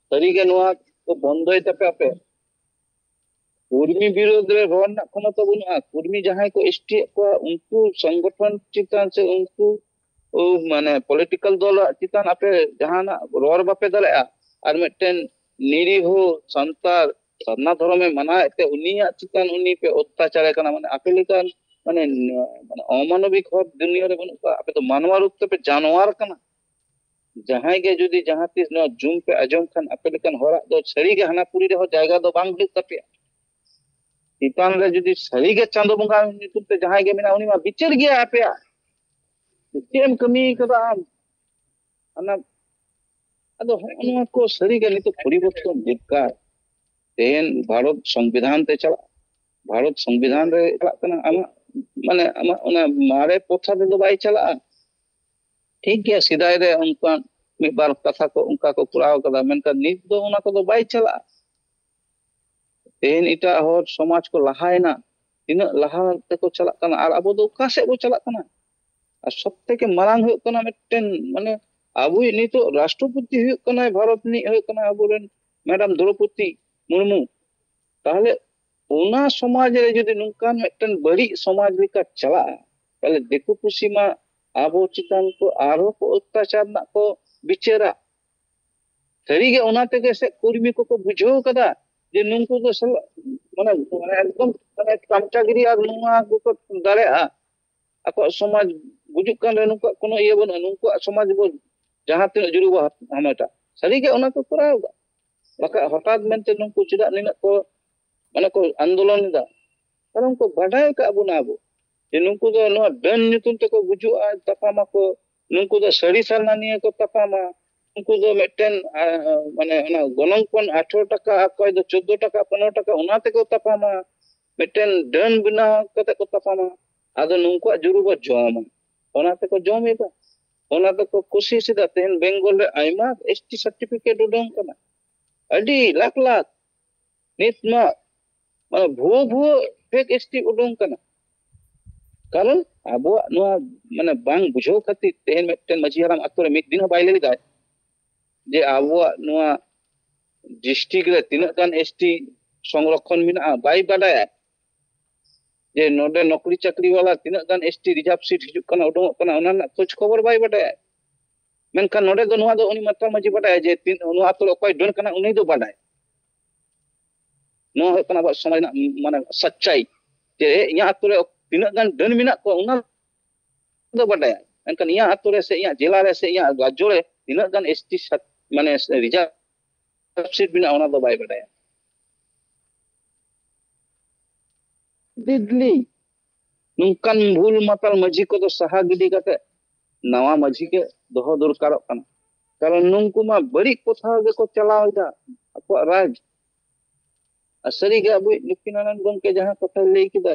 ᱥᱟᱹᱨᱤᱜᱮ ᱱᱚᱣᱟ ᱠᱚ ᱵᱚᱱᱫᱚᱭ ᱛᱟᱯᱮ ᱟᱯᱮ᱾ ᱠᱚᱨᱢᱤ ᱵᱤᱨᱳᱫᱷ ᱨᱮ ᱨᱚᱲ ᱨᱮᱱᱟᱜ ᱠᱷᱚᱢᱚᱛᱟ ᱵᱟᱹᱱᱩᱜᱼᱟ᱾ ᱠᱚᱨᱢᱤ ᱡᱟᱦᱟᱸᱭ ᱠᱚ ᱮᱥᱴᱤ ᱮᱫ ᱠᱚᱣᱟ, ᱩᱱᱠᱩ ᱥᱚᱝᱜᱚᱴᱷᱚᱱ ᱪᱮᱛᱟᱱ ᱥᱮ ᱩᱱᱠᱩ, ᱳ, ᱢᱟᱱᱮ, ᱯᱚᱞᱤᱴᱤᱠᱟᱞ ᱫᱚᱞ ᱪᱮᱛᱟᱱ ᱟᱯᱮ ᱡᱟᱦᱟᱱᱟᱜ ᱨᱚᱲ ᱵᱟᱯᱮ ᱫᱟᱲᱮᱭᱟᱜᱼᱟ᱾ ᱟᱨ ᱢᱤᱫᱴᱮᱱ ᱱᱤᱨᱤᱦᱚ ᱥᱟᱱᱛᱟᱲ ᱥᱟᱨᱱᱟ ᱫᱷᱚᱨᱚᱢᱮ ᱢᱟᱱᱟᱣᱮᱫ ᱛᱮ ᱩᱱᱤᱭᱟᱜ ᱪᱮᱛᱟᱱ ᱩᱱᱤ ᱯᱮ ᱚᱛᱛᱟᱪᱟᱨᱮ ᱠᱟᱱᱟ, ᱢᱟᱱᱮ, ᱟᱯᱮ ᱞᱮᱠᱟᱱ, ᱢᱟᱱᱮ, ᱢᱟᱱᱮ, ᱚᱢᱟᱱᱚᱵᱤᱠ ᱦᱚᱲ ᱫᱩᱱᱤᱭᱟᱹ ᱨᱮ ᱵᱟᱹᱱᱩᱜ ᱠᱚᱣᱟ᱾ ᱟᱯᱮ ᱫᱚ ᱢᱟᱱᱣᱟ ᱨᱩᱯ ᱛᱮᱯᱮ ᱡᱟᱱᱣᱟᱨ ᱠᱟᱱᱟ᱾ ᱡᱟᱦᱟᱸᱭ ᱜᱮ ᱡᱩᱫᱤ ᱡᱟᱦᱟᱸ ᱛᱤᱥ ᱱᱚᱣᱟ ᱡᱩᱢ ᱯᱮ ᱟᱸᱡᱚᱢ ᱠᱷᱟᱱ, ᱟᱯᱮ ᱞᱮᱠᱟᱱ ᱦᱚᱲᱟᱜ ᱫᱚ ᱥᱟᱹᱨᱤ ᱜᱮ ᱦᱟᱱᱟ ᱯᱩᱨᱤ ᱨᱮᱦᱚᱸ ᱡᱟᱭᱜᱟ ᱫᱚ ᱵᱟᱝ ᱦᱩᱭᱩᱜ ᱛᱟᱯᱮᱭᱟ᱾ ᱪᱮᱛᱟᱱ ᱨᱮ ᱡᱩᱫᱤ ᱥᱟᱹᱨᱤ ᱜᱮ ᱪᱟᱸᱫᱚ ᱵᱚᱸᱜᱟ ᱧᱩᱛᱩᱢ ᱛᱮ ᱡᱟᱦᱟᱸᱭ ᱜᱮ ᱢᱮᱱᱟᱜᱼᱟ, ᱩᱱᱤ ᱢᱟ ᱵᱤᱪᱟᱹᱨ ᱜᱮᱭᱟ ᱟᱯᱮᱭᱟᱜ᱾ ᱪᱮᱫ ᱮᱢ ᱠᱟᱹᱢᱤ ᱠᱟᱫᱟ ᱟᱢ? ᱚᱱᱟ, ᱟᱫᱚ ᱦᱚᱸᱜᱼᱚ ᱱᱚᱣᱟ ᱠᱚ ᱥᱟᱹᱨᱤ ᱜᱮ ᱱᱤᱛᱚᱜ ᱯᱚᱨᱤᱵᱚᱨᱛᱚᱱ ᱫᱚᱨᱠᱟᱨ᱾ ᱛᱮᱦᱮᱧ ᱵᱷᱟᱨᱚᱛ ᱥᱚᱝᱵᱤᱫᱷᱟᱱ ᱛᱮ ᱪᱟᱞᱟᱜ, ᱵᱷᱟᱨᱚᱛ ᱥᱚᱝᱵᱤᱫᱷᱟᱱ ᱨᱮ ᱪᱟᱞᱟᱜ ᱠᱟᱱᱟ᱾ ᱟᱢᱟᱜ, ᱢᱟᱱᱮ, ᱟᱢᱟᱜ ᱚᱱᱟ ᱢᱟᱨᱮ ᱯᱨᱚᱛᱷᱟ ᱛᱮᱫᱚ ᱵᱟᱭ ᱪᱟᱞᱟᱜᱼᱟ᱾ ᱴᱷᱤᱠ ᱜᱮᱭᱟ, ᱥᱮᱫᱟᱭ ᱨᱮ ᱚᱱᱠᱟᱱ ᱢᱤᱫ ᱵᱟᱨ ᱠᱟᱛᱷᱟ ᱠᱚ ᱚᱱᱠᱟ ᱠᱚ ᱠᱚᱨᱟᱣ ᱠᱟᱫᱟ, ᱢᱮᱱᱠᱷᱟᱱ ᱱᱤᱛ ᱫᱚ ᱚᱱᱟ ᱠᱚᱫᱚ ᱵᱟᱭ ᱪᱟᱞᱟᱜᱼᱟ᱾ ᱛᱮᱦᱮᱧ ᱮᱴᱟᱜ ᱦᱚᱲ ᱥᱚᱢᱟᱡᱽ ᱠᱚ ᱞᱟᱦᱟᱭᱮᱱᱟ, ᱛᱤᱱᱟᱹᱜ ᱞᱟᱦᱟ ᱛᱮᱠᱚ ᱪᱟᱞᱟᱜ ᱠᱟᱱᱟ, ᱟᱨ ᱟᱵᱚ ᱫᱚ ᱚᱠᱟ ᱥᱮᱫ ᱵᱚ ᱪᱟᱞᱟᱜ ᱠᱟᱱᱟ? ᱟᱨ ᱥᱚᱵ ᱛᱷᱮᱠᱮ ᱢᱟᱨᱟᱝ ᱦᱩᱭᱩᱜ ᱠᱟᱱᱟ ᱢᱤᱫᱴᱮᱱ, ᱢᱟᱱᱮ, ᱟᱵᱚᱭᱤᱡ ᱱᱤᱛᱚᱜ ᱨᱟᱥᱴᱨᱚᱯᱚᱛᱤ ᱦᱩᱭᱩᱜ ᱠᱟᱱᱟᱭ, ᱵᱷᱟᱨᱚᱛ ᱨᱤᱱᱤᱡ ᱦᱩᱭᱩᱜ ᱠᱟᱱᱟᱭ ᱟᱵᱚᱨᱮᱱ ᱢᱮᱰᱟᱢ ᱫᱨᱚᱯᱚᱫᱤ ᱢᱩᱨᱢᱩ᱾ ᱛᱟᱦᱚᱞᱮ ᱚᱱᱟ ᱥᱚᱢᱟᱡᱽ ᱨᱮ ᱡᱩᱫᱤ ᱱᱚᱝᱠᱟᱱ ᱢᱤᱫᱴᱮᱱ ᱵᱟᱹᱲᱤᱡ ᱥᱚᱢᱟᱡᱽ ᱞᱮᱠᱟ ᱪᱟᱞᱟᱜᱼᱟ, ᱛᱟᱦᱚᱞᱮ ᱫᱤᱠᱩ ᱯᱩᱥᱤ ᱢᱟ ᱟᱵᱚ ᱪᱮᱛᱟᱱ ᱠᱚ ᱟᱨᱦᱚᱸ ᱠᱚ ᱚᱛᱛᱟᱪᱟᱨ ᱨᱮᱱᱟᱜ ᱠᱚ ᱵᱤᱪᱟᱹᱨᱟ᱾ ᱥᱟᱹᱨᱤᱜᱮ ᱚᱱᱟ ᱛᱮᱜᱮ ᱥᱮ ᱠᱚᱨᱢᱤ ᱠᱚᱠᱚ ᱵᱩᱡᱷᱟᱹᱣ ᱠᱟᱫᱟ ᱡᱮ ᱱᱩᱠᱩ ᱫᱚ ᱥᱟᱞᱟ-, ᱢᱟᱱᱮ, ᱢᱟᱱᱮ ᱮᱠᱫᱚᱢ ᱢᱟᱱᱮ ᱠᱟᱢᱪᱟᱜᱤᱨᱤ ᱟᱨ ᱱᱚᱣᱟ ᱠᱚᱠᱚ ᱫᱟᱲᱮᱭᱟᱜᱼᱟ᱾ ᱟᱠᱚᱣᱟᱜ ᱥᱚᱢᱟᱡᱽ ᱜᱩᱡᱩᱜ ᱠᱟᱱ ᱨᱮ ᱱᱩᱠᱩᱣᱟᱜ ᱠᱳᱱᱳ ᱤᱭᱟᱹ ᱵᱟᱹᱱᱩᱜᱼᱟ, ᱱᱩᱠᱩᱣᱟᱜ ᱥᱚᱢᱟᱡᱽ ᱵᱚ ᱡᱟᱦᱟᱸ ᱛᱤᱱᱟᱹᱜ ᱡᱩᱨᱤ ᱵᱚ ᱦᱟᱢᱮᱴᱟ᱾ ᱥᱟᱹᱨᱤᱜᱮ ᱚᱱᱟ ᱠᱚ ᱠᱚᱨᱟᱣ ᱮᱫᱟ᱾ ᱵᱟᱠᱷᱟᱡ ᱦᱚᱴᱟᱛ ᱢᱮᱱᱛᱮ ᱱᱩᱠᱩ ᱪᱮᱫᱟᱜ ᱱᱤᱱᱟᱹᱜ ᱠᱚ, ᱢᱟᱱᱮ ᱠᱚ ᱟᱱᱫᱳᱞᱚᱱ ᱮᱫᱟ? ᱠᱟᱨᱚᱱ ᱠᱚ ᱵᱟᱰᱟᱭ ᱠᱟᱜ ᱵᱚᱱᱟ ᱟᱵᱚ ᱡᱮ ᱱᱩᱠᱩ ᱫᱚ ᱱᱚᱣᱟ ᱰᱟᱹᱱ ᱧᱩᱛᱩᱢ ᱛᱮᱠᱚ ᱜᱩᱡᱩᱜᱼᱟ, ᱛᱟᱯᱟᱢᱟᱠᱚ, ᱱᱩᱠᱩ ᱫᱚ ᱥᱟᱹᱨᱤ ᱥᱟᱨᱱᱟ ᱱᱤᱭᱮ ᱠᱚ ᱛᱟᱯᱟᱢᱟ, ᱩᱱᱠᱩ ᱫᱚ ᱢᱤᱫᱴᱮᱱ, ᱟ, ᱢᱟᱱᱮ ᱚᱱᱟ ᱜᱚᱱᱚᱝ ᱯᱚᱱ ᱟᱴᱷᱨᱚ ᱴᱟᱠᱟ, ᱚᱠᱚᱭ ᱫᱚ ᱪᱳᱫᱽᱫᱳ ᱴᱟᱠᱟ, ᱯᱚᱱᱨᱚ ᱴᱟᱠᱟ, ᱚᱱᱟ ᱛᱮᱠᱚ ᱛᱟᱯᱟᱢᱟ, ᱢᱤᱫᱴᱮᱱ ᱰᱟᱹᱱ ᱵᱮᱱᱟᱣ ᱠᱟᱛᱮ ᱠᱚ ᱛᱟᱯᱟᱢᱟ᱾ ᱟᱫᱚ ᱱᱩᱠᱩᱣᱟᱜ ᱡᱩᱨᱩ ᱵᱚ ᱡᱚᱢᱟ, ᱚᱱᱟ ᱛᱮᱠᱚ ᱡᱚᱢ ᱮᱫᱟ, ᱚᱱᱟ ᱛᱮᱠᱚ ᱠᱩᱥᱤᱥ ᱮᱫᱟ᱾ ᱛᱮᱦᱮᱧ ᱵᱮᱝᱜᱚᱞ ᱨᱮ ᱟᱭᱢᱟ ᱮᱥ ᱴᱤ ᱥᱟᱨᱴᱤᱯᱷᱤᱠᱮᱴ ᱩᱰᱩᱝ ᱠᱟᱱᱟ, ᱟᱹᱰᱤ ᱞᱟᱠᱷ ᱞᱟᱠᱷ᱾ ᱱᱤᱛ ᱢᱟ, ᱢᱟᱱᱮ, ᱵᱷᱩᱣᱟᱹ ᱵᱷᱩᱣᱟᱹ ᱯᱷᱮᱠ ᱮᱥ ᱴᱤ ᱩᱰᱩᱝ ᱠᱟᱱᱟ᱾ ᱠᱟᱨᱚᱱ ᱟᱵᱚᱣᱟᱜ ᱱᱚᱣᱟ, ᱢᱟᱱᱮ, ᱵᱟᱝ ᱵᱩᱡᱷᱟᱹᱣ ᱠᱷᱟᱹᱛᱤᱨ ᱛᱮᱦᱮᱧ ᱢᱤᱫᱴᱮᱱ ᱢᱟᱹᱡᱷᱤ ᱦᱟᱲᱟᱢ ᱟᱛᱳ ᱨᱮ ᱢᱤᱫ ᱫᱤᱱ ᱦᱚᱸ ᱵᱟᱭ ᱞᱟᱹᱭ ᱞᱮᱫᱟᱭ ᱡᱮ ᱟᱵᱚᱣᱟᱜ ᱱᱚᱣᱟ ᱰᱤᱥᱴᱨᱤᱠᱴ ᱨᱮ ᱛᱤᱱᱟᱹᱜ ᱜᱟᱱ ᱮᱥ ᱴᱤ ᱥᱚᱝᱨᱚᱠᱷᱚᱱ ᱢᱮᱱᱟᱜᱼᱟ ᱵᱟᱭ ᱵᱟᱰᱟᱭᱟ, ᱡᱮ ᱱᱚᱰᱮ ᱱᱚᱠᱨᱤ ᱪᱟᱹᱠᱨᱤ ᱵᱟᱞᱟ ᱛᱤᱱᱟᱹᱜ ᱜᱟᱱ ᱮᱥ ᱴᱤ ᱨᱤᱡᱟᱨᱵᱷ ᱥᱤᱴ ᱦᱤᱡᱩᱜ ᱠᱟᱱᱟ, ᱩᱰᱩᱝᱚᱜ ᱠᱟᱱᱟ, ᱚᱱᱟ ᱨᱮᱱᱟᱜ ᱠᱷᱳᱡᱽ ᱠᱷᱚᱵᱚᱨ ᱵᱟᱭ ᱵᱟᱰᱟᱭᱟ᱾ ᱢᱮᱱᱠᱷᱟᱱ ᱱᱚᱰᱮ ᱫᱚ ᱱᱚᱣᱟ ᱫᱚ ᱩᱱᱤ ᱢᱟᱛᱨᱟ ᱢᱟᱹᱡᱷᱤ ᱵᱟᱰᱟᱭᱟ ᱡᱮ ᱛᱤᱱ-, ᱱᱚᱣᱟ ᱟᱛᱳ ᱨᱮ ᱚᱠᱚᱭ ᱰᱟᱹᱱ ᱠᱟᱱᱟ ᱩᱱᱤ ᱫᱚ ᱵᱟᱰᱟᱭ᱾ ᱱᱚᱣᱟ ᱦᱩᱭᱩᱜ ᱠᱟᱱᱟ ᱟᱵᱚᱣᱟᱜ ᱥᱚᱢᱟᱡᱽ ᱨᱮᱱᱟᱜ, ᱢᱟᱱᱮ, ᱥᱟᱪᱪᱟᱭ, ᱡᱮ ᱤᱧᱟᱹᱜ ᱟᱛᱳ ᱨᱮ ᱛᱤᱱᱟᱹᱜ ᱜᱟᱱ ᱰᱟᱹᱱ ᱢᱮᱱᱟᱜ ᱠᱚᱣᱟ ᱚᱱᱟ ᱫᱚ ᱵᱟᱰᱟᱭᱟ, ᱢᱮᱱᱠᱷᱟᱱ ᱤᱧᱟᱹᱜ ᱟᱛᱳ ᱨᱮ ᱥᱮ ᱤᱧᱟᱹᱜ ᱡᱮᱞᱟ ᱨᱮ ᱥᱮ ᱤᱧᱟᱹᱜ ᱨᱟᱡᱽᱡᱚ ᱨᱮ ᱛᱤᱱᱟᱹᱜ ᱜᱟᱱ ᱮᱥ ᱴᱤ ᱥᱟᱛ-, ᱢᱟᱱᱮ ᱨᱤᱡᱟᱨᱵᱷ ᱥᱤᱴ ᱢᱮᱱᱟᱜᱼᱟ ᱚᱱᱟ ᱫᱚ ᱵᱟᱭ ᱵᱟᱰᱟᱭᱟ᱾ ᱫᱤᱫᱽᱞᱤ ᱱᱚᱝᱠᱟᱱ ᱵᱷᱩᱞ ᱢᱟᱛᱟᱞ ᱢᱟᱹᱡᱷᱤ ᱠᱚᱫᱚ ᱥᱟᱦᱟ ᱜᱤᱰᱤ ᱠᱟᱛᱮ ᱱᱟᱣᱟ ᱢᱟᱹᱡᱷᱤ ᱜᱮ ᱫᱚᱦᱚ ᱫᱚᱨᱠᱟᱨᱚᱜ ᱠᱟᱱᱟ᱾ ᱠᱟᱨᱚᱱ ᱱᱩᱝᱠᱩ ᱢᱟ ᱵᱟᱹᱲᱤᱡ ᱯᱚᱛᱷᱟ ᱜᱮᱠᱚ ᱪᱟᱞᱟᱣ ᱮᱫᱟ ᱟᱠᱚᱣᱟᱜ ᱨᱟᱡᱽ᱾ ᱟᱨ ᱥᱟᱹᱨᱤᱜᱮ ᱟᱵᱚᱭᱤᱡ ᱞᱚᱠᱠᱷᱤᱱᱟᱨᱟᱭᱚᱱ ᱜᱚᱢᱠᱮ ᱡᱟᱦᱟᱸ ᱠᱟᱛᱷᱟᱭ ᱞᱟᱹᱭ ᱠᱮᱫᱟ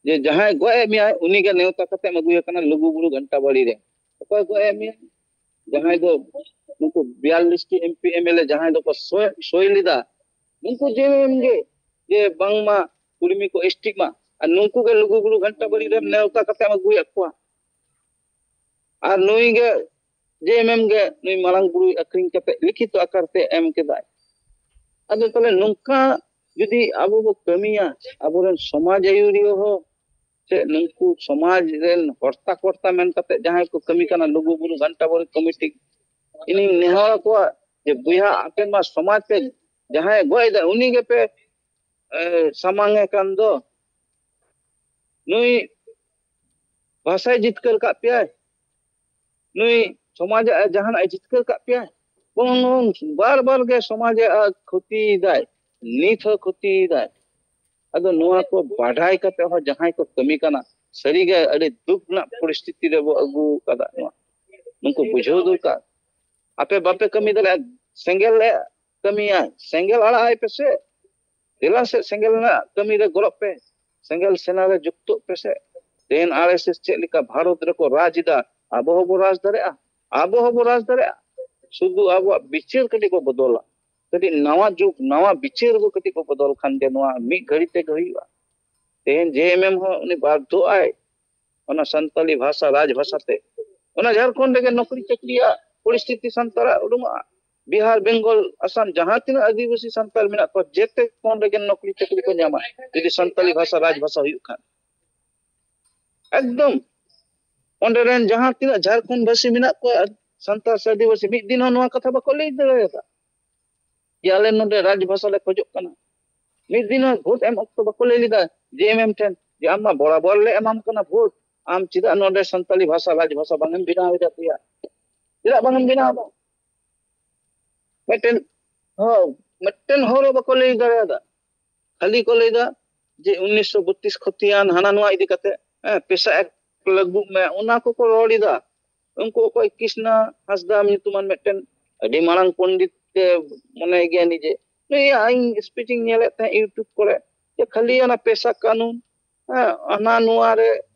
ᱡᱮ ᱡᱟᱦᱟᱸᱭ ᱜᱚᱡ ᱮᱫ ᱢᱮᱭᱟᱭ ᱩᱱᱤᱜᱮ ᱱᱮᱣᱛᱟ ᱠᱟᱛᱮ ᱮᱢ ᱟᱹᱜᱩᱭᱮ ᱠᱟᱱᱟ ᱞᱩᱜᱩ ᱵᱩᱨᱩ ᱜᱷᱟᱱᱴᱟ ᱵᱟᱲᱤ ᱨᱮ᱾ ᱚᱠᱚᱭ ᱜᱚᱡ ᱮᱫ ᱢᱮᱭᱟ? ᱡᱟᱦᱟᱸᱭ ᱫᱚ ᱱᱩᱠᱩ ᱵᱤᱭᱟᱞᱞᱤᱥ T M P M L A ᱡᱟᱦᱟᱸᱭ ᱫᱚᱠᱚ ᱥᱳᱭ, ᱥᱳᱭ ᱞᱮᱫᱟ, ᱩᱱᱠᱩ ᱡᱮᱢ ᱜᱮ ᱡᱮ ᱵᱟᱝᱢᱟ ᱠᱩᱲᱢᱤ ᱠᱚ ᱮᱥ ᱴᱤ ᱢᱟ, ᱟᱨ ᱱᱩᱠᱩ ᱜᱮ ᱞᱩᱜᱩ ᱵᱩᱨᱩ ᱜᱷᱟᱱᱴᱟ ᱵᱟᱲᱤ ᱨᱮᱢ ᱱᱮᱣᱛᱟ ᱠᱟᱛᱮ ᱮᱢ ᱟᱹᱜᱩᱭᱮᱫ ᱠᱚᱣᱟ᱾ ᱟᱨ ᱱᱩᱭ ᱜᱮ ᱡᱮ ᱮᱢ ᱮᱢ ᱜᱮ ᱱᱩᱭ ᱢᱟᱨᱟᱝ ᱵᱩᱨᱩᱭ ᱟᱹᱠᱷᱨᱤᱧ ᱠᱟᱛᱮ ᱞᱤᱠᱷᱤᱛᱚ ᱟᱠᱟᱨ ᱛᱮ ᱮᱢ ᱠᱮᱫᱟᱭ᱾ ᱟᱫᱚ ᱛᱟᱦᱞᱮ ᱱᱚᱝᱠᱟ ᱡᱩᱫᱤ ᱟᱵᱚ ᱵᱚ ᱠᱟᱹᱢᱤᱭᱟ, ᱟᱵᱚᱨᱮᱱ ᱥᱚᱢᱟᱡᱽ ᱟᱹᱭᱩᱨᱤᱭᱟᱹ ᱦᱚᱸ ᱥᱮ ᱱᱩᱠᱩ ᱥᱚᱢᱟᱡᱽ ᱨᱮᱱ ᱦᱚᱨᱛᱟ ᱠᱚᱨᱛᱟ ᱢᱮᱱ ᱠᱟᱛᱮ ᱡᱟᱦᱟᱸᱭ ᱠᱚ ᱠᱟᱹᱢᱤ ᱠᱟᱱᱟ, ᱞᱩᱜᱩ ᱵᱩᱨᱩ ᱜᱷᱟᱱᱴᱟ ᱵᱟᱲᱮ ᱠᱚᱢᱤᱴᱤ, ᱤᱧᱤᱧ ᱱᱮᱦᱚᱨ ᱟᱠᱚᱣᱟ ᱡᱮ ᱵᱚᱭᱦᱟ, ᱟᱯᱮ ᱢᱟ ᱥᱚᱢᱟᱡᱽ ᱯᱮ ᱡᱟᱦᱟᱸᱭ ᱜᱚᱡ ᱮᱫᱟ ᱩᱱᱤ ᱜᱮᱯᱮ ᱮ, ᱥᱟᱢᱟᱝ ᱮ ᱠᱟᱱ ᱫᱚ᱾ ᱱᱩᱭ ᱵᱷᱟᱥᱟᱭ ᱡᱤᱛᱠᱟᱹᱨ ᱠᱟᱜ ᱯᱮᱭᱟᱭ, ᱱᱩᱭ ᱥᱚᱢᱟᱡᱽ ᱟᱜ ᱡᱟᱦᱟᱱᱟᱜ ᱮ ᱡᱤᱛᱠᱟᱹᱨ ᱠᱟᱜ ᱯᱮᱭᱟᱭ᱾ ᱵᱟᱝ, ᱵᱟᱨ ᱵᱟᱨ ᱜᱮ ᱥᱚᱢᱟᱡᱽ ᱟᱜ ᱠᱷᱚᱛᱤᱭᱮᱫᱟᱭ, ᱱᱤᱛ ᱦᱚᱸ ᱠᱷᱚᱛᱤᱭᱮᱫᱟᱭ᱾ ᱟᱫᱚ ᱱᱚᱣᱟ ᱠᱚ ᱵᱟᱰᱟᱭ ᱠᱟᱛᱮ ᱦᱚᱸ ᱡᱟᱦᱟᱸᱭ ᱠᱚ ᱠᱟᱹᱢᱤ ᱠᱟᱱᱟ, ᱥᱟᱹᱨᱤᱜᱮ ᱟᱹᱰᱤ ᱫᱩᱠ ᱨᱮᱱᱟᱜ ᱯᱚᱨᱤᱥᱛᱷᱤᱛᱤ ᱨᱮᱵᱚ ᱟᱹᱜᱩ ᱟᱠᱟᱫᱟ᱾ ᱱᱚᱣᱟ ᱱᱩᱠᱩ ᱵᱩᱡᱷᱟᱹᱣ ᱫᱚᱨᱠᱟᱨ᱾ ᱟᱯᱮ ᱵᱟᱯᱮ ᱠᱟᱹᱢᱤ ᱫᱟᱲᱮᱭᱟᱜᱼᱟ, ᱥᱮᱸᱜᱮᱞ ᱮ ᱠᱟᱹᱢᱤᱭᱟ, ᱥᱮᱸᱜᱮᱞ ᱟᱲᱟᱜ ᱟᱭ ᱯᱮᱥᱮ᱾ ᱫᱮᱞᱟ ᱥᱮ ᱥᱮᱸᱜᱮᱞ ᱨᱮᱱᱟᱜ ᱠᱟᱹᱢᱤ ᱨᱮ ᱜᱚᱲᱚᱜ ᱯᱮ, ᱥᱮᱸᱜᱮᱞ ᱥᱮᱱᱟ ᱨᱮ ᱡᱩᱠᱛᱚᱜ ᱯᱮᱥᱮ᱾ ᱛᱮᱦᱮᱧ ᱟᱨ ᱮᱥ ᱮᱥ ᱪᱮᱫ ᱞᱮᱠᱟ ᱵᱷᱟᱨᱚᱛ ᱨᱮᱠᱚ ᱨᱟᱡᱽ ᱮᱫᱟ, ᱟᱵᱚ ᱦᱚᱸᱵᱚ ᱨᱟᱡᱽ ᱫᱟᱲᱮᱭᱟᱜᱼᱟ, ᱟᱵᱚ ᱦᱚᱸᱵᱚ ᱨᱟᱡᱽ ᱫᱟᱲᱮᱭᱟᱜᱼᱟ᱾ ᱥᱩᱫᱷᱩ ᱟᱵᱚᱣᱟᱜ ᱵᱤᱪᱟᱹᱨ ᱠᱟᱹᱴᱤᱡ ᱵᱚ ᱵᱚᱫᱚᱞᱟ, ᱠᱟᱹᱴᱤᱡ ᱱᱟᱣᱟ ᱡᱩᱜᱽ, ᱱᱟᱣᱟ ᱵᱤᱪᱟᱹᱨ ᱵᱚ ᱠᱟᱹᱴᱤᱡ ᱵᱚ ᱵᱚᱫᱚᱞ ᱠᱷᱟᱱ ᱜᱮ ᱱᱚᱣᱟ ᱢᱤᱫ ᱜᱷᱟᱹᱲᱤ ᱛᱮᱜᱮ ᱦᱩᱭᱩᱜᱼᱟ᱾ ᱛᱮᱦᱮᱧ ᱡᱮ ᱮᱢ ᱮᱢ ᱦᱚᱸ ᱩᱱᱤ ᱵᱟᱫᱷᱚᱜ ᱟᱭ ᱚᱱᱟ ᱥᱟᱱᱛᱟᱞᱤ ᱵᱷᱟᱥᱟ, ᱨᱟᱡᱽ ᱵᱷᱟᱥᱟ ᱛᱮ᱾ ᱚᱱᱟ ᱡᱷᱟᱲᱠᱷᱚᱸᱰ ᱨᱮᱜᱮ ᱱᱚᱠᱨᱤ ᱪᱟᱹᱠᱨᱤᱭᱟᱜ ᱯᱚᱨᱤᱥᱛᱷᱤᱛᱤ ᱥᱟᱱᱛᱟᱲᱟᱜ ᱩᱰᱩᱝᱚᱜᱼᱟ᱾ ᱵᱤᱦᱟᱨ, ᱵᱮᱝᱜᱚᱞ, ᱟᱥᱟᱢ, ᱡᱟᱦᱟᱸ ᱛᱤᱱᱟᱹᱜ ᱟᱹᱫᱤᱵᱟᱹᱥᱤ ᱥᱟᱱᱛᱟᱲ ᱢᱮᱱᱟᱜ ᱠᱚᱣᱟ, ᱡᱮᱛᱮ ᱠᱷᱚᱱ ᱨᱮᱜᱮ ᱱᱚᱠᱨᱤ ᱪᱟᱹᱠᱨᱤ ᱠᱚ ᱧᱟᱢᱟ, ᱡᱩᱫᱤ ᱥᱟᱱᱛᱟᱞᱤ ᱵᱷᱟᱥᱟ ᱨᱟᱡᱽ ᱵᱷᱟᱥᱟ ᱦᱩᱭᱩᱜ ᱠᱷᱟᱱ᱾ ᱮᱠᱫᱚᱢ ᱚᱸᱰᱮ ᱨᱮᱱ ᱡᱟᱦᱟᱸ ᱛᱤᱱᱟᱹᱜ ᱡᱷᱟᱲᱠᱷᱚᱸᱰ ᱵᱷᱟᱥᱤ ᱢᱮᱱᱟᱜ ᱠᱚᱣᱟ, ᱥᱟᱱᱛᱟᱲ ᱥᱮ ᱟᱹᱫᱤᱵᱟᱹᱥᱤ, ᱢᱤᱫ ᱫᱤᱱ ᱦᱚᱸ ᱱᱚᱣᱟ ᱠᱟᱛᱷᱟ ᱵᱟᱠᱚ ᱞᱟᱹᱭ ᱫᱟᱲᱮᱭᱟᱫᱟ ᱡᱮ ᱟᱞᱮ ᱱᱚᱰᱮ ᱨᱟᱡᱽ ᱵᱷᱟᱥᱟ ᱞᱮ ᱠᱷᱚᱡᱚᱜ ᱠᱟᱱᱟ᱾ ᱢᱤᱫ ᱫᱤᱱ ᱦᱚᱸ ᱵᱷᱳᱴ ᱮᱢ ᱚᱠᱛᱚ ᱵᱟᱠᱚ ᱞᱟᱹᱭ ᱞᱮᱫᱟ ᱡᱮ ᱮᱢ ᱮᱢ ᱴᱷᱮᱱ ᱡᱮ ᱟᱢ ᱢᱟ ᱵᱚᱨᱟᱵᱚᱨ ᱞᱮ ᱮᱢᱟᱢ ᱠᱟᱱᱟ ᱵᱷᱳᱴ, ᱟᱢ ᱪᱮᱫᱟᱜ ᱱᱚᱰᱮ ᱥᱟᱱᱛᱟᱞᱤ ᱵᱷᱟᱥᱟ ᱨᱟᱡᱽ ᱵᱷᱟᱥᱟ ᱵᱟᱝ ᱮᱢ ᱵᱮᱱᱟᱣ ᱮᱫᱟ ᱯᱮᱭᱟ? ᱪᱮᱫᱟᱜ ᱵᱟᱝ ᱮᱢ ᱵᱮᱱᱟᱣ ᱮᱫᱟ? ᱢᱤᱫᱴᱮᱱ ᱦᱚᱸ, ᱢᱤᱫᱴᱮᱱ ᱦᱚᱲ ᱦᱚᱸ ᱵᱟᱠᱚ ᱞᱟᱹᱭ ᱫᱟᱲᱮᱭᱟᱫᱟ᱾ ᱠᱷᱟᱹᱞᱤ ᱠᱚ ᱞᱟᱹᱭᱫᱟ ᱡᱮ ᱩᱱᱤᱥᱥᱚ ᱵᱚᱛᱛᱨᱤᱥ ᱠᱷᱚᱛᱤᱭᱟᱱ, ᱦᱟᱱᱟ ᱱᱚᱣᱟ ᱤᱫᱤ ᱠᱟᱛᱮ, ᱦᱮᱸ, ᱯᱮᱥᱟ ᱮᱠ ᱞᱟᱹᱜᱩᱜ ᱢᱮ, ᱚᱱᱟ ᱠᱚᱠᱚ ᱨᱚᱲ ᱮᱫᱟ᱾ ᱩᱱᱠᱩ ᱚᱠᱚᱭ ᱠᱨᱤᱥᱱᱟ ᱦᱟᱸᱥᱫᱟ ᱧᱩᱛᱩᱢᱟᱱ ᱢᱤᱫᱴᱮᱱ ᱟᱹᱰᱤ ᱢᱟᱨᱟᱝ ᱯᱚᱱᱰᱤᱛ ᱮ ᱢᱚᱱᱮᱭ ᱜᱮᱭᱟ ᱱᱤᱡᱮ, ᱱᱩᱭᱟᱜ ᱤᱧ ᱥᱯᱤᱪ ᱤᱧ ᱧᱮᱞᱮᱫ ᱛᱟᱦᱮᱸᱫ YouTube ᱠᱚᱨᱮ, ᱡᱮ ᱠᱷᱟᱹᱞᱤ ᱚᱱᱟ ᱯᱮᱥᱟ ᱠᱟᱹᱱᱩᱱ, ᱦᱮᱸ, ᱦᱟᱱᱟ ᱱᱚᱣᱟ ᱨᱮ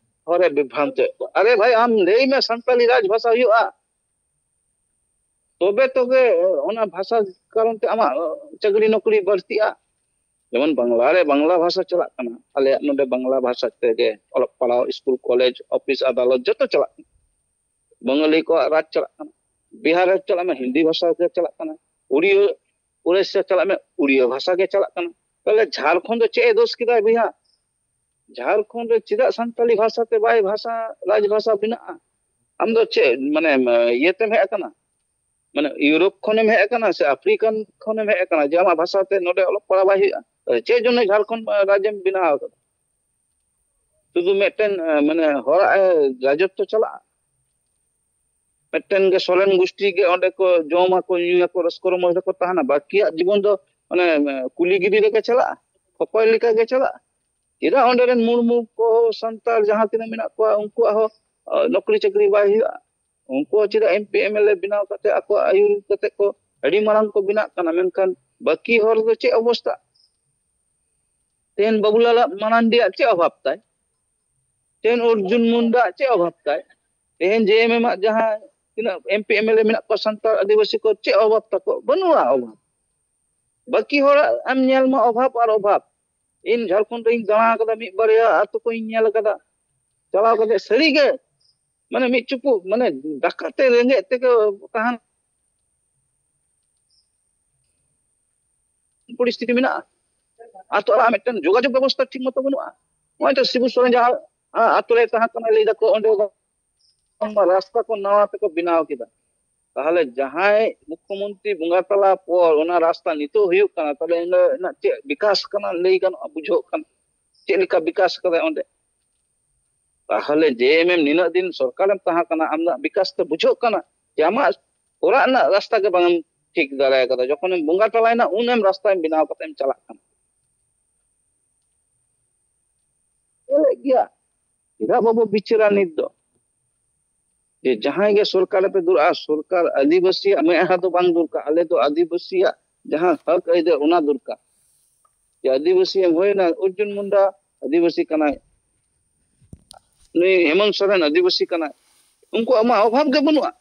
ᱦᱚᱲᱮ ᱵᱤᱵᱷᱨᱟᱱᱛᱚᱭᱮᱫ ᱠᱚᱣᱟ᱾ ᱟᱨᱮ ᱵᱷᱟᱭ, ᱟᱢ ᱞᱟᱹᱭ ᱢᱮ ᱥᱟᱱᱛᱟᱞᱤ ᱨᱟᱡᱽ ᱵᱷᱟᱥᱟ ᱦᱩᱭᱩᱜᱼᱟ, ᱛᱚᱵᱮ ᱛᱚᱵᱮ ᱚᱱᱟ ᱵᱷᱟᱥᱟ ᱠᱟᱨᱚᱱ ᱛᱮ ᱟᱢᱟᱜ ᱪᱟᱹᱠᱨᱤ ᱱᱚᱠᱨᱤ ᱵᱟᱹᱲᱛᱤᱜᱼᱟ᱾ ᱡᱮᱢᱚᱱ ᱵᱟᱝᱞᱟ ᱨᱮ ᱵᱟᱝᱞᱟ ᱵᱷᱟᱥᱟ ᱪᱟᱞᱟᱜ ᱠᱟᱱᱟ, ᱟᱞᱮᱭᱟᱜ ᱱᱚᱰᱮ ᱵᱟᱝᱞᱟ ᱵᱷᱟᱥᱟ ᱛᱮᱜᱮ ᱚᱞᱚᱜ ᱯᱟᱲᱦᱟᱣ, ᱥᱠᱩᱞ, ᱠᱚᱞᱮᱡᱽ, ᱚᱯᱷᱤᱥ, ᱟᱫᱟᱞᱚᱛ ᱡᱚᱛᱚ ᱪᱟᱞᱟᱜ ᱠᱟᱱᱟ᱾ ᱵᱟᱝᱟᱞᱤ ᱠᱚᱣᱟᱜ ᱨᱟᱡᱽ ᱪᱟᱞᱟᱜ ᱠᱟᱱᱟ᱾ ᱵᱤᱦᱟᱨ ᱨᱮ ᱪᱟᱞᱟᱜ ᱢᱮ, ᱦᱤᱱᱫᱤ ᱵᱷᱟᱥᱟ ᱜᱮ ᱪᱟᱞᱟᱜ ᱠᱟᱱᱟ᱾ ᱩᱲᱤᱭᱟ, ᱩᱲᱤᱥᱥᱟ ᱪᱟᱞᱟᱜ ᱢᱮ, ᱩᱲᱤᱭᱟ ᱵᱷᱟᱥᱟ ᱜᱮ ᱪᱟᱞᱟᱜ ᱠᱟᱱᱟ᱾ ᱛᱟᱦᱞᱮ ᱡᱷᱟᱲᱠᱷᱚᱸᱰ ᱫᱚ ᱪᱮᱫ ᱮ ᱫᱳᱥ ᱠᱮᱫᱟᱭ ᱵᱚᱭᱦᱟ? ᱡᱷᱟᱲᱠᱷᱚᱸᱰ ᱨᱮ ᱪᱮᱫᱟᱜ ᱥᱟᱱᱛᱟᱞᱤ ᱵᱷᱟᱥᱟ ᱛᱮ ᱵᱟᱭ ᱵᱷᱟᱥᱟ, ᱨᱟᱡᱽ ᱵᱷᱟᱥᱟ ᱵᱮᱱᱟᱜᱼᱟ? ᱟᱢ ᱫᱚ ᱪᱮᱫ, ᱢᱟᱱᱮ, ᱤᱭᱟᱹ ᱛᱮᱢ ᱦᱮᱡ ᱟᱠᱟᱱᱟ? ᱢᱟᱱᱮ, ᱤᱭᱩᱨᱳᱯ ᱠᱷᱚᱱᱮᱢ ᱦᱮᱡ ᱟᱠᱟᱱᱟ ᱥᱮ ᱟᱯᱷᱨᱤᱠᱟᱱ ᱠᱷᱚᱱᱮᱢ ᱦᱮᱡ ᱟᱠᱟᱱᱟ ᱡᱮ ᱟᱢᱟᱜ ᱵᱷᱟᱥᱟ ᱛᱮ ᱱᱚᱰᱮ ᱚᱞᱚᱜ ᱯᱟᱲᱦᱟᱣ ᱵᱟᱭ ᱦᱩᱭᱩᱜᱼᱟ? ᱪᱮᱫ ᱡᱚᱱᱱᱚ ᱡᱷᱟᱲᱠᱷᱚᱸᱰ ᱨᱟᱡᱽ ᱮᱢ ᱵᱮᱱᱟᱣ ᱟᱠᱟᱫᱟ? ᱥᱩᱫᱷᱩ ᱢᱤᱫᱴᱮᱱ, ᱮ, ᱢᱟᱱᱮ, ᱦᱚᱲᱟᱜ, ᱮ, ᱨᱟᱡᱚᱛᱛᱚ ᱪᱟᱞᱟᱜᱼᱟ? ᱢᱤᱫᱴᱮᱱ ᱜᱮ ᱥᱚᱨᱮᱱ ᱜᱩᱥᱴᱤ ᱜᱮ ᱚᱸᱰᱮ ᱠᱚ ᱡᱚᱢᱟᱠᱚ, ᱧᱩᱭᱟᱠᱚ, ᱨᱟᱹᱥᱠᱟᱹ ᱨᱚᱢᱚᱡᱽ ᱨᱮᱠᱚ ᱛᱟᱦᱮᱱᱟ, ᱵᱟᱹᱠᱤᱭᱟᱜ ᱡᱤᱵᱚᱱ ᱫᱚ, ᱢᱟᱱᱮ, ᱮ, ᱠᱩᱞᱤ ᱜᱤᱰᱤ ᱨᱮᱜᱮ ᱪᱟᱞᱟᱜᱼᱟ, ᱠᱷᱚᱠᱚᱭ ᱞᱮᱠᱟ ᱜᱮ ᱪᱟᱞᱟᱜᱼᱟ᱾ ᱪᱮᱫᱟᱜ ᱚᱸᱰᱮ ᱨᱮᱱ ᱢᱩᱨᱢᱩ ᱠᱚ, ᱥᱟᱱᱛᱟᱲ ᱡᱟᱦᱟᱸ ᱛᱤᱱᱟᱹᱜ ᱢᱮᱱᱟᱜ ᱠᱚᱣᱟ, ᱩᱱᱠᱩᱣᱟᱜ ᱦᱚᱸ, ᱮ, ᱱᱚᱠᱨᱤ ᱪᱟᱹᱠᱨᱤ ᱵᱟᱭ ᱦᱩᱭᱩᱜᱼᱟ? ᱩᱱᱠᱩ ᱦᱚᱸ ᱪᱮᱫᱟᱜ ᱮᱢ ᱯᱤ ᱮᱢ ᱮᱞ ᱮ ᱵᱮᱱᱟᱣ ᱠᱟᱛᱮ ᱟᱠᱚᱣᱟᱜ ᱟᱹᱭᱩᱨ ᱠᱟᱛᱮ ᱠᱚ ᱟᱹᱰᱤ ᱢᱟᱨᱟᱝ ᱠᱚ ᱵᱮᱱᱟᱜ ᱠᱟᱱᱟ, ᱢᱮᱱᱠᱷᱟᱱ ᱵᱟᱹᱠᱤ ᱦᱚᱲ ᱫᱚ ᱪᱮᱫ ᱚᱵᱚᱥᱛᱟ? ᱛᱮᱦᱮᱧ ᱵᱟᱵᱩᱞᱟᱞ ᱢᱟᱨᱟᱱᱰᱤᱭᱟᱜ ᱪᱮᱫ ᱚᱵᱷᱟᱵ ᱛᱟᱭ? ᱛᱮᱦᱮᱧ ᱚᱨᱡᱩᱱ ᱢᱩᱱᱰᱟ ᱪᱮᱫ ᱚᱵᱷᱟᱵ ᱛᱟᱭ? ᱛᱮᱦᱮᱧ ᱡᱮ ᱮᱢ ᱮᱢ ᱟᱜ ᱡᱟᱦᱟᱸ ᱛᱤᱱᱟᱹᱜ ᱮᱢ ᱯᱤ ᱮᱢ ᱮᱞ ᱮ ᱢᱮᱱᱟᱜ ᱠᱚᱣᱟ ᱥᱟᱱᱛᱟᱲ ᱟᱹᱫᱤᱵᱟᱹᱥᱤ ᱠᱚ, ᱪᱮᱫ ᱚᱵᱷᱟᱵ ᱛᱟᱠᱚ? ᱵᱟᱹᱱᱩᱜᱼᱟ ᱚᱵᱷᱟᱵ᱾ ᱵᱟᱹᱠᱤ ᱦᱚᱲᱟᱜ ᱮᱢ ᱧᱮᱞ ᱢᱟ ᱚᱵᱷᱟᱵ ᱟᱨ ᱚᱵᱷᱟᱵ᱾ ᱤᱧ ᱡᱷᱟᱲᱠᱷᱚᱸᱰ ᱨᱤᱧ ᱫᱟᱬᱟ ᱟᱠᱟᱫᱟ, ᱢᱤᱫ ᱵᱟᱨᱭᱟ ᱟᱹᱛᱩ ᱠᱚᱧ ᱧᱮᱞ ᱟᱠᱟᱫᱟ᱾ ᱪᱟᱞᱟᱣ ᱠᱟᱛᱮ ᱥᱟᱹᱨᱤᱜᱮ, ᱢᱟᱱᱮ, ᱢᱤᱫ ᱪᱩᱯᱩᱫ, ᱢᱟᱱᱮ, ᱫᱟᱠᱟ ᱛᱮ ᱨᱮᱸᱜᱮᱡ ᱛᱮᱜᱮ ᱛᱟᱦᱮᱱ ᱯᱚᱨᱤᱥᱛᱷᱤᱛᱤ ᱢᱮᱱᱟᱜᱼᱟ᱾ ᱟᱛᱳ ᱚᱲᱟᱜ ᱢᱤᱫᱴᱮᱱ ᱡᱳᱜᱟᱡᱳᱜᱽ ᱵᱮᱵᱚᱥᱛᱷᱟ ᱴᱷᱤᱠ ᱢᱚᱛᱚ ᱵᱟᱹᱱᱩᱜᱼᱟ᱾ ᱱᱚᱜᱼᱚᱭ ᱛᱚ ᱥᱤᱵᱩ ᱥᱚᱨᱮᱱ ᱡᱟᱦᱟᱸ, ᱟ-, ᱟᱛᱳ ᱨᱮ ᱛᱟᱦᱮᱸ ᱠᱟᱱᱟ, ᱞᱟᱹᱭ ᱫᱟᱠᱚ ᱚᱸᱰᱮ ᱵᱟᱝᱢᱟ ᱨᱟᱥᱛᱟ ᱠᱚ ᱱᱟᱣᱟ ᱛᱮᱠᱚ ᱵᱮᱱᱟᱣ ᱠᱮᱫᱟ᱾ ᱛᱟᱦᱚᱞᱮ ᱡᱟᱦᱟᱸᱭ ᱢᱩᱠᱷᱚᱢᱚᱱᱛᱨᱤ ᱵᱚᱸᱜᱟ ᱛᱟᱞᱟ ᱯᱚᱨ ᱚᱱᱟ ᱨᱟᱥᱛᱟ ᱱᱤᱛᱚᱜ ᱦᱩᱭᱩᱜ ᱠᱟᱱᱟ, ᱛᱟᱦᱚᱞᱮ ᱚᱸᱰᱮ ᱨᱮᱱᱟᱜ ᱪᱮᱫ ᱵᱤᱠᱟᱥ ᱠᱟᱱᱟ ᱞᱟᱹᱭ ᱜᱟᱱᱚᱜᱼᱟ? ᱵᱩᱡᱷᱟᱹᱜ ᱠᱟᱱᱟ ᱪᱮᱫ ᱞᱮᱠᱟ ᱵᱤᱠᱟᱥ ᱠᱟᱫᱟᱭ ᱚᱸᱰᱮ? ᱛᱟᱦᱚᱞᱮ ᱡᱮ ᱮᱢ ᱮᱢ ᱱᱤᱱᱟᱹᱜ ᱫᱤᱱ ᱥᱚᱨᱠᱟᱨᱮᱢ ᱛᱟᱦᱮᱸ ᱠᱟᱱᱟ, ᱟᱢᱟᱜ ᱵᱤᱠᱟᱥ ᱛᱮ ᱵᱩᱡᱷᱟᱹᱜ ᱠᱟᱱᱟ ᱡᱮ ᱟᱢᱟᱜ ᱚᱲᱟᱜ ᱨᱮᱱᱟᱜ ᱨᱟᱥᱛᱟ ᱜᱮ ᱵᱟᱝ ᱮᱢ ᱴᱷᱤᱠ ᱫᱟᱲᱮ ᱟᱠᱟᱫᱟ᱾ ᱡᱚᱠᱷᱚᱱᱮᱢ ᱵᱚᱸᱜᱟ ᱛᱟᱞᱟᱭᱮᱱᱟ, ᱩᱱᱮᱢ ᱨᱟᱥᱛᱟᱭ ᱵᱮᱱᱟᱣ ᱠᱟᱛᱮᱢ ᱪᱟᱞᱟᱜ ᱠᱟᱱᱟ᱾ ᱧᱮᱞᱮᱫ ᱜᱮᱭᱟ, ᱪᱮᱫᱟᱜ ᱵᱟᱵᱚ ᱵᱤᱪᱟᱹᱨᱟ ᱱᱤᱛ ᱫᱚ? ᱡᱮ ᱡᱟᱦᱟᱸᱭ ᱜᱮ ᱥᱚᱨᱠᱟᱨ ᱨᱮᱯᱮ ᱫᱩᱲᱩᱵᱼᱟ, ᱥᱚᱨᱠᱟᱨ ᱟᱹᱫᱤᱵᱟᱹᱥᱤᱭᱟᱜ ᱢᱮᱫᱦᱟ ᱫᱚ ᱵᱟᱝ ᱫᱚᱨᱠᱟᱨ, ᱟᱞᱮ ᱫᱚ ᱟᱹᱫᱤᱵᱟᱹᱥᱤᱭᱟᱜ ᱡᱟᱦᱟᱸ ᱦᱚᱠ ᱟᱹᱭᱫᱟᱹᱨ, ᱚᱱᱟ ᱫᱚᱨᱠᱟᱨ᱾ ᱡᱮ ᱟᱹᱫᱤᱵᱟᱹᱥᱤ ᱮᱢ ᱦᱩᱭᱱᱟ, ᱚᱨᱡᱩᱱ ᱢᱩᱱᱰᱟ ᱟᱹᱫᱤᱵᱟᱹᱥᱤ ᱠᱟᱱᱟᱭ, ᱱᱩᱭ ᱦᱮᱢᱚᱱᱛ ᱥᱚᱨᱮᱱ ᱟᱹᱫᱤᱵᱟᱹᱥᱤ ᱠᱟᱱᱟᱭ, ᱩᱱᱠᱩᱣᱟᱜ ᱢᱟ ᱚᱵᱷᱟᱵ ᱜᱮ ᱵᱟᱹᱱᱩᱜᱼᱟ᱾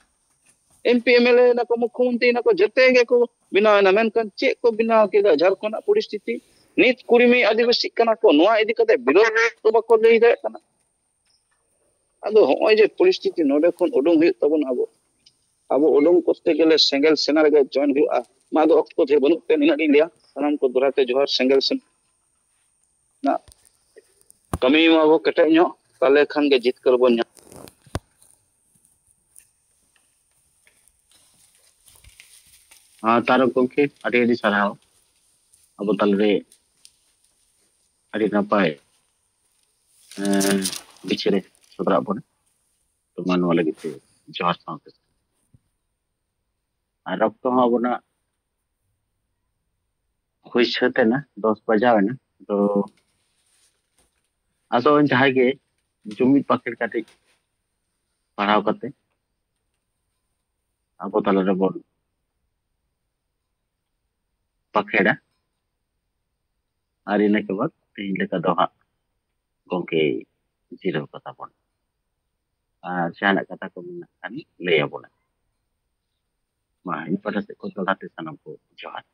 ᱮᱢ ᱯᱤ ᱮᱢ ᱮᱞ ᱮ ᱱᱟᱠᱚ, ᱢᱩᱠᱷᱭᱚᱢᱚᱱᱛᱨᱤ ᱱᱟᱠᱚ, ᱡᱮᱛᱮ ᱜᱮᱠᱚ ᱵᱮᱱᱟᱣ ᱮᱱᱟ, ᱢᱮᱱᱠᱷᱟᱱ ᱪᱮᱫ ᱠᱚ ᱵᱮᱱᱟᱣ ᱠᱮᱫᱟ? ᱡᱷᱟᱲᱠᱷᱚᱸᱰ ᱨᱮᱱᱟᱜ ᱯᱚᱨᱤᱥᱛᱷᱤᱛᱤ, ᱱᱤᱛ ᱠᱩᱲᱤᱢᱤ ᱟᱹᱫᱤᱵᱟᱹᱥᱤᱜ ᱠᱟᱱᱟ ᱠᱚ, ᱱᱚᱣᱟ ᱤᱫᱤ ᱠᱟᱛᱮ ᱵᱤᱨᱳᱫᱷ ᱫᱚ ᱵᱟᱠᱚ ᱞᱟᱹᱭ ᱫᱟᱲᱮᱭᱟᱜ ᱠᱟᱱᱟ᱾ ᱟᱫᱚ ᱦᱚᱸᱜᱼᱚᱭ ᱡᱮ ᱯᱚᱨᱤᱥᱛᱷᱤᱛᱤ, ᱱᱚᱰᱮ ᱠᱷᱚᱱ ᱩᱰᱩᱝ ᱦᱩᱭᱩᱜ ᱛᱟᱵᱚᱱᱟ ᱟᱵᱚ᱾ ᱟᱵᱚ ᱩᱰᱩᱝ ᱠᱚᱨᱛᱮ ᱜᱮᱞᱮ ᱥᱮᱸᱜᱮᱞ ᱥᱮᱱᱟ ᱨᱮᱜᱮ ᱡᱚᱭᱮᱱ ᱦᱩᱭᱩᱜᱼᱟ᱾ ᱢᱟ ᱟᱫᱚ ᱚᱠᱛᱚ ᱰᱷᱮᱨ ᱵᱟᱹᱱᱩᱜ ᱛᱮ ᱱᱤᱱᱟᱹᱜ ᱞᱤᱧ ᱞᱟᱹᱭᱟ᱾ ᱥᱟᱱᱟᱢ ᱠᱚ ᱫᱚᱦᱲᱟ ᱛᱮ ᱡᱚᱦᱟᱨ, ᱥᱮᱸᱜᱮᱞ ᱥᱮᱱᱟ ᱠᱟᱹᱢᱤ ᱢᱟᱵᱚ ᱠᱮᱴᱮᱡ ᱧᱚᱜ, ᱛᱟᱦᱞᱮ ᱠᱷᱟᱱ ᱜᱮ ᱡᱤᱛᱠᱟᱹᱨ ᱵᱚᱱ ᱧᱟᱢ᱾ ᱦᱮᱸ, ᱛᱟᱨᱚᱠ ᱜᱚᱢᱠᱮ, ᱟᱹᱰᱤ ᱟᱹᱰᱤ ᱥᱟᱨᱦᱟᱣ ᱟᱵᱚ ᱛᱟᱞᱟᱨᱮ ᱟᱹᱰᱤ ᱱᱟᱯᱟᱭ, ᱮᱸ, ᱵᱤᱪᱟᱹᱨᱮ ᱥᱚᱫᱚᱨᱟᱜ ᱵᱚᱱᱟ᱾ ᱛᱚ, ᱢᱟ ᱱᱚᱣᱟ ᱞᱟᱹᱜᱤᱫ ᱛᱮ ᱡᱚᱦᱟᱨ ᱥᱟᱶᱛᱮ᱾ ᱟᱨ ᱚᱠᱛᱚ ᱦᱚᱸ ᱟᱵᱚᱱᱟᱜ ᱦᱩᱭ ᱥᱟᱹᱛ ᱮᱱᱟ, ᱫᱚᱥ ᱵᱟᱡᱟᱣ ᱮᱱᱟ᱾ ᱛᱚ, ᱟᱫᱚ ᱡᱟᱦᱟᱸᱭ ᱜᱮ ᱡᱩᱢᱤᱫ ᱵᱟᱠᱷᱮᱲ ᱠᱟᱹᱴᱤᱡ ᱯᱟᱲᱦᱟᱣ ᱠᱟᱛᱮ ᱟᱵᱚ ᱛᱟᱞᱟ ᱨᱮᱵᱚᱱ ᱵᱟᱠᱷᱮᱲᱟ᱾ ᱟᱨ ᱤᱱᱟᱹ ᱠᱮ ᱵᱟᱫ ᱛᱮᱦᱮᱧ ᱞᱮᱠᱟ ᱫᱚ ᱦᱟᱸᱜ ᱜᱚᱢᱠᱮ ᱡᱤᱨᱟᱹᱣ ᱠᱟᱛᱟ ᱵᱚᱱ᱾ ᱟᱨ ᱡᱟᱦᱟᱱᱟᱜ ᱠᱟᱛᱷᱟ ᱠᱚ ᱢᱮᱱᱟᱜ ᱠᱷᱟᱱ ᱞᱟᱹᱭ ᱟᱵᱚᱱᱟ᱾ ᱢᱟ, ᱤᱧ ᱯᱟᱦᱴᱟ ᱥᱮᱫ ᱠᱷᱚᱱ ᱫᱚᱦᱲᱟ ᱛᱮ ᱥᱟᱱᱟᱢ ᱠᱚ ᱡᱚᱦᱟᱨ᱾